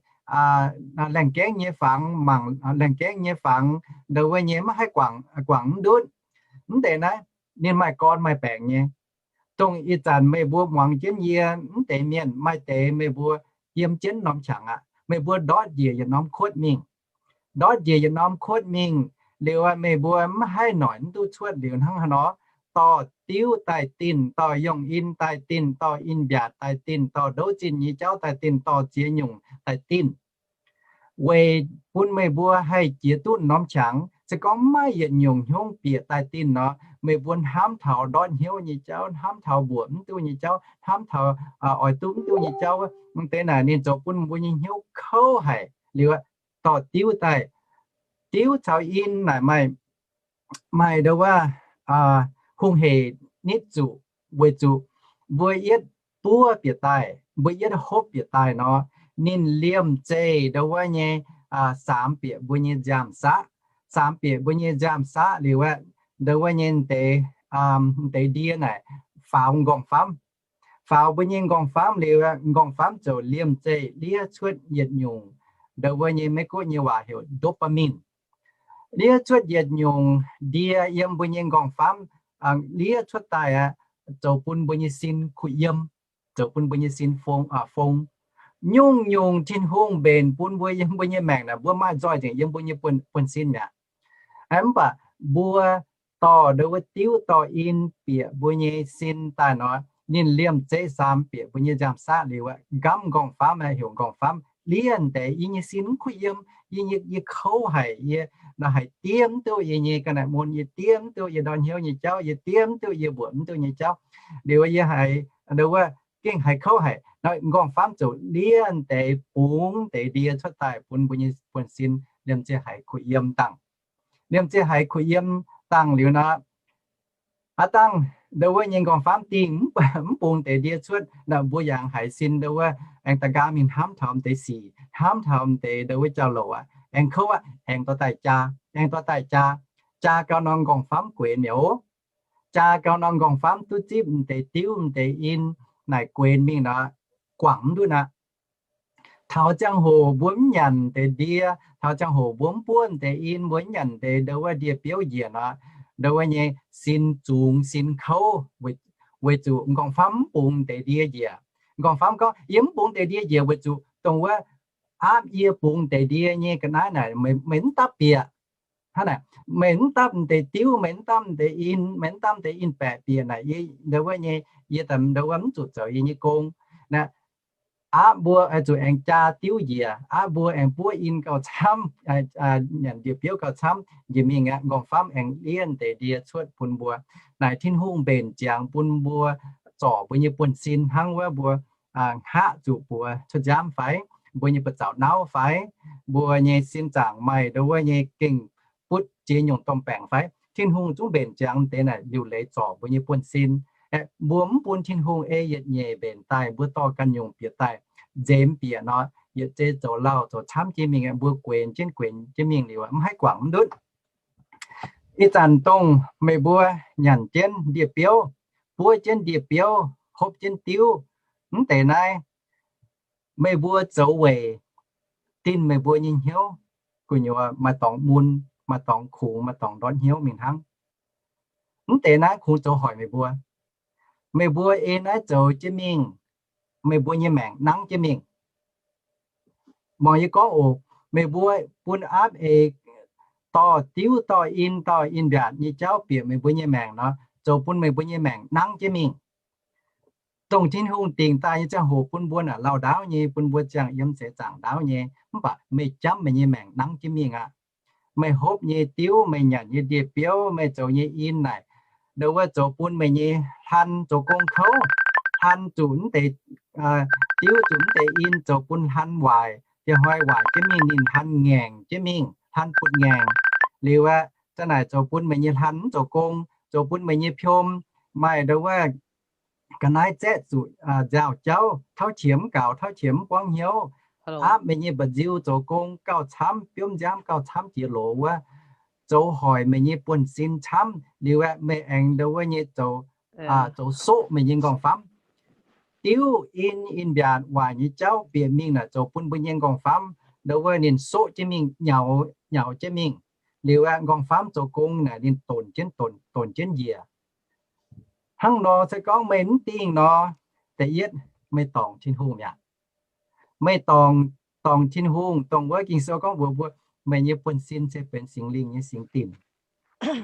laengh gaengv nyei fangx, mangc laengh gaengv nyei fangx ndau wuov nyei mv haih guangc, guangc mv ndutv? Mv deix naaiv ninh maaih gorn maaih baengc nyei. Dongh ih zanc meih mbuo muangx jienv yie mv deix mienh, maaih deix meih mbuo yiem jienv norm qangx aqv, meih mbuo ndortv njiec yietc norm kuotv mingh. Ndortv njiec yietc norm kuotv mingh, Liuz meih mbuo mv haih noic mv duqv cuotv liuz hnangv haaix nor, dorh diuv daaih dinh, dorh yongh in daaih dinh, dorh in mbiaatc daaih dinh, dorh ndouv zinh nyei jauv daaih dinh, dorh ziex nyungc daaih dinh, weic bun meih mbuo haih jiex duqv norm qangx. Se gorngv mv maaih yietc nyungc hnyouv bieqc daaih dinh nor, meih mbuo hnamv taux ndortv hnyouv nyei jauv, hnamv taux mbuoqc mv duqv nyei jauv, hnamv taux oix duqv mv duqv nyei jauv, mv deix naaic ninh zoux bun mbuo nyei hnyouv kouv haic. Liuz dorh diuv daaih, diuv caux in naaic maaih, maaih ndo wuov hungh hec nitv zuqc, weic zuqc mbuo yietv buov bieqc daaih, mbuo yietv hopv bieqc daaih nor, ninh liemh zeih ndo wuov nyei saamx bieqc mbuo nyei nziaamv-saqv. Saamx bieqc mbuo nyei nziaamv-saqv liuz aeqv, ndo wuov nyei deix, deix ndie naaic faaux m'nqorngv-famv. Faaux mbuo nyei m'nqorngv-famv liuz aeqv, m'nqorngv-famv ziouc liemh zeih liev cuotv yietc nyungc, ndo wuov nyei Meiv-Guoqv nyei waac heuc dopamine. Liev cuotv yietc nyungc ndie yiem mbuo nyei m'nqorngv-famv, liev cuotv daaih aeqv, zoux bun mbuo nyei sin kuh yiem, zoux bun mbuo nyei sin fong, fong. Nyungc-nyungc Tin-Hungh mbenc bun mbuo yiem mbuo nyei maengc naaic, mbuo maaih nzoih nzengc yiem mbuo nyei buonv, buonv-sin mi'aqv. Mv baac mbuo dorh ndo wuov diuv dorh in bieqc mbuo nyei sin daaih nor, ninh liemh zeih saamx bieqc mbuo nyei nziaamv-saqv liuz aeqv, nqamv m'nqorngv-famv aeqv, heuc m'nqorngv-famv, liev deix yie nyei sin mv kuh yiem, yie, yie kouv haic, yie naaic haiz diev mv duqv yie nyei ga'naaiv mun, yie diev mv duqv yie ndortv hnyouv nyei jauv, yie diev mv duqv yie mbuoqc mv duqv nyei jauv. Liuz yie haiz ndo wuov gengh haiz kouv haic. Naaiv m'nqorngv-famv ziouc liev deix bungx deix ndie cuotv daaih bun mbuo nyei buonv-sin liemh zeih haiz kuh yiem dangh. Liemh zeih haiz kuh yiem dangh liuz nor, aav dangh ndo wuov nyei m'nqorngv-famv dingh mv bungx deix ndie cuotv, naaiv mbuo yaac haiz sin ndo wuov aengx da'nqaang mingh hnamv taux m'deix sic, hnamv taux m'deix ndo wuov jauv-louc aqv, aengx kouv aqv, aengx dorh daaih jaa, aengx dorh daaih jaa, jaa gau nor m'nqorngv-famv guenx mi'aqv. Jaa gau nor m'nqorngv-famv duqv zipv m'deix diuv m'deix in naaic guenx mingh nor, guangc mv ndutv aqv. Taux ziangh hoc mbuo mv nyanc deix ndie, taux ziangh hoc mbuo mv buov deix in, mbuo mv nyanc deix ndo wuov ndie-biouv njiec nor, ndo wuov nyei sin zungx sin kouv, weic zuqc m'nqorngv-famv mv bungx deix ndie njiec. M'nqorngv-famv gorngv, yie mv bungx deix ndie njiec weic zuqc dongh wuov aapv yie bungx deix ndie nyei ga'naaiv naaic meih mv dapv bieqc. Hnangv naaic, meih mv dapv deix diuv, meih mv dapv deix in, meih mv dapv deix in-baeqc bieqc naaic, ndo wuov nyei, yie ndo wuov mv zuqc zoux yie nyei gong. Naaiv, aapv mbuo zuqc aengx jaa diuv njiec, aapv mbuo aengx buov in gauh camv, nyanc ndie-biouv gauh camv njiec mingh aqv. M'nqorngv-famv aengx liev deix ndie cuotv bun mbuo. Naaic Tin-Hungh mbenc ziangx bun mbuo zorc mbuo nyei buonv-sin hnangv wuov mbuo hngaqv zuqc buoz cuotv nziaamv fai, mbuo nyei buoz-zaux nauv fai, mbuo nyei sin zaangc maaih ndo wuov nyei gengh butv ziex nyungc domh baengc fai, Tin-Hungh zungv mbenc ziangx deix naaic liuc leiz zorc mbuo nyei buonv-sin. Mbuo mv bun Tin-Hungh ei yietc nyeic mbenc daaih, mbuo dorh ganh nyungc bieqc daaih nzemx bieqc nor, yietc zei zoux lauh zoux camv jienv mingh, mbuo guenx jienv guenx jienv mingh liuz mv haih guangc mv ndutv. Ih zanc dongh meih mbuo nyanc jienv ndie-biouv, buov jienv ndie-biouv, hopv jienv diuv, mv deix naaiv meih mbuo zoux weic dinh meih mbuo nyei hnyouv gu'nyuoz maaih dorngx mun, maaih dorngx kungx, maaih dorngx ndortv hnyouv mingh hnangv. Mv deix naaiv kungx zoux hoic meih mbuo. Meih mbuo ei naaiv zoux jienv mingh, meih mbuo nyei maengc nangv jienv mingh. Mangc yie gorngv oc, meih mbuo bun aapv eix dorh diuv dorh in dorh in-mbiaatc nyei jauv bieqc meih mbuo nyei maengc nor, zoux bun meih mbuo nyei maengc nangv jienv mingh. Dongh Tin-Hungh dingc daaih nyei ziangh hoc bun mbuo naaic lauh ndaauv nyei, bun mbuo ziangh yiem seix zaangc ndaauv nyei, mv baac meih jamv meih nyei maengc nangv jienv mingh aqv. Meih hopv nyei diuv, meih nyanc nyei ndie-biouv, meih zoux nyei in naaic, ndo wuov zoux bun meih nyei hlan zoux gong kouv, hlan zuqc mv deix diuv zuqc mv deix in zoux bun hlan waaic, dieh hnoi waaic jienv mingh ninh hlan ngaengc jienv mingh, hlan butv ngaengc. Liuz aeqv, za'naaic zoux bun meih nyei hlan mv zoux gong, zoux bun meih nyei piom maaih ndo wuov ga'naaiv zaeqv zuqc nziaaux jauv, tauv qiemx mv gaux, tauv qiemx mv buangv hnyouv, aapv meih nyei mba'nziu zoux gong gauh camv, biomv nziaamv gauh camv jiex loz wuov, zoux hoic meih nyei buonv-sin camv. Liuz aeqv, meih aengx ndo wuov nyei zoux, zoux soqv meih nyei m'nqorngv-famv. Diuv in, in-mbiaatc waaic nyei jauv bieqc mingh naaic zoux bun mbuo nyei m'nqorngv-famv ndo wuov ninh soqv jienv mingh, nyaux, nyaux jienv mingh. Liuz aeqv, m'nqorngv-famv zoux gong naaic ninh donx jienv, donx, donx jienv njiec. Hnangv nor se gorngv meih mv dingh nor, da'yietv meih dorngc Tin-Hungh mi'aqv. Meih dorngc, dorngc Tin-Hungh, dongh wuov Ging-Sou gorngv mbuox mbuo, meih nyei buonv-sin se benx Singx Lingh nyei singx dinc.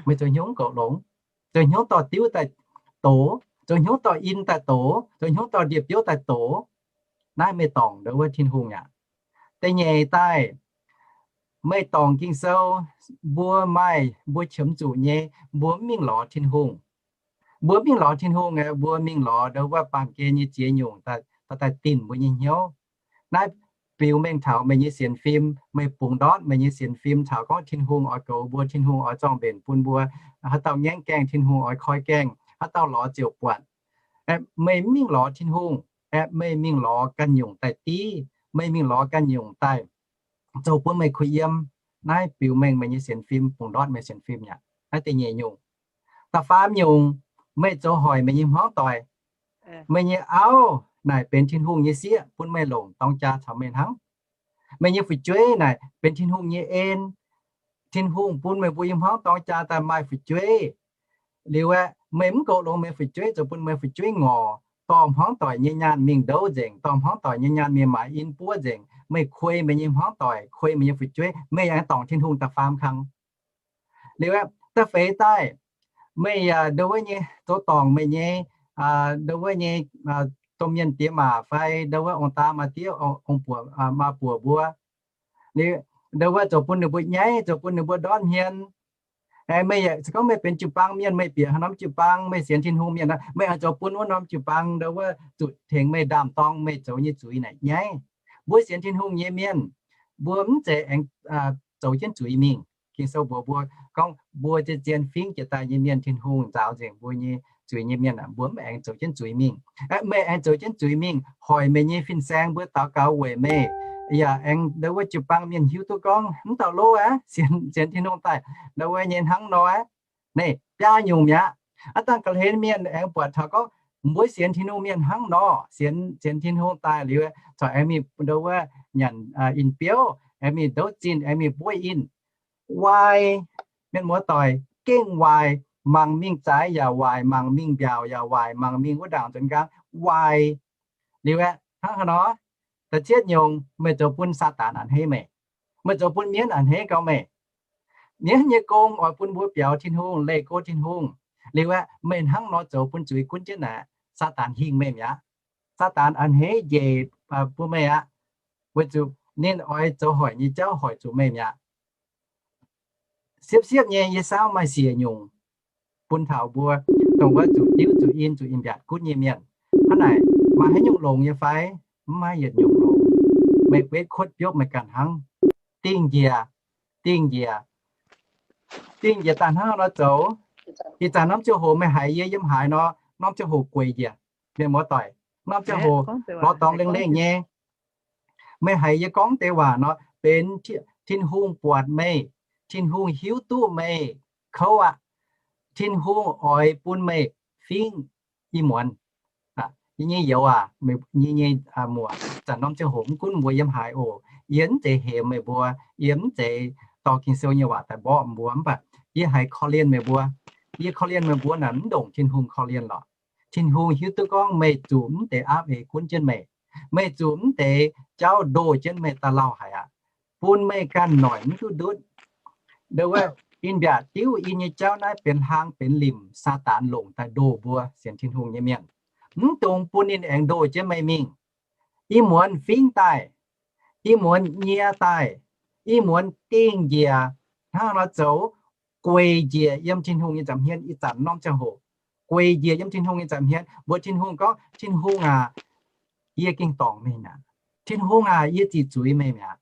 Meih zoux hnyouv mv goux longx, zoux hnyouv dorh diuv daaih doz, zoux hnyouv dorh in daaih doz, zoux hnyouv dorh ndie-biouv daaih doz. Naaiv meih dorngc ndau wuov Tin-Hungh aqv. Da'nyeic daaih, meih dorngc Ging-Sou, mbuo maaih mbuo qiemx zuqc nyei, mbuo mv mingh lorz Tin-Hungh. Mbuo mv mingh lorz Tin-Hungh aeqv, mbuo mingh lorz ndau wuov baamh gen nyei ziex nyungc daaih, daaih dinh mbuo nyei hnyouv. Naaiv biux mengh taux meih nyei sienx fim, meih bungx ndortv meih nyei sienx fim caux gorngv Tin-Hungh oix goux mbuo, Tin-Hungh oix zorng-mbenc bun mbuo, haaix dauh ngaengv gaengh Tin-Hungh oix koi gaengh, haaix dauh lorz ziouc buatc. Aeqv, meih mv mingh lorz Tin-Hungh, aeqv, meih mingh lorz ganh nyungc daaih div, meih mingh lorz ganh nyungc daaih zoux bun meih kuh yiem. Naaiv biux mengh meih nyei sienx fim, bungx ndortv meih sienx fim aqv. Naaiv da'nyeic nyungc. Da'faam nyungc, meih zoux hoic meih nyei hmuangv doic. Meih nyei auv naaic benx Tin-Hungh nyei sieqv bun meih longc dorng jaa caux meih hnangv. Meih nyei fu'jueiv naaic benx Tin-Hungh nyei en. Tin-Hungh bun meih mbuo nyei hmuangv dorng jaa daaih maaih fu'jueiv. Liuz aeqv, meih mv goux longx meih fu'jueiv, zoux bun meih fu'jueiv ngorc, dorh hmuangv doic nyei nyaanh mingh ndouv nzengc, dorh hmuangv doic nyei nyaanh mingh maaiz in buov nzengc. Meih kuei meih nyei hmuangv doic, kuei meih nyei fu'jueiv, meih aengx dorngc Tin-Hungh da'faam kang. Liuz aeqv, da'feix daaih, meih yaac ndau wuov nyei zoux dorngc meih nyei, ndau wuov nyei domh mienh diex maac fai ndau wuov ong-daa maa-diev, ong-buoc maa-buoc mbuo. Liuz ndau wuov zoux bun ninh mbuo nyaiv, zoux bun ninh mbuo ndortv hmien. Meih yaac se gorngv meih benx jiu-baang mienh, meih bieqc haaix norm jiu-baang, meih sienx Tin-Hungh mienh, meih aengx zoux bun wuov norm jiu-baang ndau wuov zuqc tengx meih ndaam-dorng meih zoux nyei zuiz naaic nyaiv. Mbuo sienx Tin-Hungh nyei mienh, mbuo mv zeiz aengx zoux jienv zuiz mingh. Ging-Sou mbuox mbuo gorngv mbuo zien-zien fingx jiex daaih nyei mienh Tin-Hungh nzaaux nzengc mbuo nyei zuiz nyei mienh, mbuo mv aengx zoux jienv zuiz mingh. Meih aengx zoux jienv zuiz mingh, hoic meih nyei fin-saeng mbuo daux gaux weic meih, yaac aengx ndau wuov jiu-baang mienh hiuv duqv gorngv mv dauh lov aqv, sienx, sienx Tin-Hungh daaih ndau wuov nyei hnangv nor aqv. Naaiv biaa nyungc mi'aqv. Aav dangh ga'hlen mienh aengx buatc taux gorngv mbuo sienx Tin-Hungh mienh hnangv nor, sienx, sienx Tin-Hungh daaih liuz, corc aengx mingh ndau wuov nyanc in-biouv, aengx mingh ndouv zinh, aengx mingh buov in. Waaic, mienh muoz-doic, gengh waaic, mangc mingh zaaix yaac waaic, mangc mingh mbiaauc yaac waaic, mangc mingh wuov ndaangc nzuonx nqaang waaic. Liuz aeqv, hnangv haaix nor? Da'cietv nyungc, meih zoux bun Saadaan a'hneiv meih. Meih zoux bun mienv a'hneiv gauh meih. Mienv nyei gong oix bun mbuo biaux Tin-Hungh, leih go Tin-Hungh. Liuz aeqv, meih hnangv nor zoux bun zuiz gunv jienv naaic, Saadaan hingh meih mi'aqv. Saadaan a'hneiv njiec bun meih aqv, weic zuqc ninh oix zoux hoic nyei jauv hoic zuqc meih mi'aqv. Siepv-siepv nyei yie saauv maaih siec nyungc bun taux mbuo, dongh wuov zuqc diuv zuqc in zuqc in-mbiatc gunv nyei mienh. Hnangv naaic, maaih haaix nyungc longx nyei fai? Mv maaih yietc nyungc longx. Meih wetv kuotv biopv meih ganh hnangv. Dingh njiec, dingh njiec, dingh njiec daaih hnangv nor zoux. Ih zanc norm ziangh hoc meih haiz yie yiem haaix nor, norm ziangh hoc gueix njiec. Mienh muoz-doic, norm ziangh hoc lorz dorngx lengh lengh nyei. Meih haiz yie gorngv deix waac nor, benx Tin-Hungh buatc meih, Tin-Hungh hiuv duqv meih kouv aqv. Tin-Hungh oix bun meih fingx ih muonz. Yie nyei youz aac, yie nyei muoc, zanc norm ziangh hoc mv gunv mbuo yiem haaix oc, yie mv zeiz hemx meih mbuo, yie mv zeiz dorh Ging-Sou nyei waac daaih mborqv mbuo, mv baac yie haiz korv-lienh meih mbuo. Yie korv-lienh meih mbuo naaic mv ndongc Tin-Hungh korv-lienh lorqc. Tin-Hungh hiuv duqv gorngv meih zuqc mv deix aapv eix gunv jienv meih. Meih zuqc mv deix jauv ndoh jienv meih daaih lauh haic aqv, bun meih ganh noic mv duqv ndutv. Ndo wuov, in-mbiatc diuv in nyei jauv naaiv benx hlang benx limc, Saadaan longc daaih ndoh mbuo sienx Tin-Hungh nyei mienh. Mv dungx bun ninh aengx ndoh jienv meih mingh. Ih muonz fingx daaih, ih muonz nyie daaih, ih muonz dingh njiec, hnangv nor zoux, gueic njiec yiem Tin-Hungh nyei nza'hmien. Ih zanc norm ziangh hoc gueic njiec yiem Tin-Hungh nyei nza'hmien, mbuox Tin-Hungh gorngv, Tin-Hungh aac, yie gengh dorngc meih mi'aqv. Tin-Hungh aac, yie ziqc zuiz meih mi'aqv.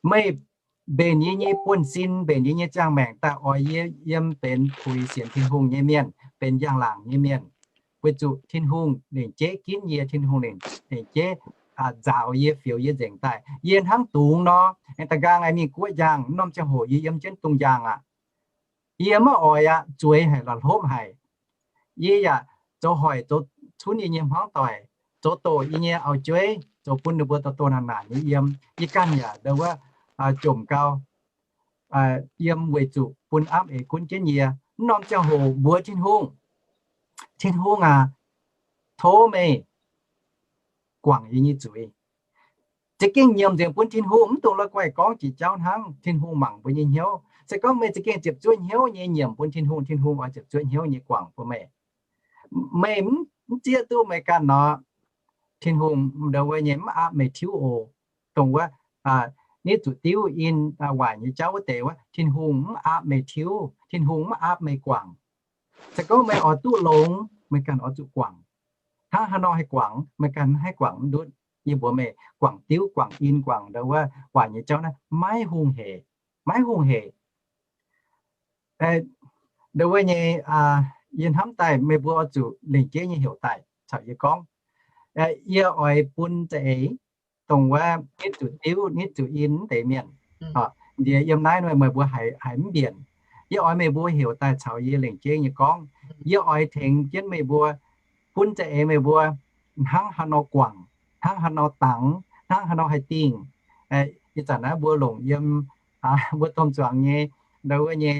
Meih mbenc yie nyei buonv-sin, mbenc yie nyei ziangh maengc daaih oix yie yiem benx puix sienx Tin-Hungh nyei mienh, benx njang-laangc nyei mienh. Weic zuqc Tin-Hungh lengc jeiv ginv yie, Tin-Hungh lengc, lengc jeiv nzaaux yie, fioux yie nzengc daaih. Yie hnangv dungz nor, aengx da'nqaang aengx mingh guoqv njang. Norm ziangh hoc yie yiem jienv dungz njang aqv. Yie maiv oix aqv, zueiz haic, la'hlopv haic. Yie yaac zoux hoic, zoux cunv yie nyei hmuangv doic, zoux doqc yie nyei auv-jueiv, zoux bun ninh mbuo doh doh naanc naanc nyei yiem. Yie ganh yaac ndo wuov jomc gau, yiem weic zuqc bun aapv eix gunv jienv yie. Mv norm ziangh hoc mbuox Tin-Hungh, Tin-Hungh aac, tov meih guangc yie nyei zuiz. za'gengh nyiemc nzengc bun Tin-Hungh, mv dungx la'guaih gorngv jiex jauv hnangv. Tin-Hungh mangc mbuo nyei hnyouv. Se gorngv meih za'gengh ziepc zuoqv hnyouv nyei nyiemc bun Tin-Hungh, Tin-Hungh oix ziepc zuoqv hnyouv nyei guangc bun meih. Meih mv zieqv duqv meih ganh nor, Tin-Hungh ndongc wuov nyei mv aapv meih tiuv oc. Dongh wuov, nitv zuqc diuv in waaic nyei jauv wuov deix wuov, Tin-Hungh mv aapv meih tiuv, Tin-Hungh mv aapv meih guangc. Se gorngv meih oix duqv longx, meih ganh oix zuqc guangc. Hnangv haaix nor haih guangc? Meih ganh haih guangc mv ndutv. Yie mbuox meih, guangc diuv, guangc in, guangc ndongc wuov waaic nyei jauv naaiv maiv hungh hec, maiv hungh hec. Ndongc wuov nyei, yie hnamv daaih meih mbuo oix zuqc lengc jeiv nyei heuc daaih caux yie gorngv. Yie oix bun za'eix dongh wuov nitv zuqc diuv, nitv zuqc in wuov deix mienh. Ndiev yiem naaiv nor meih mbuo haiz mv mbienc. Yie oix meih mbuo heuc daaih caux yie lengc jeiv nyei gorngv. Yie oix tengx jienv meih mbuo, bun za'eix meih mbuo hnangv haaix nor guangc, hnangv haaix nor dangx, hnangv haaix nor haih dingh. Ih zanc naaiv mbuo longc yiem mbuo domh zuangx nyei, ndongc wuov nyei,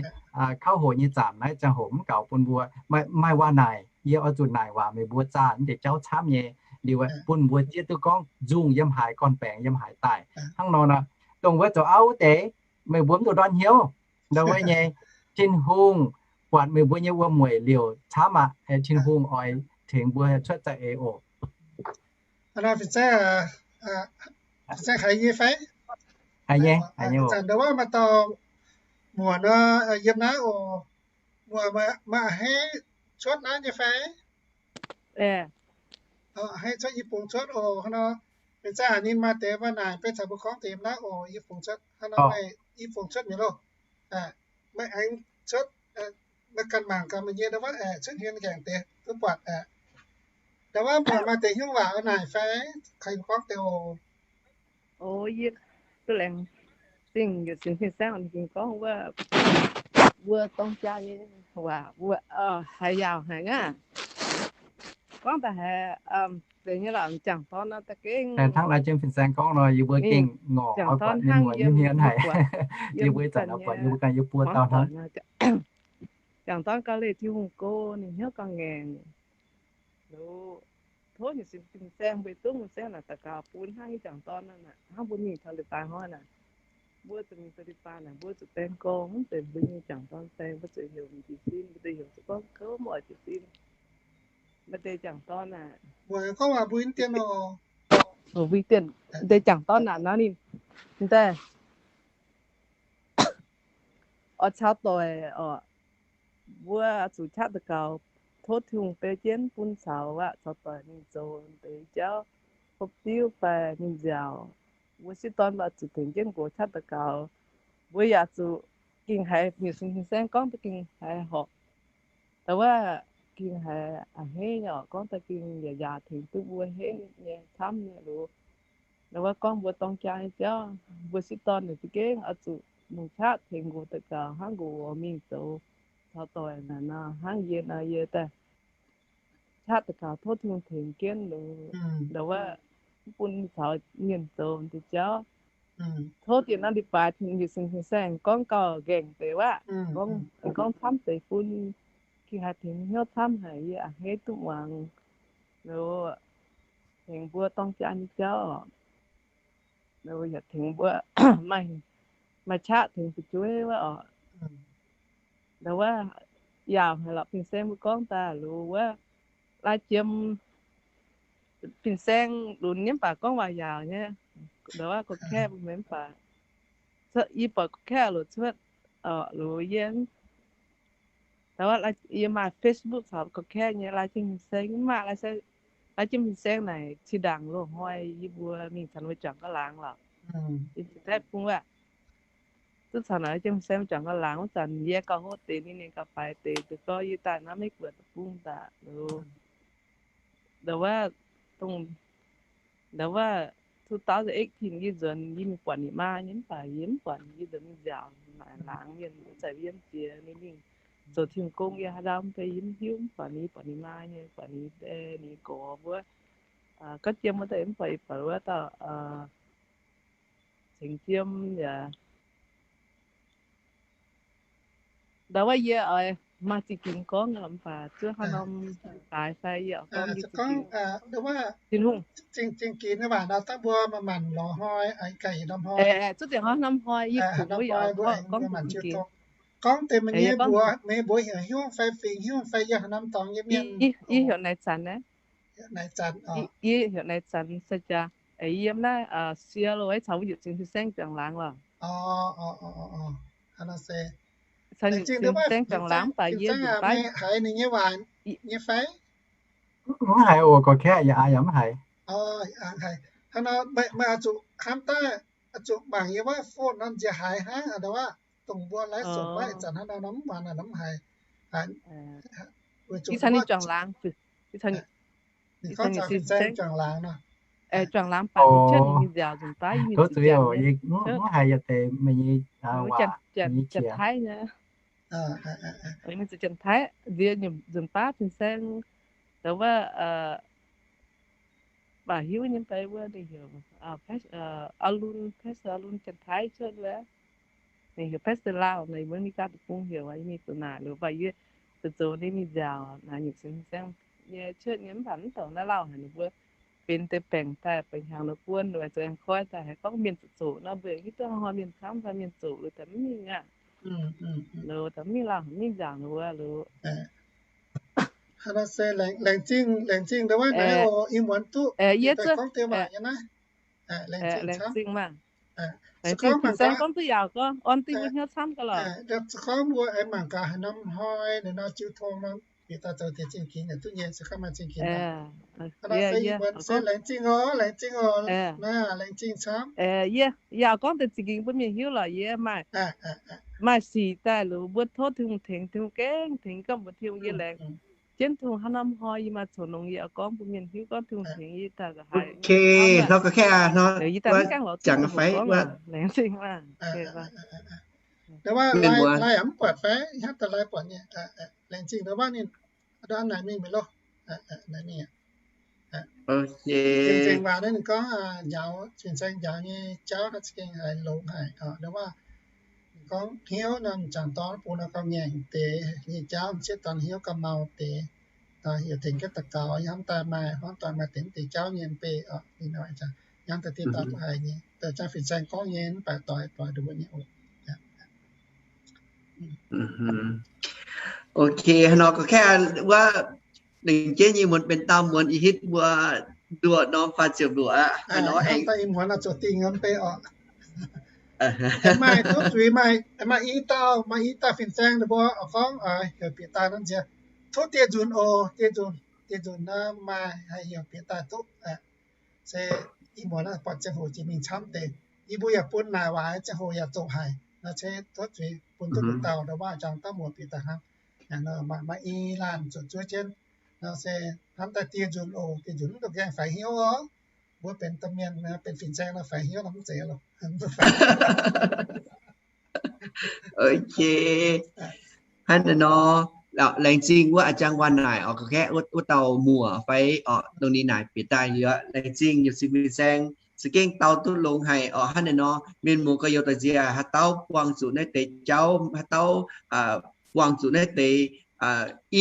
kauv hoc nyei zaamc naaiv ziangh hoc mv gaux bun mbuo. Maaih waac naaic, yie oix zuqc naaic waac meih mbuo zaah mv deix jauv camv nyei liuz, bun mbuo zieqv duqv gorngv nzungh yiem haaix, gorn-baengx yiem haaix daaih. Hnangv nor nor, dongh wuov zoux auv wuov deix, meih mbuo mv dungx ndortv hnyouv. Ndongc wuov nyei, Tin-Hungh buatc meih mbuo nyei wuom-mueic liouc camv aqv. Tin-Hungh oix tengx mbuo cuotv za'eix oc. Fin-saeng haiz nyei fai? Haiz nyei, haiz nyei. Ih zanc ndongc wuov maaih dauh muoc nor, yiem naaiv oc. Muoc, meih a'hneiv cuotv naaiv nyei fai? A'hneiv cuotv i bungx cuotv oc. Hnangv nor, fin-saeng haiz ninh maaih deix waac naaic beiv caux mbuo gorngv deix yiem naaiv oc. I bungx cuotv, hnangv nor meih i bungx cuotv mi'aqv loh. Meih aengx cuotv, meih ganh mangc gaax meih nyei ndau wuov, cuotv hmien nqaengc deix duqv buatc aqv. Ndau wuov muoc maaih deix hnyouv waac naaic fai? Kaaix gorngv deix oc. O, yie duqv laengz zingh yietc sin fin-saeng ninh gorngv wuov, mbuo dorng jaa nyei waac, haiz yaauc haic aqv. Gorngv daaih haiz deix nyei lorqc, m'jangc dorn nor da'gengh hnangv lai jienv fin-saeng gorngv nor, yie mbuo gengh ngorc jangc dorn hnangv yiem hmien haic. Yie mbuo ih zanc buatc yie mbuo ganh yie buo dauh hnangv. Jangc dorn gauh leih Tin-Hungh go, ninh hnyouv gauh ngaengc. Loz, tov nyei sin fin-saeng mbuo duqv fin-saeng naaic daux gaux bun hnangv nyei jangc dorn naaic, hnangv mbuo mingh taux leiz-baaix hnoi naaic, mbuo zuqc mingh taux leiz-baaix naaic, mbuo zuqc baeng gorngv mv zeiz mbuo nyei jangc dorn baeng, mbuo zuqc heuc jiez sin, mbuo zuqc heuc zuqc gorngv kouv mv oix jiez sin. Maaih deix jangc dorn naaic, mbuo gorngv waac mbuo dien, mbuo dien, deix jangc dorn naaic nor ninh, ninh daaih oix caux doic oc, mbuo zuqc qaqv daux gaux, tov Tin-Hungh beu jienv bun caux aqv, caux doic mingh zoux deix jauv, hopv diuv fai mingh nziaauc. Mbuo sieqv dorn mbuo zuqc tengx jienv nqox qaqv daux gaux. Mbuo yaac zuqc gengh haiz nyei sin fin-saeng gorngv duqv gengh haiz horpc. Ndau wuov gengh haiz a'hneiv nyei oc, gorngv daaih gengh yaac yaac tengx duqv mbuo henv nyei camv nyei loz. Ndau wuov gorngv mbuo dorng jaa nyei jauv, mbuo sieqv dorn ninh za'gengh oix zuqc longc qaqv tengx nqox daux gaux hnangv nqox mingh zoux caux doic naaic nor, hnangv yie nor yie daaih qaqv daux gaux tov Tin-Hungh tengx jienv loz. Ndau wuov mv bun caux mienh zoux deix jauv. Tov dien naaiv leiz-baaix nyei sin fin-saeng gorngv gauh nqaengc deix wuov, gorngv camv deix bun gengh haih tengx hnyouv camv haic, yie a'hneiv duqv muangx loz, tengx mbuo dorng jaa nyei jauv oc. Yaac tengx mbuo maaih qaqv tengx fu'jueiv wuov oc. Ndau wuov yaauc haic lorqc, fin-saeng mbuo gorngv daaih loz wuov, lai jiem fin-saeng lunx nyei mv baac gorngv waac yaauc nyei. Ndau wuov gorqv-kaeqv mbuo mv baac, yie buatc gorqv-kaeqv loz cuotv oc, loz yie, ndau wuov yie maaih Facebook caux gorqv-kaeqv nyei, lai jiem fin-saeng mv maaih, lai jiem fin-saeng naaic zinh ndaangc loz-hnoi yie mbuo mingh caux ninh mbuo juangc gauh laangz lorqc. Yie cingx daaih bung wuov, duqv caux naaic lai jiem fin-saeng juangc gauh laangz wuov zanc yie gauh hopv deix ninh, ninh gauh faix deix, deix gorngv yie daaih naaiv Meiv Guoqv deic-bung daaih loz. Ndau wuov, dongh, ndau wuov two thousand eighteen yie nzuonx yie mingh buatc ninh maa nyei mv baac yie mv buatc ninh, yie nzuonx mingh nziaauc naaic laangz mienh, mv zeiz yiem jiex ninh mingh zoux Tin-Hungh gong, yie haaix ndau mv bei yie mv hiuv, mv buatc ninh, yie buatc ninh maa nyei, buatc ninh, ninh gorx wuov, gorqv jiem wuov daaih mv buatc, yie buatc wuov dauh cengx jiem yaac, ndau wuov yie oix Maaih zingh ginx gorngv mv baac zuov haaix norm daaix fai yie gorngv, Tin-Hungh, zingh ginx waac nor dangh mbuo manc-manc lorz hnoi, ganh yietc norm hnoi. Zuov deix haaix norm hnoi yie kungx mbuo yaac gorngv, gorngv deix meih nyei mbuox, meih nyei mbuox heuc Hiuv fai Fingx Hiuv fai yie haaix norm dorngx nyei mienh. Yie heuc Naaic Zanc aqv. Naaic Zanc, yie heuc Naaic Zanc se jaax. Yiem naaiv sie lo caux wuov Yietc Cing Fin-Saeng juangc laangz lorqc. Caux Yietc Cing Fin-Saeng juangc laangz mv baac yie nzunc baav haiz ninh nyei waac nyei fai? Mv haiz oc, gorqv-kaeqv yaac, yaac mv haiz. Hnangv nor meih oix zuqc hnamv daaih, oix zuqc mangc yie wuov phone nor nziex haiz hnangv aqv, dongh mbuo live sổ maiv zanc hnangv nor mv muonz mv haiz. Ih caux ninh juangc laangz, ih caux Yietc Cing Fin-Saeng juangc laangz nor, juangc laangz baac ninh cuotv ninh nyei nziaauc nzunc baav, mv haiz yietc deix meih nyei waac, Janx-Taiv nyei. Ninh zuqc Janx-Taiv nziex nzunc baav Fin-Saeng, dongh wuov baac hiuv nyei fai wuov ninh heuc Aa Lun, Pastor Aa Lun, Janx-Taiv cuotv wuov. Ninh heuc Pastor Lauh, ninh mbuo mingh gaax deic-bung heuc yie mingh zoux naaic liuz, mv baac yie zoux zoux ninh mingh nziaauc naaic Yietc Cing Fin-Saeng nyei cuotv nyei, mv baac mv dongh naaiv lauh haic, ninh mbuo benx deix baengc daaih, baengc hnyangx nor buonv nor zoux aengx koiv daaih haiz gorngv mienh zoqc zoqc nor, mbuo hiuv duqv hnoi mienh camv fai mienh zoqc liuz daaih mv mingh aqv. Liuz daaih mv mingh lauh, mv mingh nziaauc nor wuov liuz. Hnangv nor se laengz zingh, laengz zingh ndau wuov naaiv oc, ih muonz duqv yie gorngv deix waac nyei naaiv. Laengz zingh maah. Laengz zingh Fin-Saeng gorngv duqv yaauc, gorngv orn duqv mbuo hnyouv camv gaax lorqc. Se gorngv mbuo aengx mangc gaax haaix norm hnoi ninh nor jiu tong nor, bieqc daaih zoux deix zingh ginx yaac duqv nyei, se gorngv maaih zingh ginx. Hnangv nor se ih muonz se laengz zingh oc, laengz zingh oc, naaiv laengz zingh camv. Yie yaac gorngv deix zingh ginx bun mienh hiuv lorqc. Yie maaih, maaih sic daaih liuz mbuo tov Tin-Hungh tengx, Tin-Hungh gengh tengx, gorngv mbuox Tin-Hungh yie laengz jienv Tin-Hungh hnangv norm hnoi yie maaih coc nongx yie oix gorngv bun mienh hiuv gorngv Tin-Hungh tengx yie daaih haaix. Yie daaih mv gaengh lorz Tin-Hungh, laengz zingh maah. Lai mv buatc fai? Hnangv daaih lai buatc nyei. Laengz zingh ndau wuov ninh, naaiv mingh mi'aqv loh. Zengc waac naaiv ninh gorngv njaaux, Fin-Saeng njaaux nyei jauv naaiv za'gengh haiz longx haic. Ndau wuov ninh gorngv hnyouv nor, m'jangc dorn bung nor gauh ngaengc deix nyei jauv, m'sieqv dorn hnyouv gauh mau deix. Nor heuc tengx jienv daux gaux, hnamv daaih maaih, hnamv daaih maaih deix mv deix jauv nyei mv bei oc. Hnamv daaih dieh dauh duqv haiz nyei, daaih jangv Fin-Saeng gorngv nyei mv baac doix doix nduov nyei oc. Ok, hnangv nor gorngv kaeqv wuov, lengc jeiv nyei muonz benx daauh muonz ih hitv mbuo nduoqc norm faah ziepc luoqc aqv. Hnangv nor aengx daaih ih muonz oix zuqc dingh norm bei oc. Maaih tov zuiz, maaih i dauh, maaih i dauh Fin-Saeng ninh mbuo oix gorngv heuc bieqc daaih nor nziex, tov dieh nzunc oc, dieh nzunc, dieh nzunc nor maaih haih heuc bieqc daaih duqv. Se ih muonz naaiv buatc ziangh hoc jiex mingh camv deix, yie mbuo yaac bun naaic waac ziangh hoc yaac zoqc haic nor, se tov zuiz bun duqv mbuo dauh ndau wuov jangx dauh muoz bieqc daaih hnangv. Maaih i laanh zuqc zuov jienv nor se hnamv daaih dieh nzunc oc, dieh nzunc mv dungx gaengh faix hnyouv oc. Mbuo benx domh mienh, benx Fin-Saeng nor faix hnyouv nor mv zeiz loh. Ok. Hnangv naaiv nor, laengz zingh wuov a'jang waac naaic oc, gorngv kaeqv wuov dauh muoc fai oc, dongh ninh naaic bieqc daaih liuz, laengz zingh Yietc Cing Fin-Saeng, za'gengh dau duqv longx haic oc. Hnangv naaiv nor, mienh muoz gorx-youz doic nziex, haaix dauh buangh zuqc naaiv deix jauv, haaix dauh buangh zuqc naaiv deix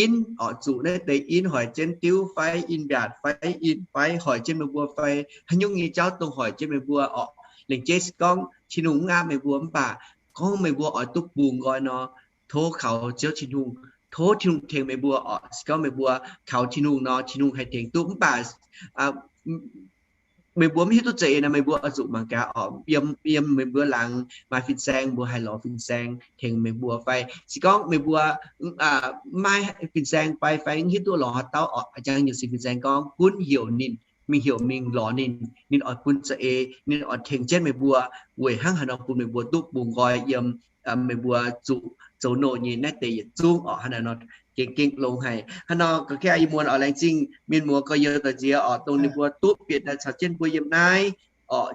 in oc, zuqc naaiv deix in hoic jienv diuv fai in mbiaatc fai in fai hoic jienv meih mbuo fai haaix nyungc nyei jauv dongh hoic jienv meih mbuo oc. Laengz zingh se gorngv Tin-Hungh mv aapv meih mbuo mv baac gorngv meih mbuo oix duqv bungx nqoi nor, tov kaux Ziouv Tin-Hungh, tov Tin-Hungh tengx meih mbuo oc. Se gorngv meih mbuo kaux Tin-Hungh nor, Tin-Hungh haih tengx duqv mv baac meih mbuo mv hiuv duqv za'eix nor, meih mbuo oix zuqc mangc gaax oc, yiem, yiem meih mbuo laangz maaih fin-saeng, mbuo haih lorz fin-saeng tengx meih mbuo fai se gorngv meih mbuo maiv fin-saeng fai, fai mv hiuv duqv lorz haaix dauh oc, a'jang Yietc Cing Fin-Saeng gorngv gunv heuc ninh, mingh heuc mingh lorz ninh, ninh oix bun za'eix, ninh oix tengx jienv meih mbuo weic hnangv haaix nor bun meih mbuo duqv bungx nqoi yiem meih mbuo zuqc zoux nouh nyei naaiv deix yietc zungv oc. Hnangv naaiv nor gengh gengh longx haic. Hnangv nor ga'kei ih muonz oix laengz zingh mienh muoz gorx-youz doic nziex oc, dongh ninh mbuo duqv bieqc daaih caux jienv mbuo yiem naaiv oc,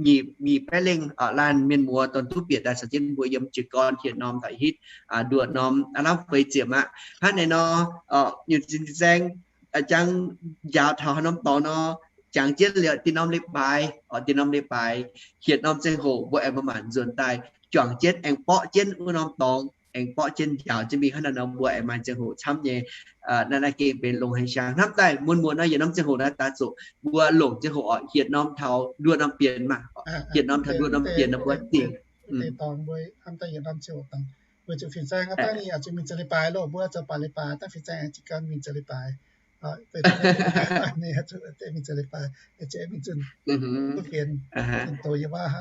nyic, nyic baeqv lengh laanh mienh muoz dongh duqv bieqc daaih caux jienv mbuo yiem jiez gorn hietc norm daaih hitv nduoqc norm aav lamh feix ziepc aqv. Hnangv naaiv nor, Yietc Cing Fin-Saeng jang njaaux taux haaix norm dorngx nor, jangx jienv liuz dinh norm leiz-baaix oc, dinh norm leiz-baaix hietc norm ziangh hoc mbuo aengx maaih maanc nzuonx daaih juangc jienv aengx borqv jienv wuov norm dorngx. aengx borqv jienv njaaux jienv mingh hnangv naaiv nor, mbuo aengx maaih ziangh hoc camv nyei. Naaiv naaiv gengh benx longx haic siang hnamv daaih mun muonz nor yietc norm ziangh hoc naaiv daaih zuqc mbuo longc ziangh hoc oc, hietc norm taux nduov norm bienx maah, hietc norm taux nduov norm bienx nor mbuo dingc. Weic zuqc fin-saeng dangh ninh yaac zuqc mingh zoux leiz-baaix loh, mbuo zoux baac leiz-baaix dangh fin-saeng aengx jiez gorn mingh zoux leiz-baaix. Weic zuqc ninh yaac zuqc mingh zoux leiz-baaix, mingh zunh duqv fienx, fienx doz yiem wuov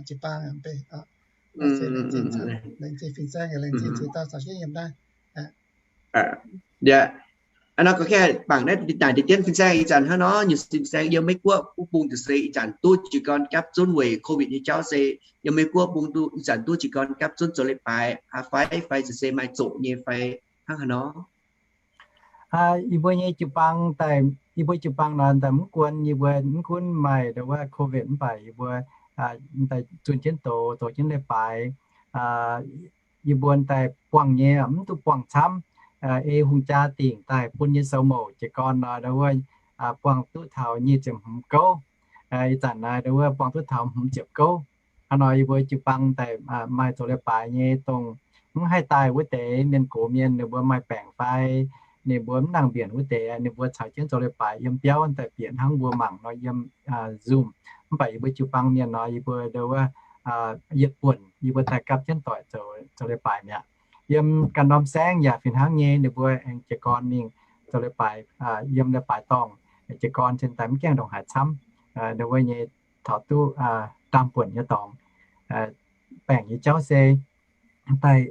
jiu-baang mv bei. Laengz zingh fin-saeng, laengz zingh zuiz dauh caux jienv yiem naaiv. Aa, nor gorngv bangc naaiv deix dienv fin-saeng ih zanc hnangv nor, nyungc sin fin-saeng yiem Meiv-Guoqv wuov bung ziouc se ih zanc duqv jiez gorn gapv zunv weic COVID nyei jauv se yiem Meiv-Guoqv bung duqv ih zanc duqv jiez gorn gapv zunv zoux leiz-baaix fai, fai ziouc se maaih zoqc nyei fai hnangv haaix nor? Yie mbuo nyei jiu-baang daaih, yie mbuo jiu-baang nor daaih mv guon yie mbuo mv gunv maaih ndo wuov COVID mv baac yie mbuo daaih zunh jienv doz, zoux jienv leiz-baaix. Yie mbuo daaih buangh nyei mv duqv buangh camv. Ei hungh jaa dingc daaih bun nyei sou mouc jiez gorn nor ndo wuov buangh duqv taux nyic ziepc hmz gouv. Ih zanc naaiv ndo wuov buangh duqv taux hmz ziepc gouv. Hnangv nor yie mbuo jiu-baang daaih maaih zoux leiz-baaix nyei dongh mv haih daaih wuov deix mienh gox mienh, ninh mbuo maaih baengc fai ninh mbuo mv nangh mbienc wuov deix, ninh mbuo caux jienv zoux leiz-baaix yiem biauv daaih bieqc hnangv mbuo mangc nor yiem Zoom. Mv baac yie mbuo jiu-baang mienh nor yie mbuo ndo wuov yietc buonc yie mbuo daaih gapv jienv doic zoux leiz-baaix mi'aqv. Yiem ganh norm saengv yaac fih hnangv nyei, ninh mbuo aengx jiez gorn mingh zoux leiz-baaix yiem leiz-baaix dorngh, jiez gorn cingx daaih mv gaengh ndongc haaix camv. Ndo wuov nyei taux duqv ndaamv-buonc nyei dorngx. Baengc nyei jauv se daaih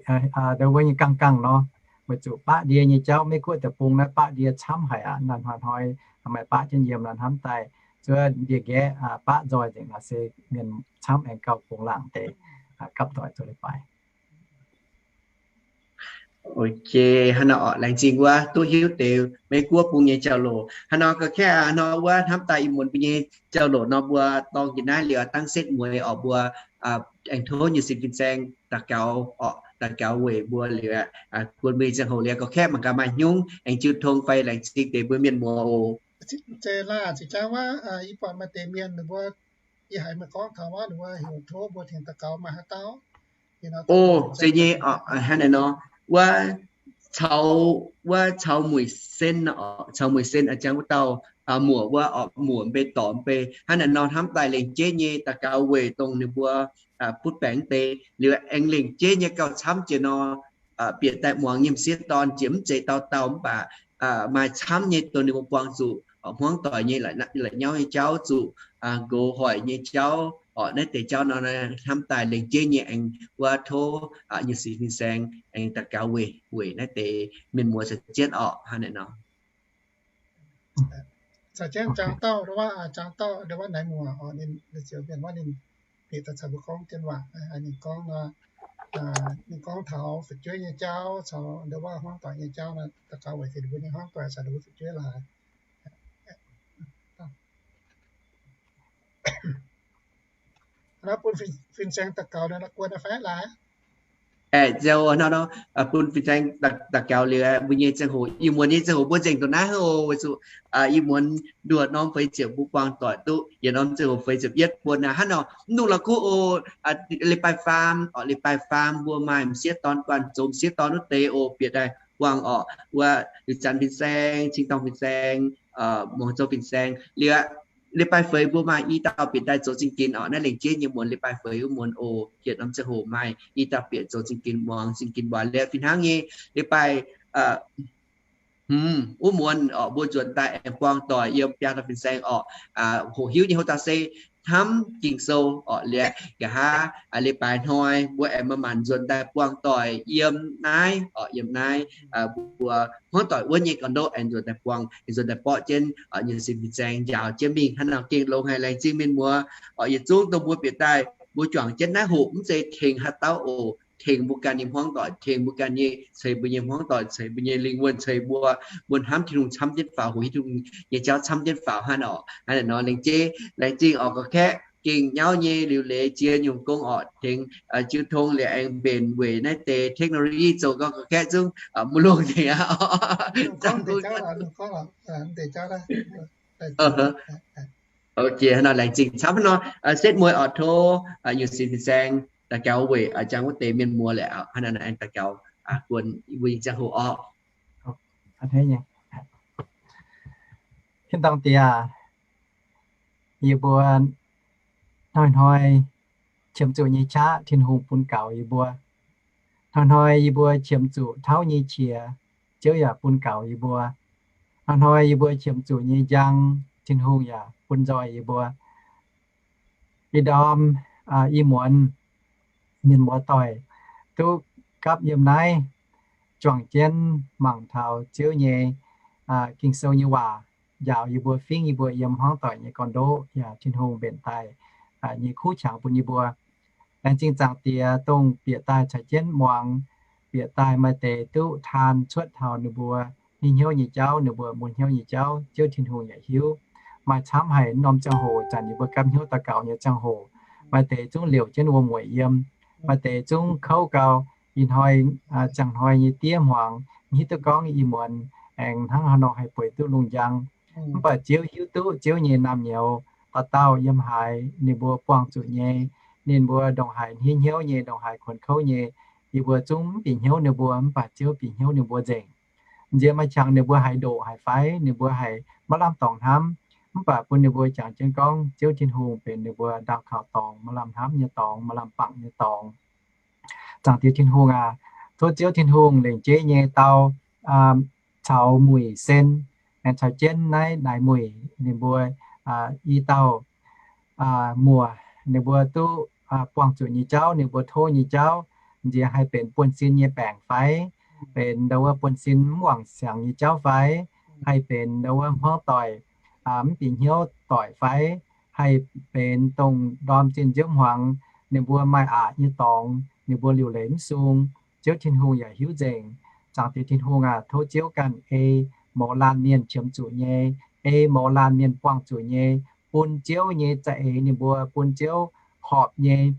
ndo wuov nyei gangh gangh nor, weic zuqc baqv ndie nyei jauv, Meiv-Guoqv deic-bung naaiv baqv ndie camv haic aqv. Naaiv hnoi-hnoi maaih baqv jienv yiem naaiv hnamv daaih zuov ndie-nqaeqv baqv nzoih nzengc nor se mienh camv aengx gauh gong laangc deix gapv doic zoux leiz-baaix. Ok, hnangv nor orqc, laengz zingh wuov duqv hiuv deix Meiv-Guoqv bung nyei jauv-louc. Hnangv nor ga'kaeqv hnoi wuov hnamv daaih ih muonz mbuo nyei jauv-louc nor mbuo dorng jiex naaiv liuz dangv setv mueiz orqc, mbuo aengx tov nyei sin fin-saeng daux gaux orqc, daux gaux weic mbuo liuz guon mbuo nyei ziangh hoc liuz ga'kaeqv mangc gaax maaih hnyungv aengx jiu tong fai laengz zingh deix mbuo mienh muoz oc. Zeiz laah, zeiz jangv wuov, yie buatc maaih deix mienh ninh mbuo, yie haiz meih gorngv taux wuov, ninh mbuo heuc tov mbuo tengx daux gaux maaih haaix dauh. O, zeiz nyei, hnangv naaiv nor, wuov caux, wuov caux mueic sen, caux mueic sen a'jang wuov dauh muoc wuov orqc, muoc mv bei dorc mv bei, hnangv naaiv nor hnamv daaih lengc jeiv nyei daux gaux weic dongh ninh mbuo butv baengc deix liuz aengx lengc jeiv nyei gauh camv jiex nor, bieqc daaih muangx nyei m'sieqv dorn jiex mv zeiz dauh dauh mv baac maaih camv nyei dongh ninh mbuo buangh zuqc hmuangv doic nyei la'nyauv nyei jauv, zuqc nqox hoic nyei jauv orqc. Naaiv deix jauv nor hnamv daaih lengc jeiv nyei aengx wuov tov nyei sin fin-saeng aengx daux gaux weic, weic naaiv deix mienh muoz caux jienv orqc, hnangv naaiv nor. Caux jienv jangx dauh, jangx dauh wuov naaic muoc, ninh ziouc mienh wuov ninh bieqc daaih caux mbuo gorngv jienv waac, ninh gorngv, ninh gorngv taux fu'jueiv nyei jauv, caux ndo wuov hmuangv doic nyei jauv nor, daux gaux weic deix mbuo nyei hmuangv doic caux ndo wuov fu'jueiv laaix. Bun fin-saeng daux gaux nor, guon fai laaix? Aeqv, ziouc hnangv nor, bun fin-saeng daux gaux liuz mbuo nyei ziangh hoc, ih muonz nyei ziangh hoc mbuo nzengc dongh naaiv oc. Weic zuqc ih muonz nduoh norm feix ziepc mbuo buangh doic duqv yietc norm ziangh hoc feix ziepc yietv buonc aqv. Hnangv nor mv dungx la'kuqv oc. Leiz-baaix faam orqc, leiz-baaix faam mbuo maaih m'sieqv dorn guanh zoux m'sieqv dorn wuov deix oc, bieqc daaih buangh orqc. Wuov liuz zanc fin-saeng, cing-dorngh fin-saeng, muangx zoux fin-saeng liuz, leiz-baaix feix mbuo maaih i dauh bieqc daaih zoux zingh ginx orqc. Naaiv lengc jeiv nyei muonz leiz-baaix feix wuov muonz oc, yietc norm ziangh hoc maaih i dauh bieqc zoux zingh ginx, muangx zingh ginx waac liuz fih hnangv nyei. Leiz-baaix hmz wuov muonz orqc, mbuo nzuonx daaih aengx buangh doic yiem biaa dauh fin-saeng orqc. Hoqc hiuv nyei houv dauh se hnamv Ging-Sou orqc. Liuz nqa'haav leiz-baaix hnoi mbuo aengx manc-manc nzuonx daaih buangh doic yiem naaiv orqc, yiem naaiv mbuo hmuangv doic wuov nyei ga'ndopv aengx nzuonx daaih buangh, nzuonx daaih borqv jienv nyei sin fin-saeng njaaux jienv mingh. Hnangv nor gengh longx haic. Laengz zingh mienh muoz orqc, yietc zungv dongh mbuo bieqc daaih mbuo juangc jienv naaiv hoqc mv zeiz tengx haaix dauh oc, tengx mbuo ganh nyei hmuangv doic, tengx mbuo ganh nyei, ceix mbuo nyei hmuangv doic, ceix mbuo nyei lingh wuonh, ceix mbuo, mbuo hnamv Tin-Hungh camv jienv faaux, hoqc hiuv Tin-Hungh nyei jauv camv jienv faaux hnangv nor. Hnangv naaiv nor lengc jeiv, laengz zingh orqc, ga'kaeqv gengh nyauv nyei liuz leiz jiex nyungc gong orqc, tengx jiu tong liuz aengx mbenc weic naaiv deix technology zoux gau ga'kaeqv zungv maiv longx nyei aqv. Ok, hnangv nor laengz zingh camv hnangv nor, setv mueiz orqc, tov nyei sin fin-saeng daux gaux weic jangx wuov deix mienh muoz liuz aqv, hnangv nor aengx daux gaux. buonc mbuo nyei ziangh hoc orqc. Tin-dorngh Diex, yie mbuo hnoi-hnoi qiemx zuqc nyei qaqv Tin-Hungh bun gaux yie mbuo. Hnoi-hnoi yie mbuo qiemx zuqc tauv nyei qiex, Ziouv yaac bun gaux yie mbuo. Hnoi-hnoi yie mbuo qiemx zuqc nyei njang, Tin-Hungh yaac bun nzoih yie mbuo. Ih ndorm, ih muonz mienh muoz-doic duqv gapv yiem naaiv juangc jienv mangc taux Ziouv nyei Ging-Sou nyei waac, njaaux yie mbuo, fingv yie mbuo yiem hmuangv doic nyei gorn-ndoqv, yaac Tin-Hungh mbenc daaih nyei kuv qangx bun yie mbuo. Laengz zingh Zaangc Diex dongh bieqc daaih caux jienv muangx, bieqc daaih maaih deix duqv taan cuotv taux ninh mbuo hnyouv nyei jauv, ninh mbuo mun hnyouv nyei jauv, Ziouv Tin-Hungh yaac hiuv. Maaih camv haic norm ziangh hoc zanc yie mbuo gapv hnyouv daux gaux nyei ziangh hoc, maaih deix zungv liouc jienv wuom-mueic yiem, maaih deix zungv kouv gau. Ih hnoi ziangh hnoi nyei diev hmuangx mv hiuv duqv gorngv ih muonz aengx hnangv haaix nor haih bueix duqv lungh njang. Mv baac Ziouv hiuv duqv Ziouv nyei naamh nyouz dauh dauh yiem haaix ninh mbuo buangh zuqc nyei, ninh mbuo ndongc haaix hniev hnyouv nyei, ndongc haaix kuonx kouv nyei, yie mbuo zungv mv bieqc hnyouv ninh mbuo, mv baac Ziouv bieqc hnyouv ninh mbuo nzengc. Nziex maaih qangx ninh mbuo haiz ndoqc haiz faix, ninh mbuo haiz maiv lamh dorngx hnamv, mv baac bun ninh mbuo jangx jienv gorngv Ziouv Tin-Hungh benx ninh mbuo ndaauh kaux dorngx, maaih lamh hnamv nyei dorngx, maaih lamh bangc nyei dorngx. Zaangc Diex Tin-Hungh aac, tov Ziouv Tin-Hungh lengc jeiv nyei dau caux muic sen, aengx caux jienv naaiv naaic muic ninh mbuo i dauh muoc, ninh mbuo duqv buangh zuqc nyei jauv, ninh mbuo tov nyei jauv, nziex haih benx buonv-sin nyei baengc fai, benx ndau wuov buonv-sin mv wangc siangx nyei jauv fai, haih benx ndau wuov hmuangv doic mv bieqc hnyouv doic fai, haih benx dongh ndorm zinh nziouv hmuangx ninh mbuo maaih aqc nyei dorngx, ninh mbuo liuc leiz mv sung. Ziouv Tin-Hungh yaac hiuv nzengc. Zaangc Diex Tin-Hungh aac, tov Ziouv ganh ei mouz laanh mienh qiemx zuqc nyei, ei mouz laanh mienh buangh zuqc nyei, bun Ziouv nyei za'eix ninh mbuo, bun Ziouv horpc nyei,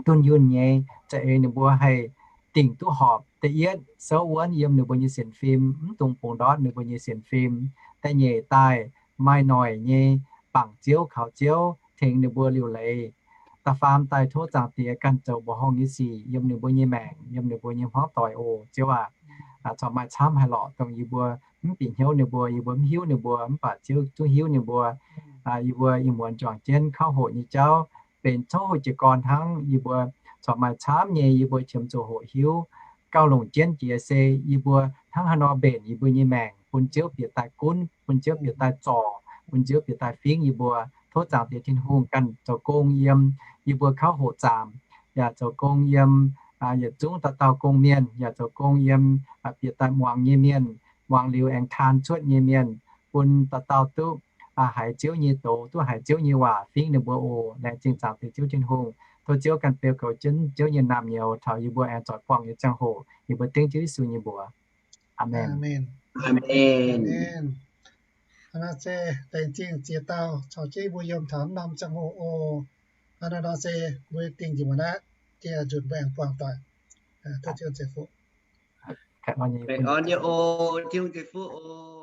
dunh yunh nyei za'eix ninh mbuo haih dingc duqv horpc. Da'yietv, souv wuonv yiem ninh mbuo nyei sienx fim, mv dungx bungx ndortv ninh mbuo nyei sienx fim. Da'nyeic daaih, maaih noic nyei bangc Ziouv kaux Ziouv tengx ninh mbuo liuc leiz. Da'faam daaih, tov Zaangc Diex ganh zoux mbuoqc horngh nyei sic yiem ninh mbuo nyei maengc, yiem ninh mbuo nyei hmuangv doic oc, Ziouv aac. Corc maaih camv haaix lorqc dongh yie mbuo mv bieqc hnyouv ninh mbuo, yie mbuo mv hiuv ninh mbuo, mv baac Ziouv zungv hiuv ninh mbuo. Yie mbuo ih muonz juangc jienv kauv hoqc nyei jauv, benx tov hoqc jiez gorn hnangv. Yie mbuo corc maaih camv nyei yie mbuo qiemx zuqc hoqc hiuv. Gauh longc jienv jiex se yie mbuo hnangv haaix nor mbenc yie mbuo nyei maengc bun Ziouv bieqc daaih gunv, bun Ziouv bieqc daaih zorc, bun Ziouv bieqc daaih fingv yie mbuo. Tov Zaangc Diex Tin-Hungh ganh zoux gong yiem yie mbuo kauv hoqc zaamc, yaac zoux gong yiem yietc zungv dauh dauh gong mienh, yaac zoux gong yiem bieqc daaih muangx nyei mienh, muangx liuz aengx taan cuotv nyei mienh, bun dauh dauh duqv haiz Ziouv nyei doz, duqv haiz Ziouv nyei waac fingv ninh mbuo oc. Laengz zingh Zaangc Diex Ziouv Tin-Hungh. Tov Ziouv ganh beu goux jienv Ziouv nyei naamh nyouz taux yie mbuo aengx zoux buangh nyei ziangh hoc. Yie mbuo dengv Ziouv Yesu nyei mbuox. Aamen. Aamen. Hnangv naaiv se laengz zingh ziex dauh caux jienv mbuo yiem taux norm ziangh hoc oc. Hnangv naaiv nor se mbuo dingh njiec muonz aqv, jiex nzunc mbuo aengx buangh doic. Tov Ziouv ceix fuqv. Baengh orn nyei oc, Tin-Hungh ceix fuqv oc.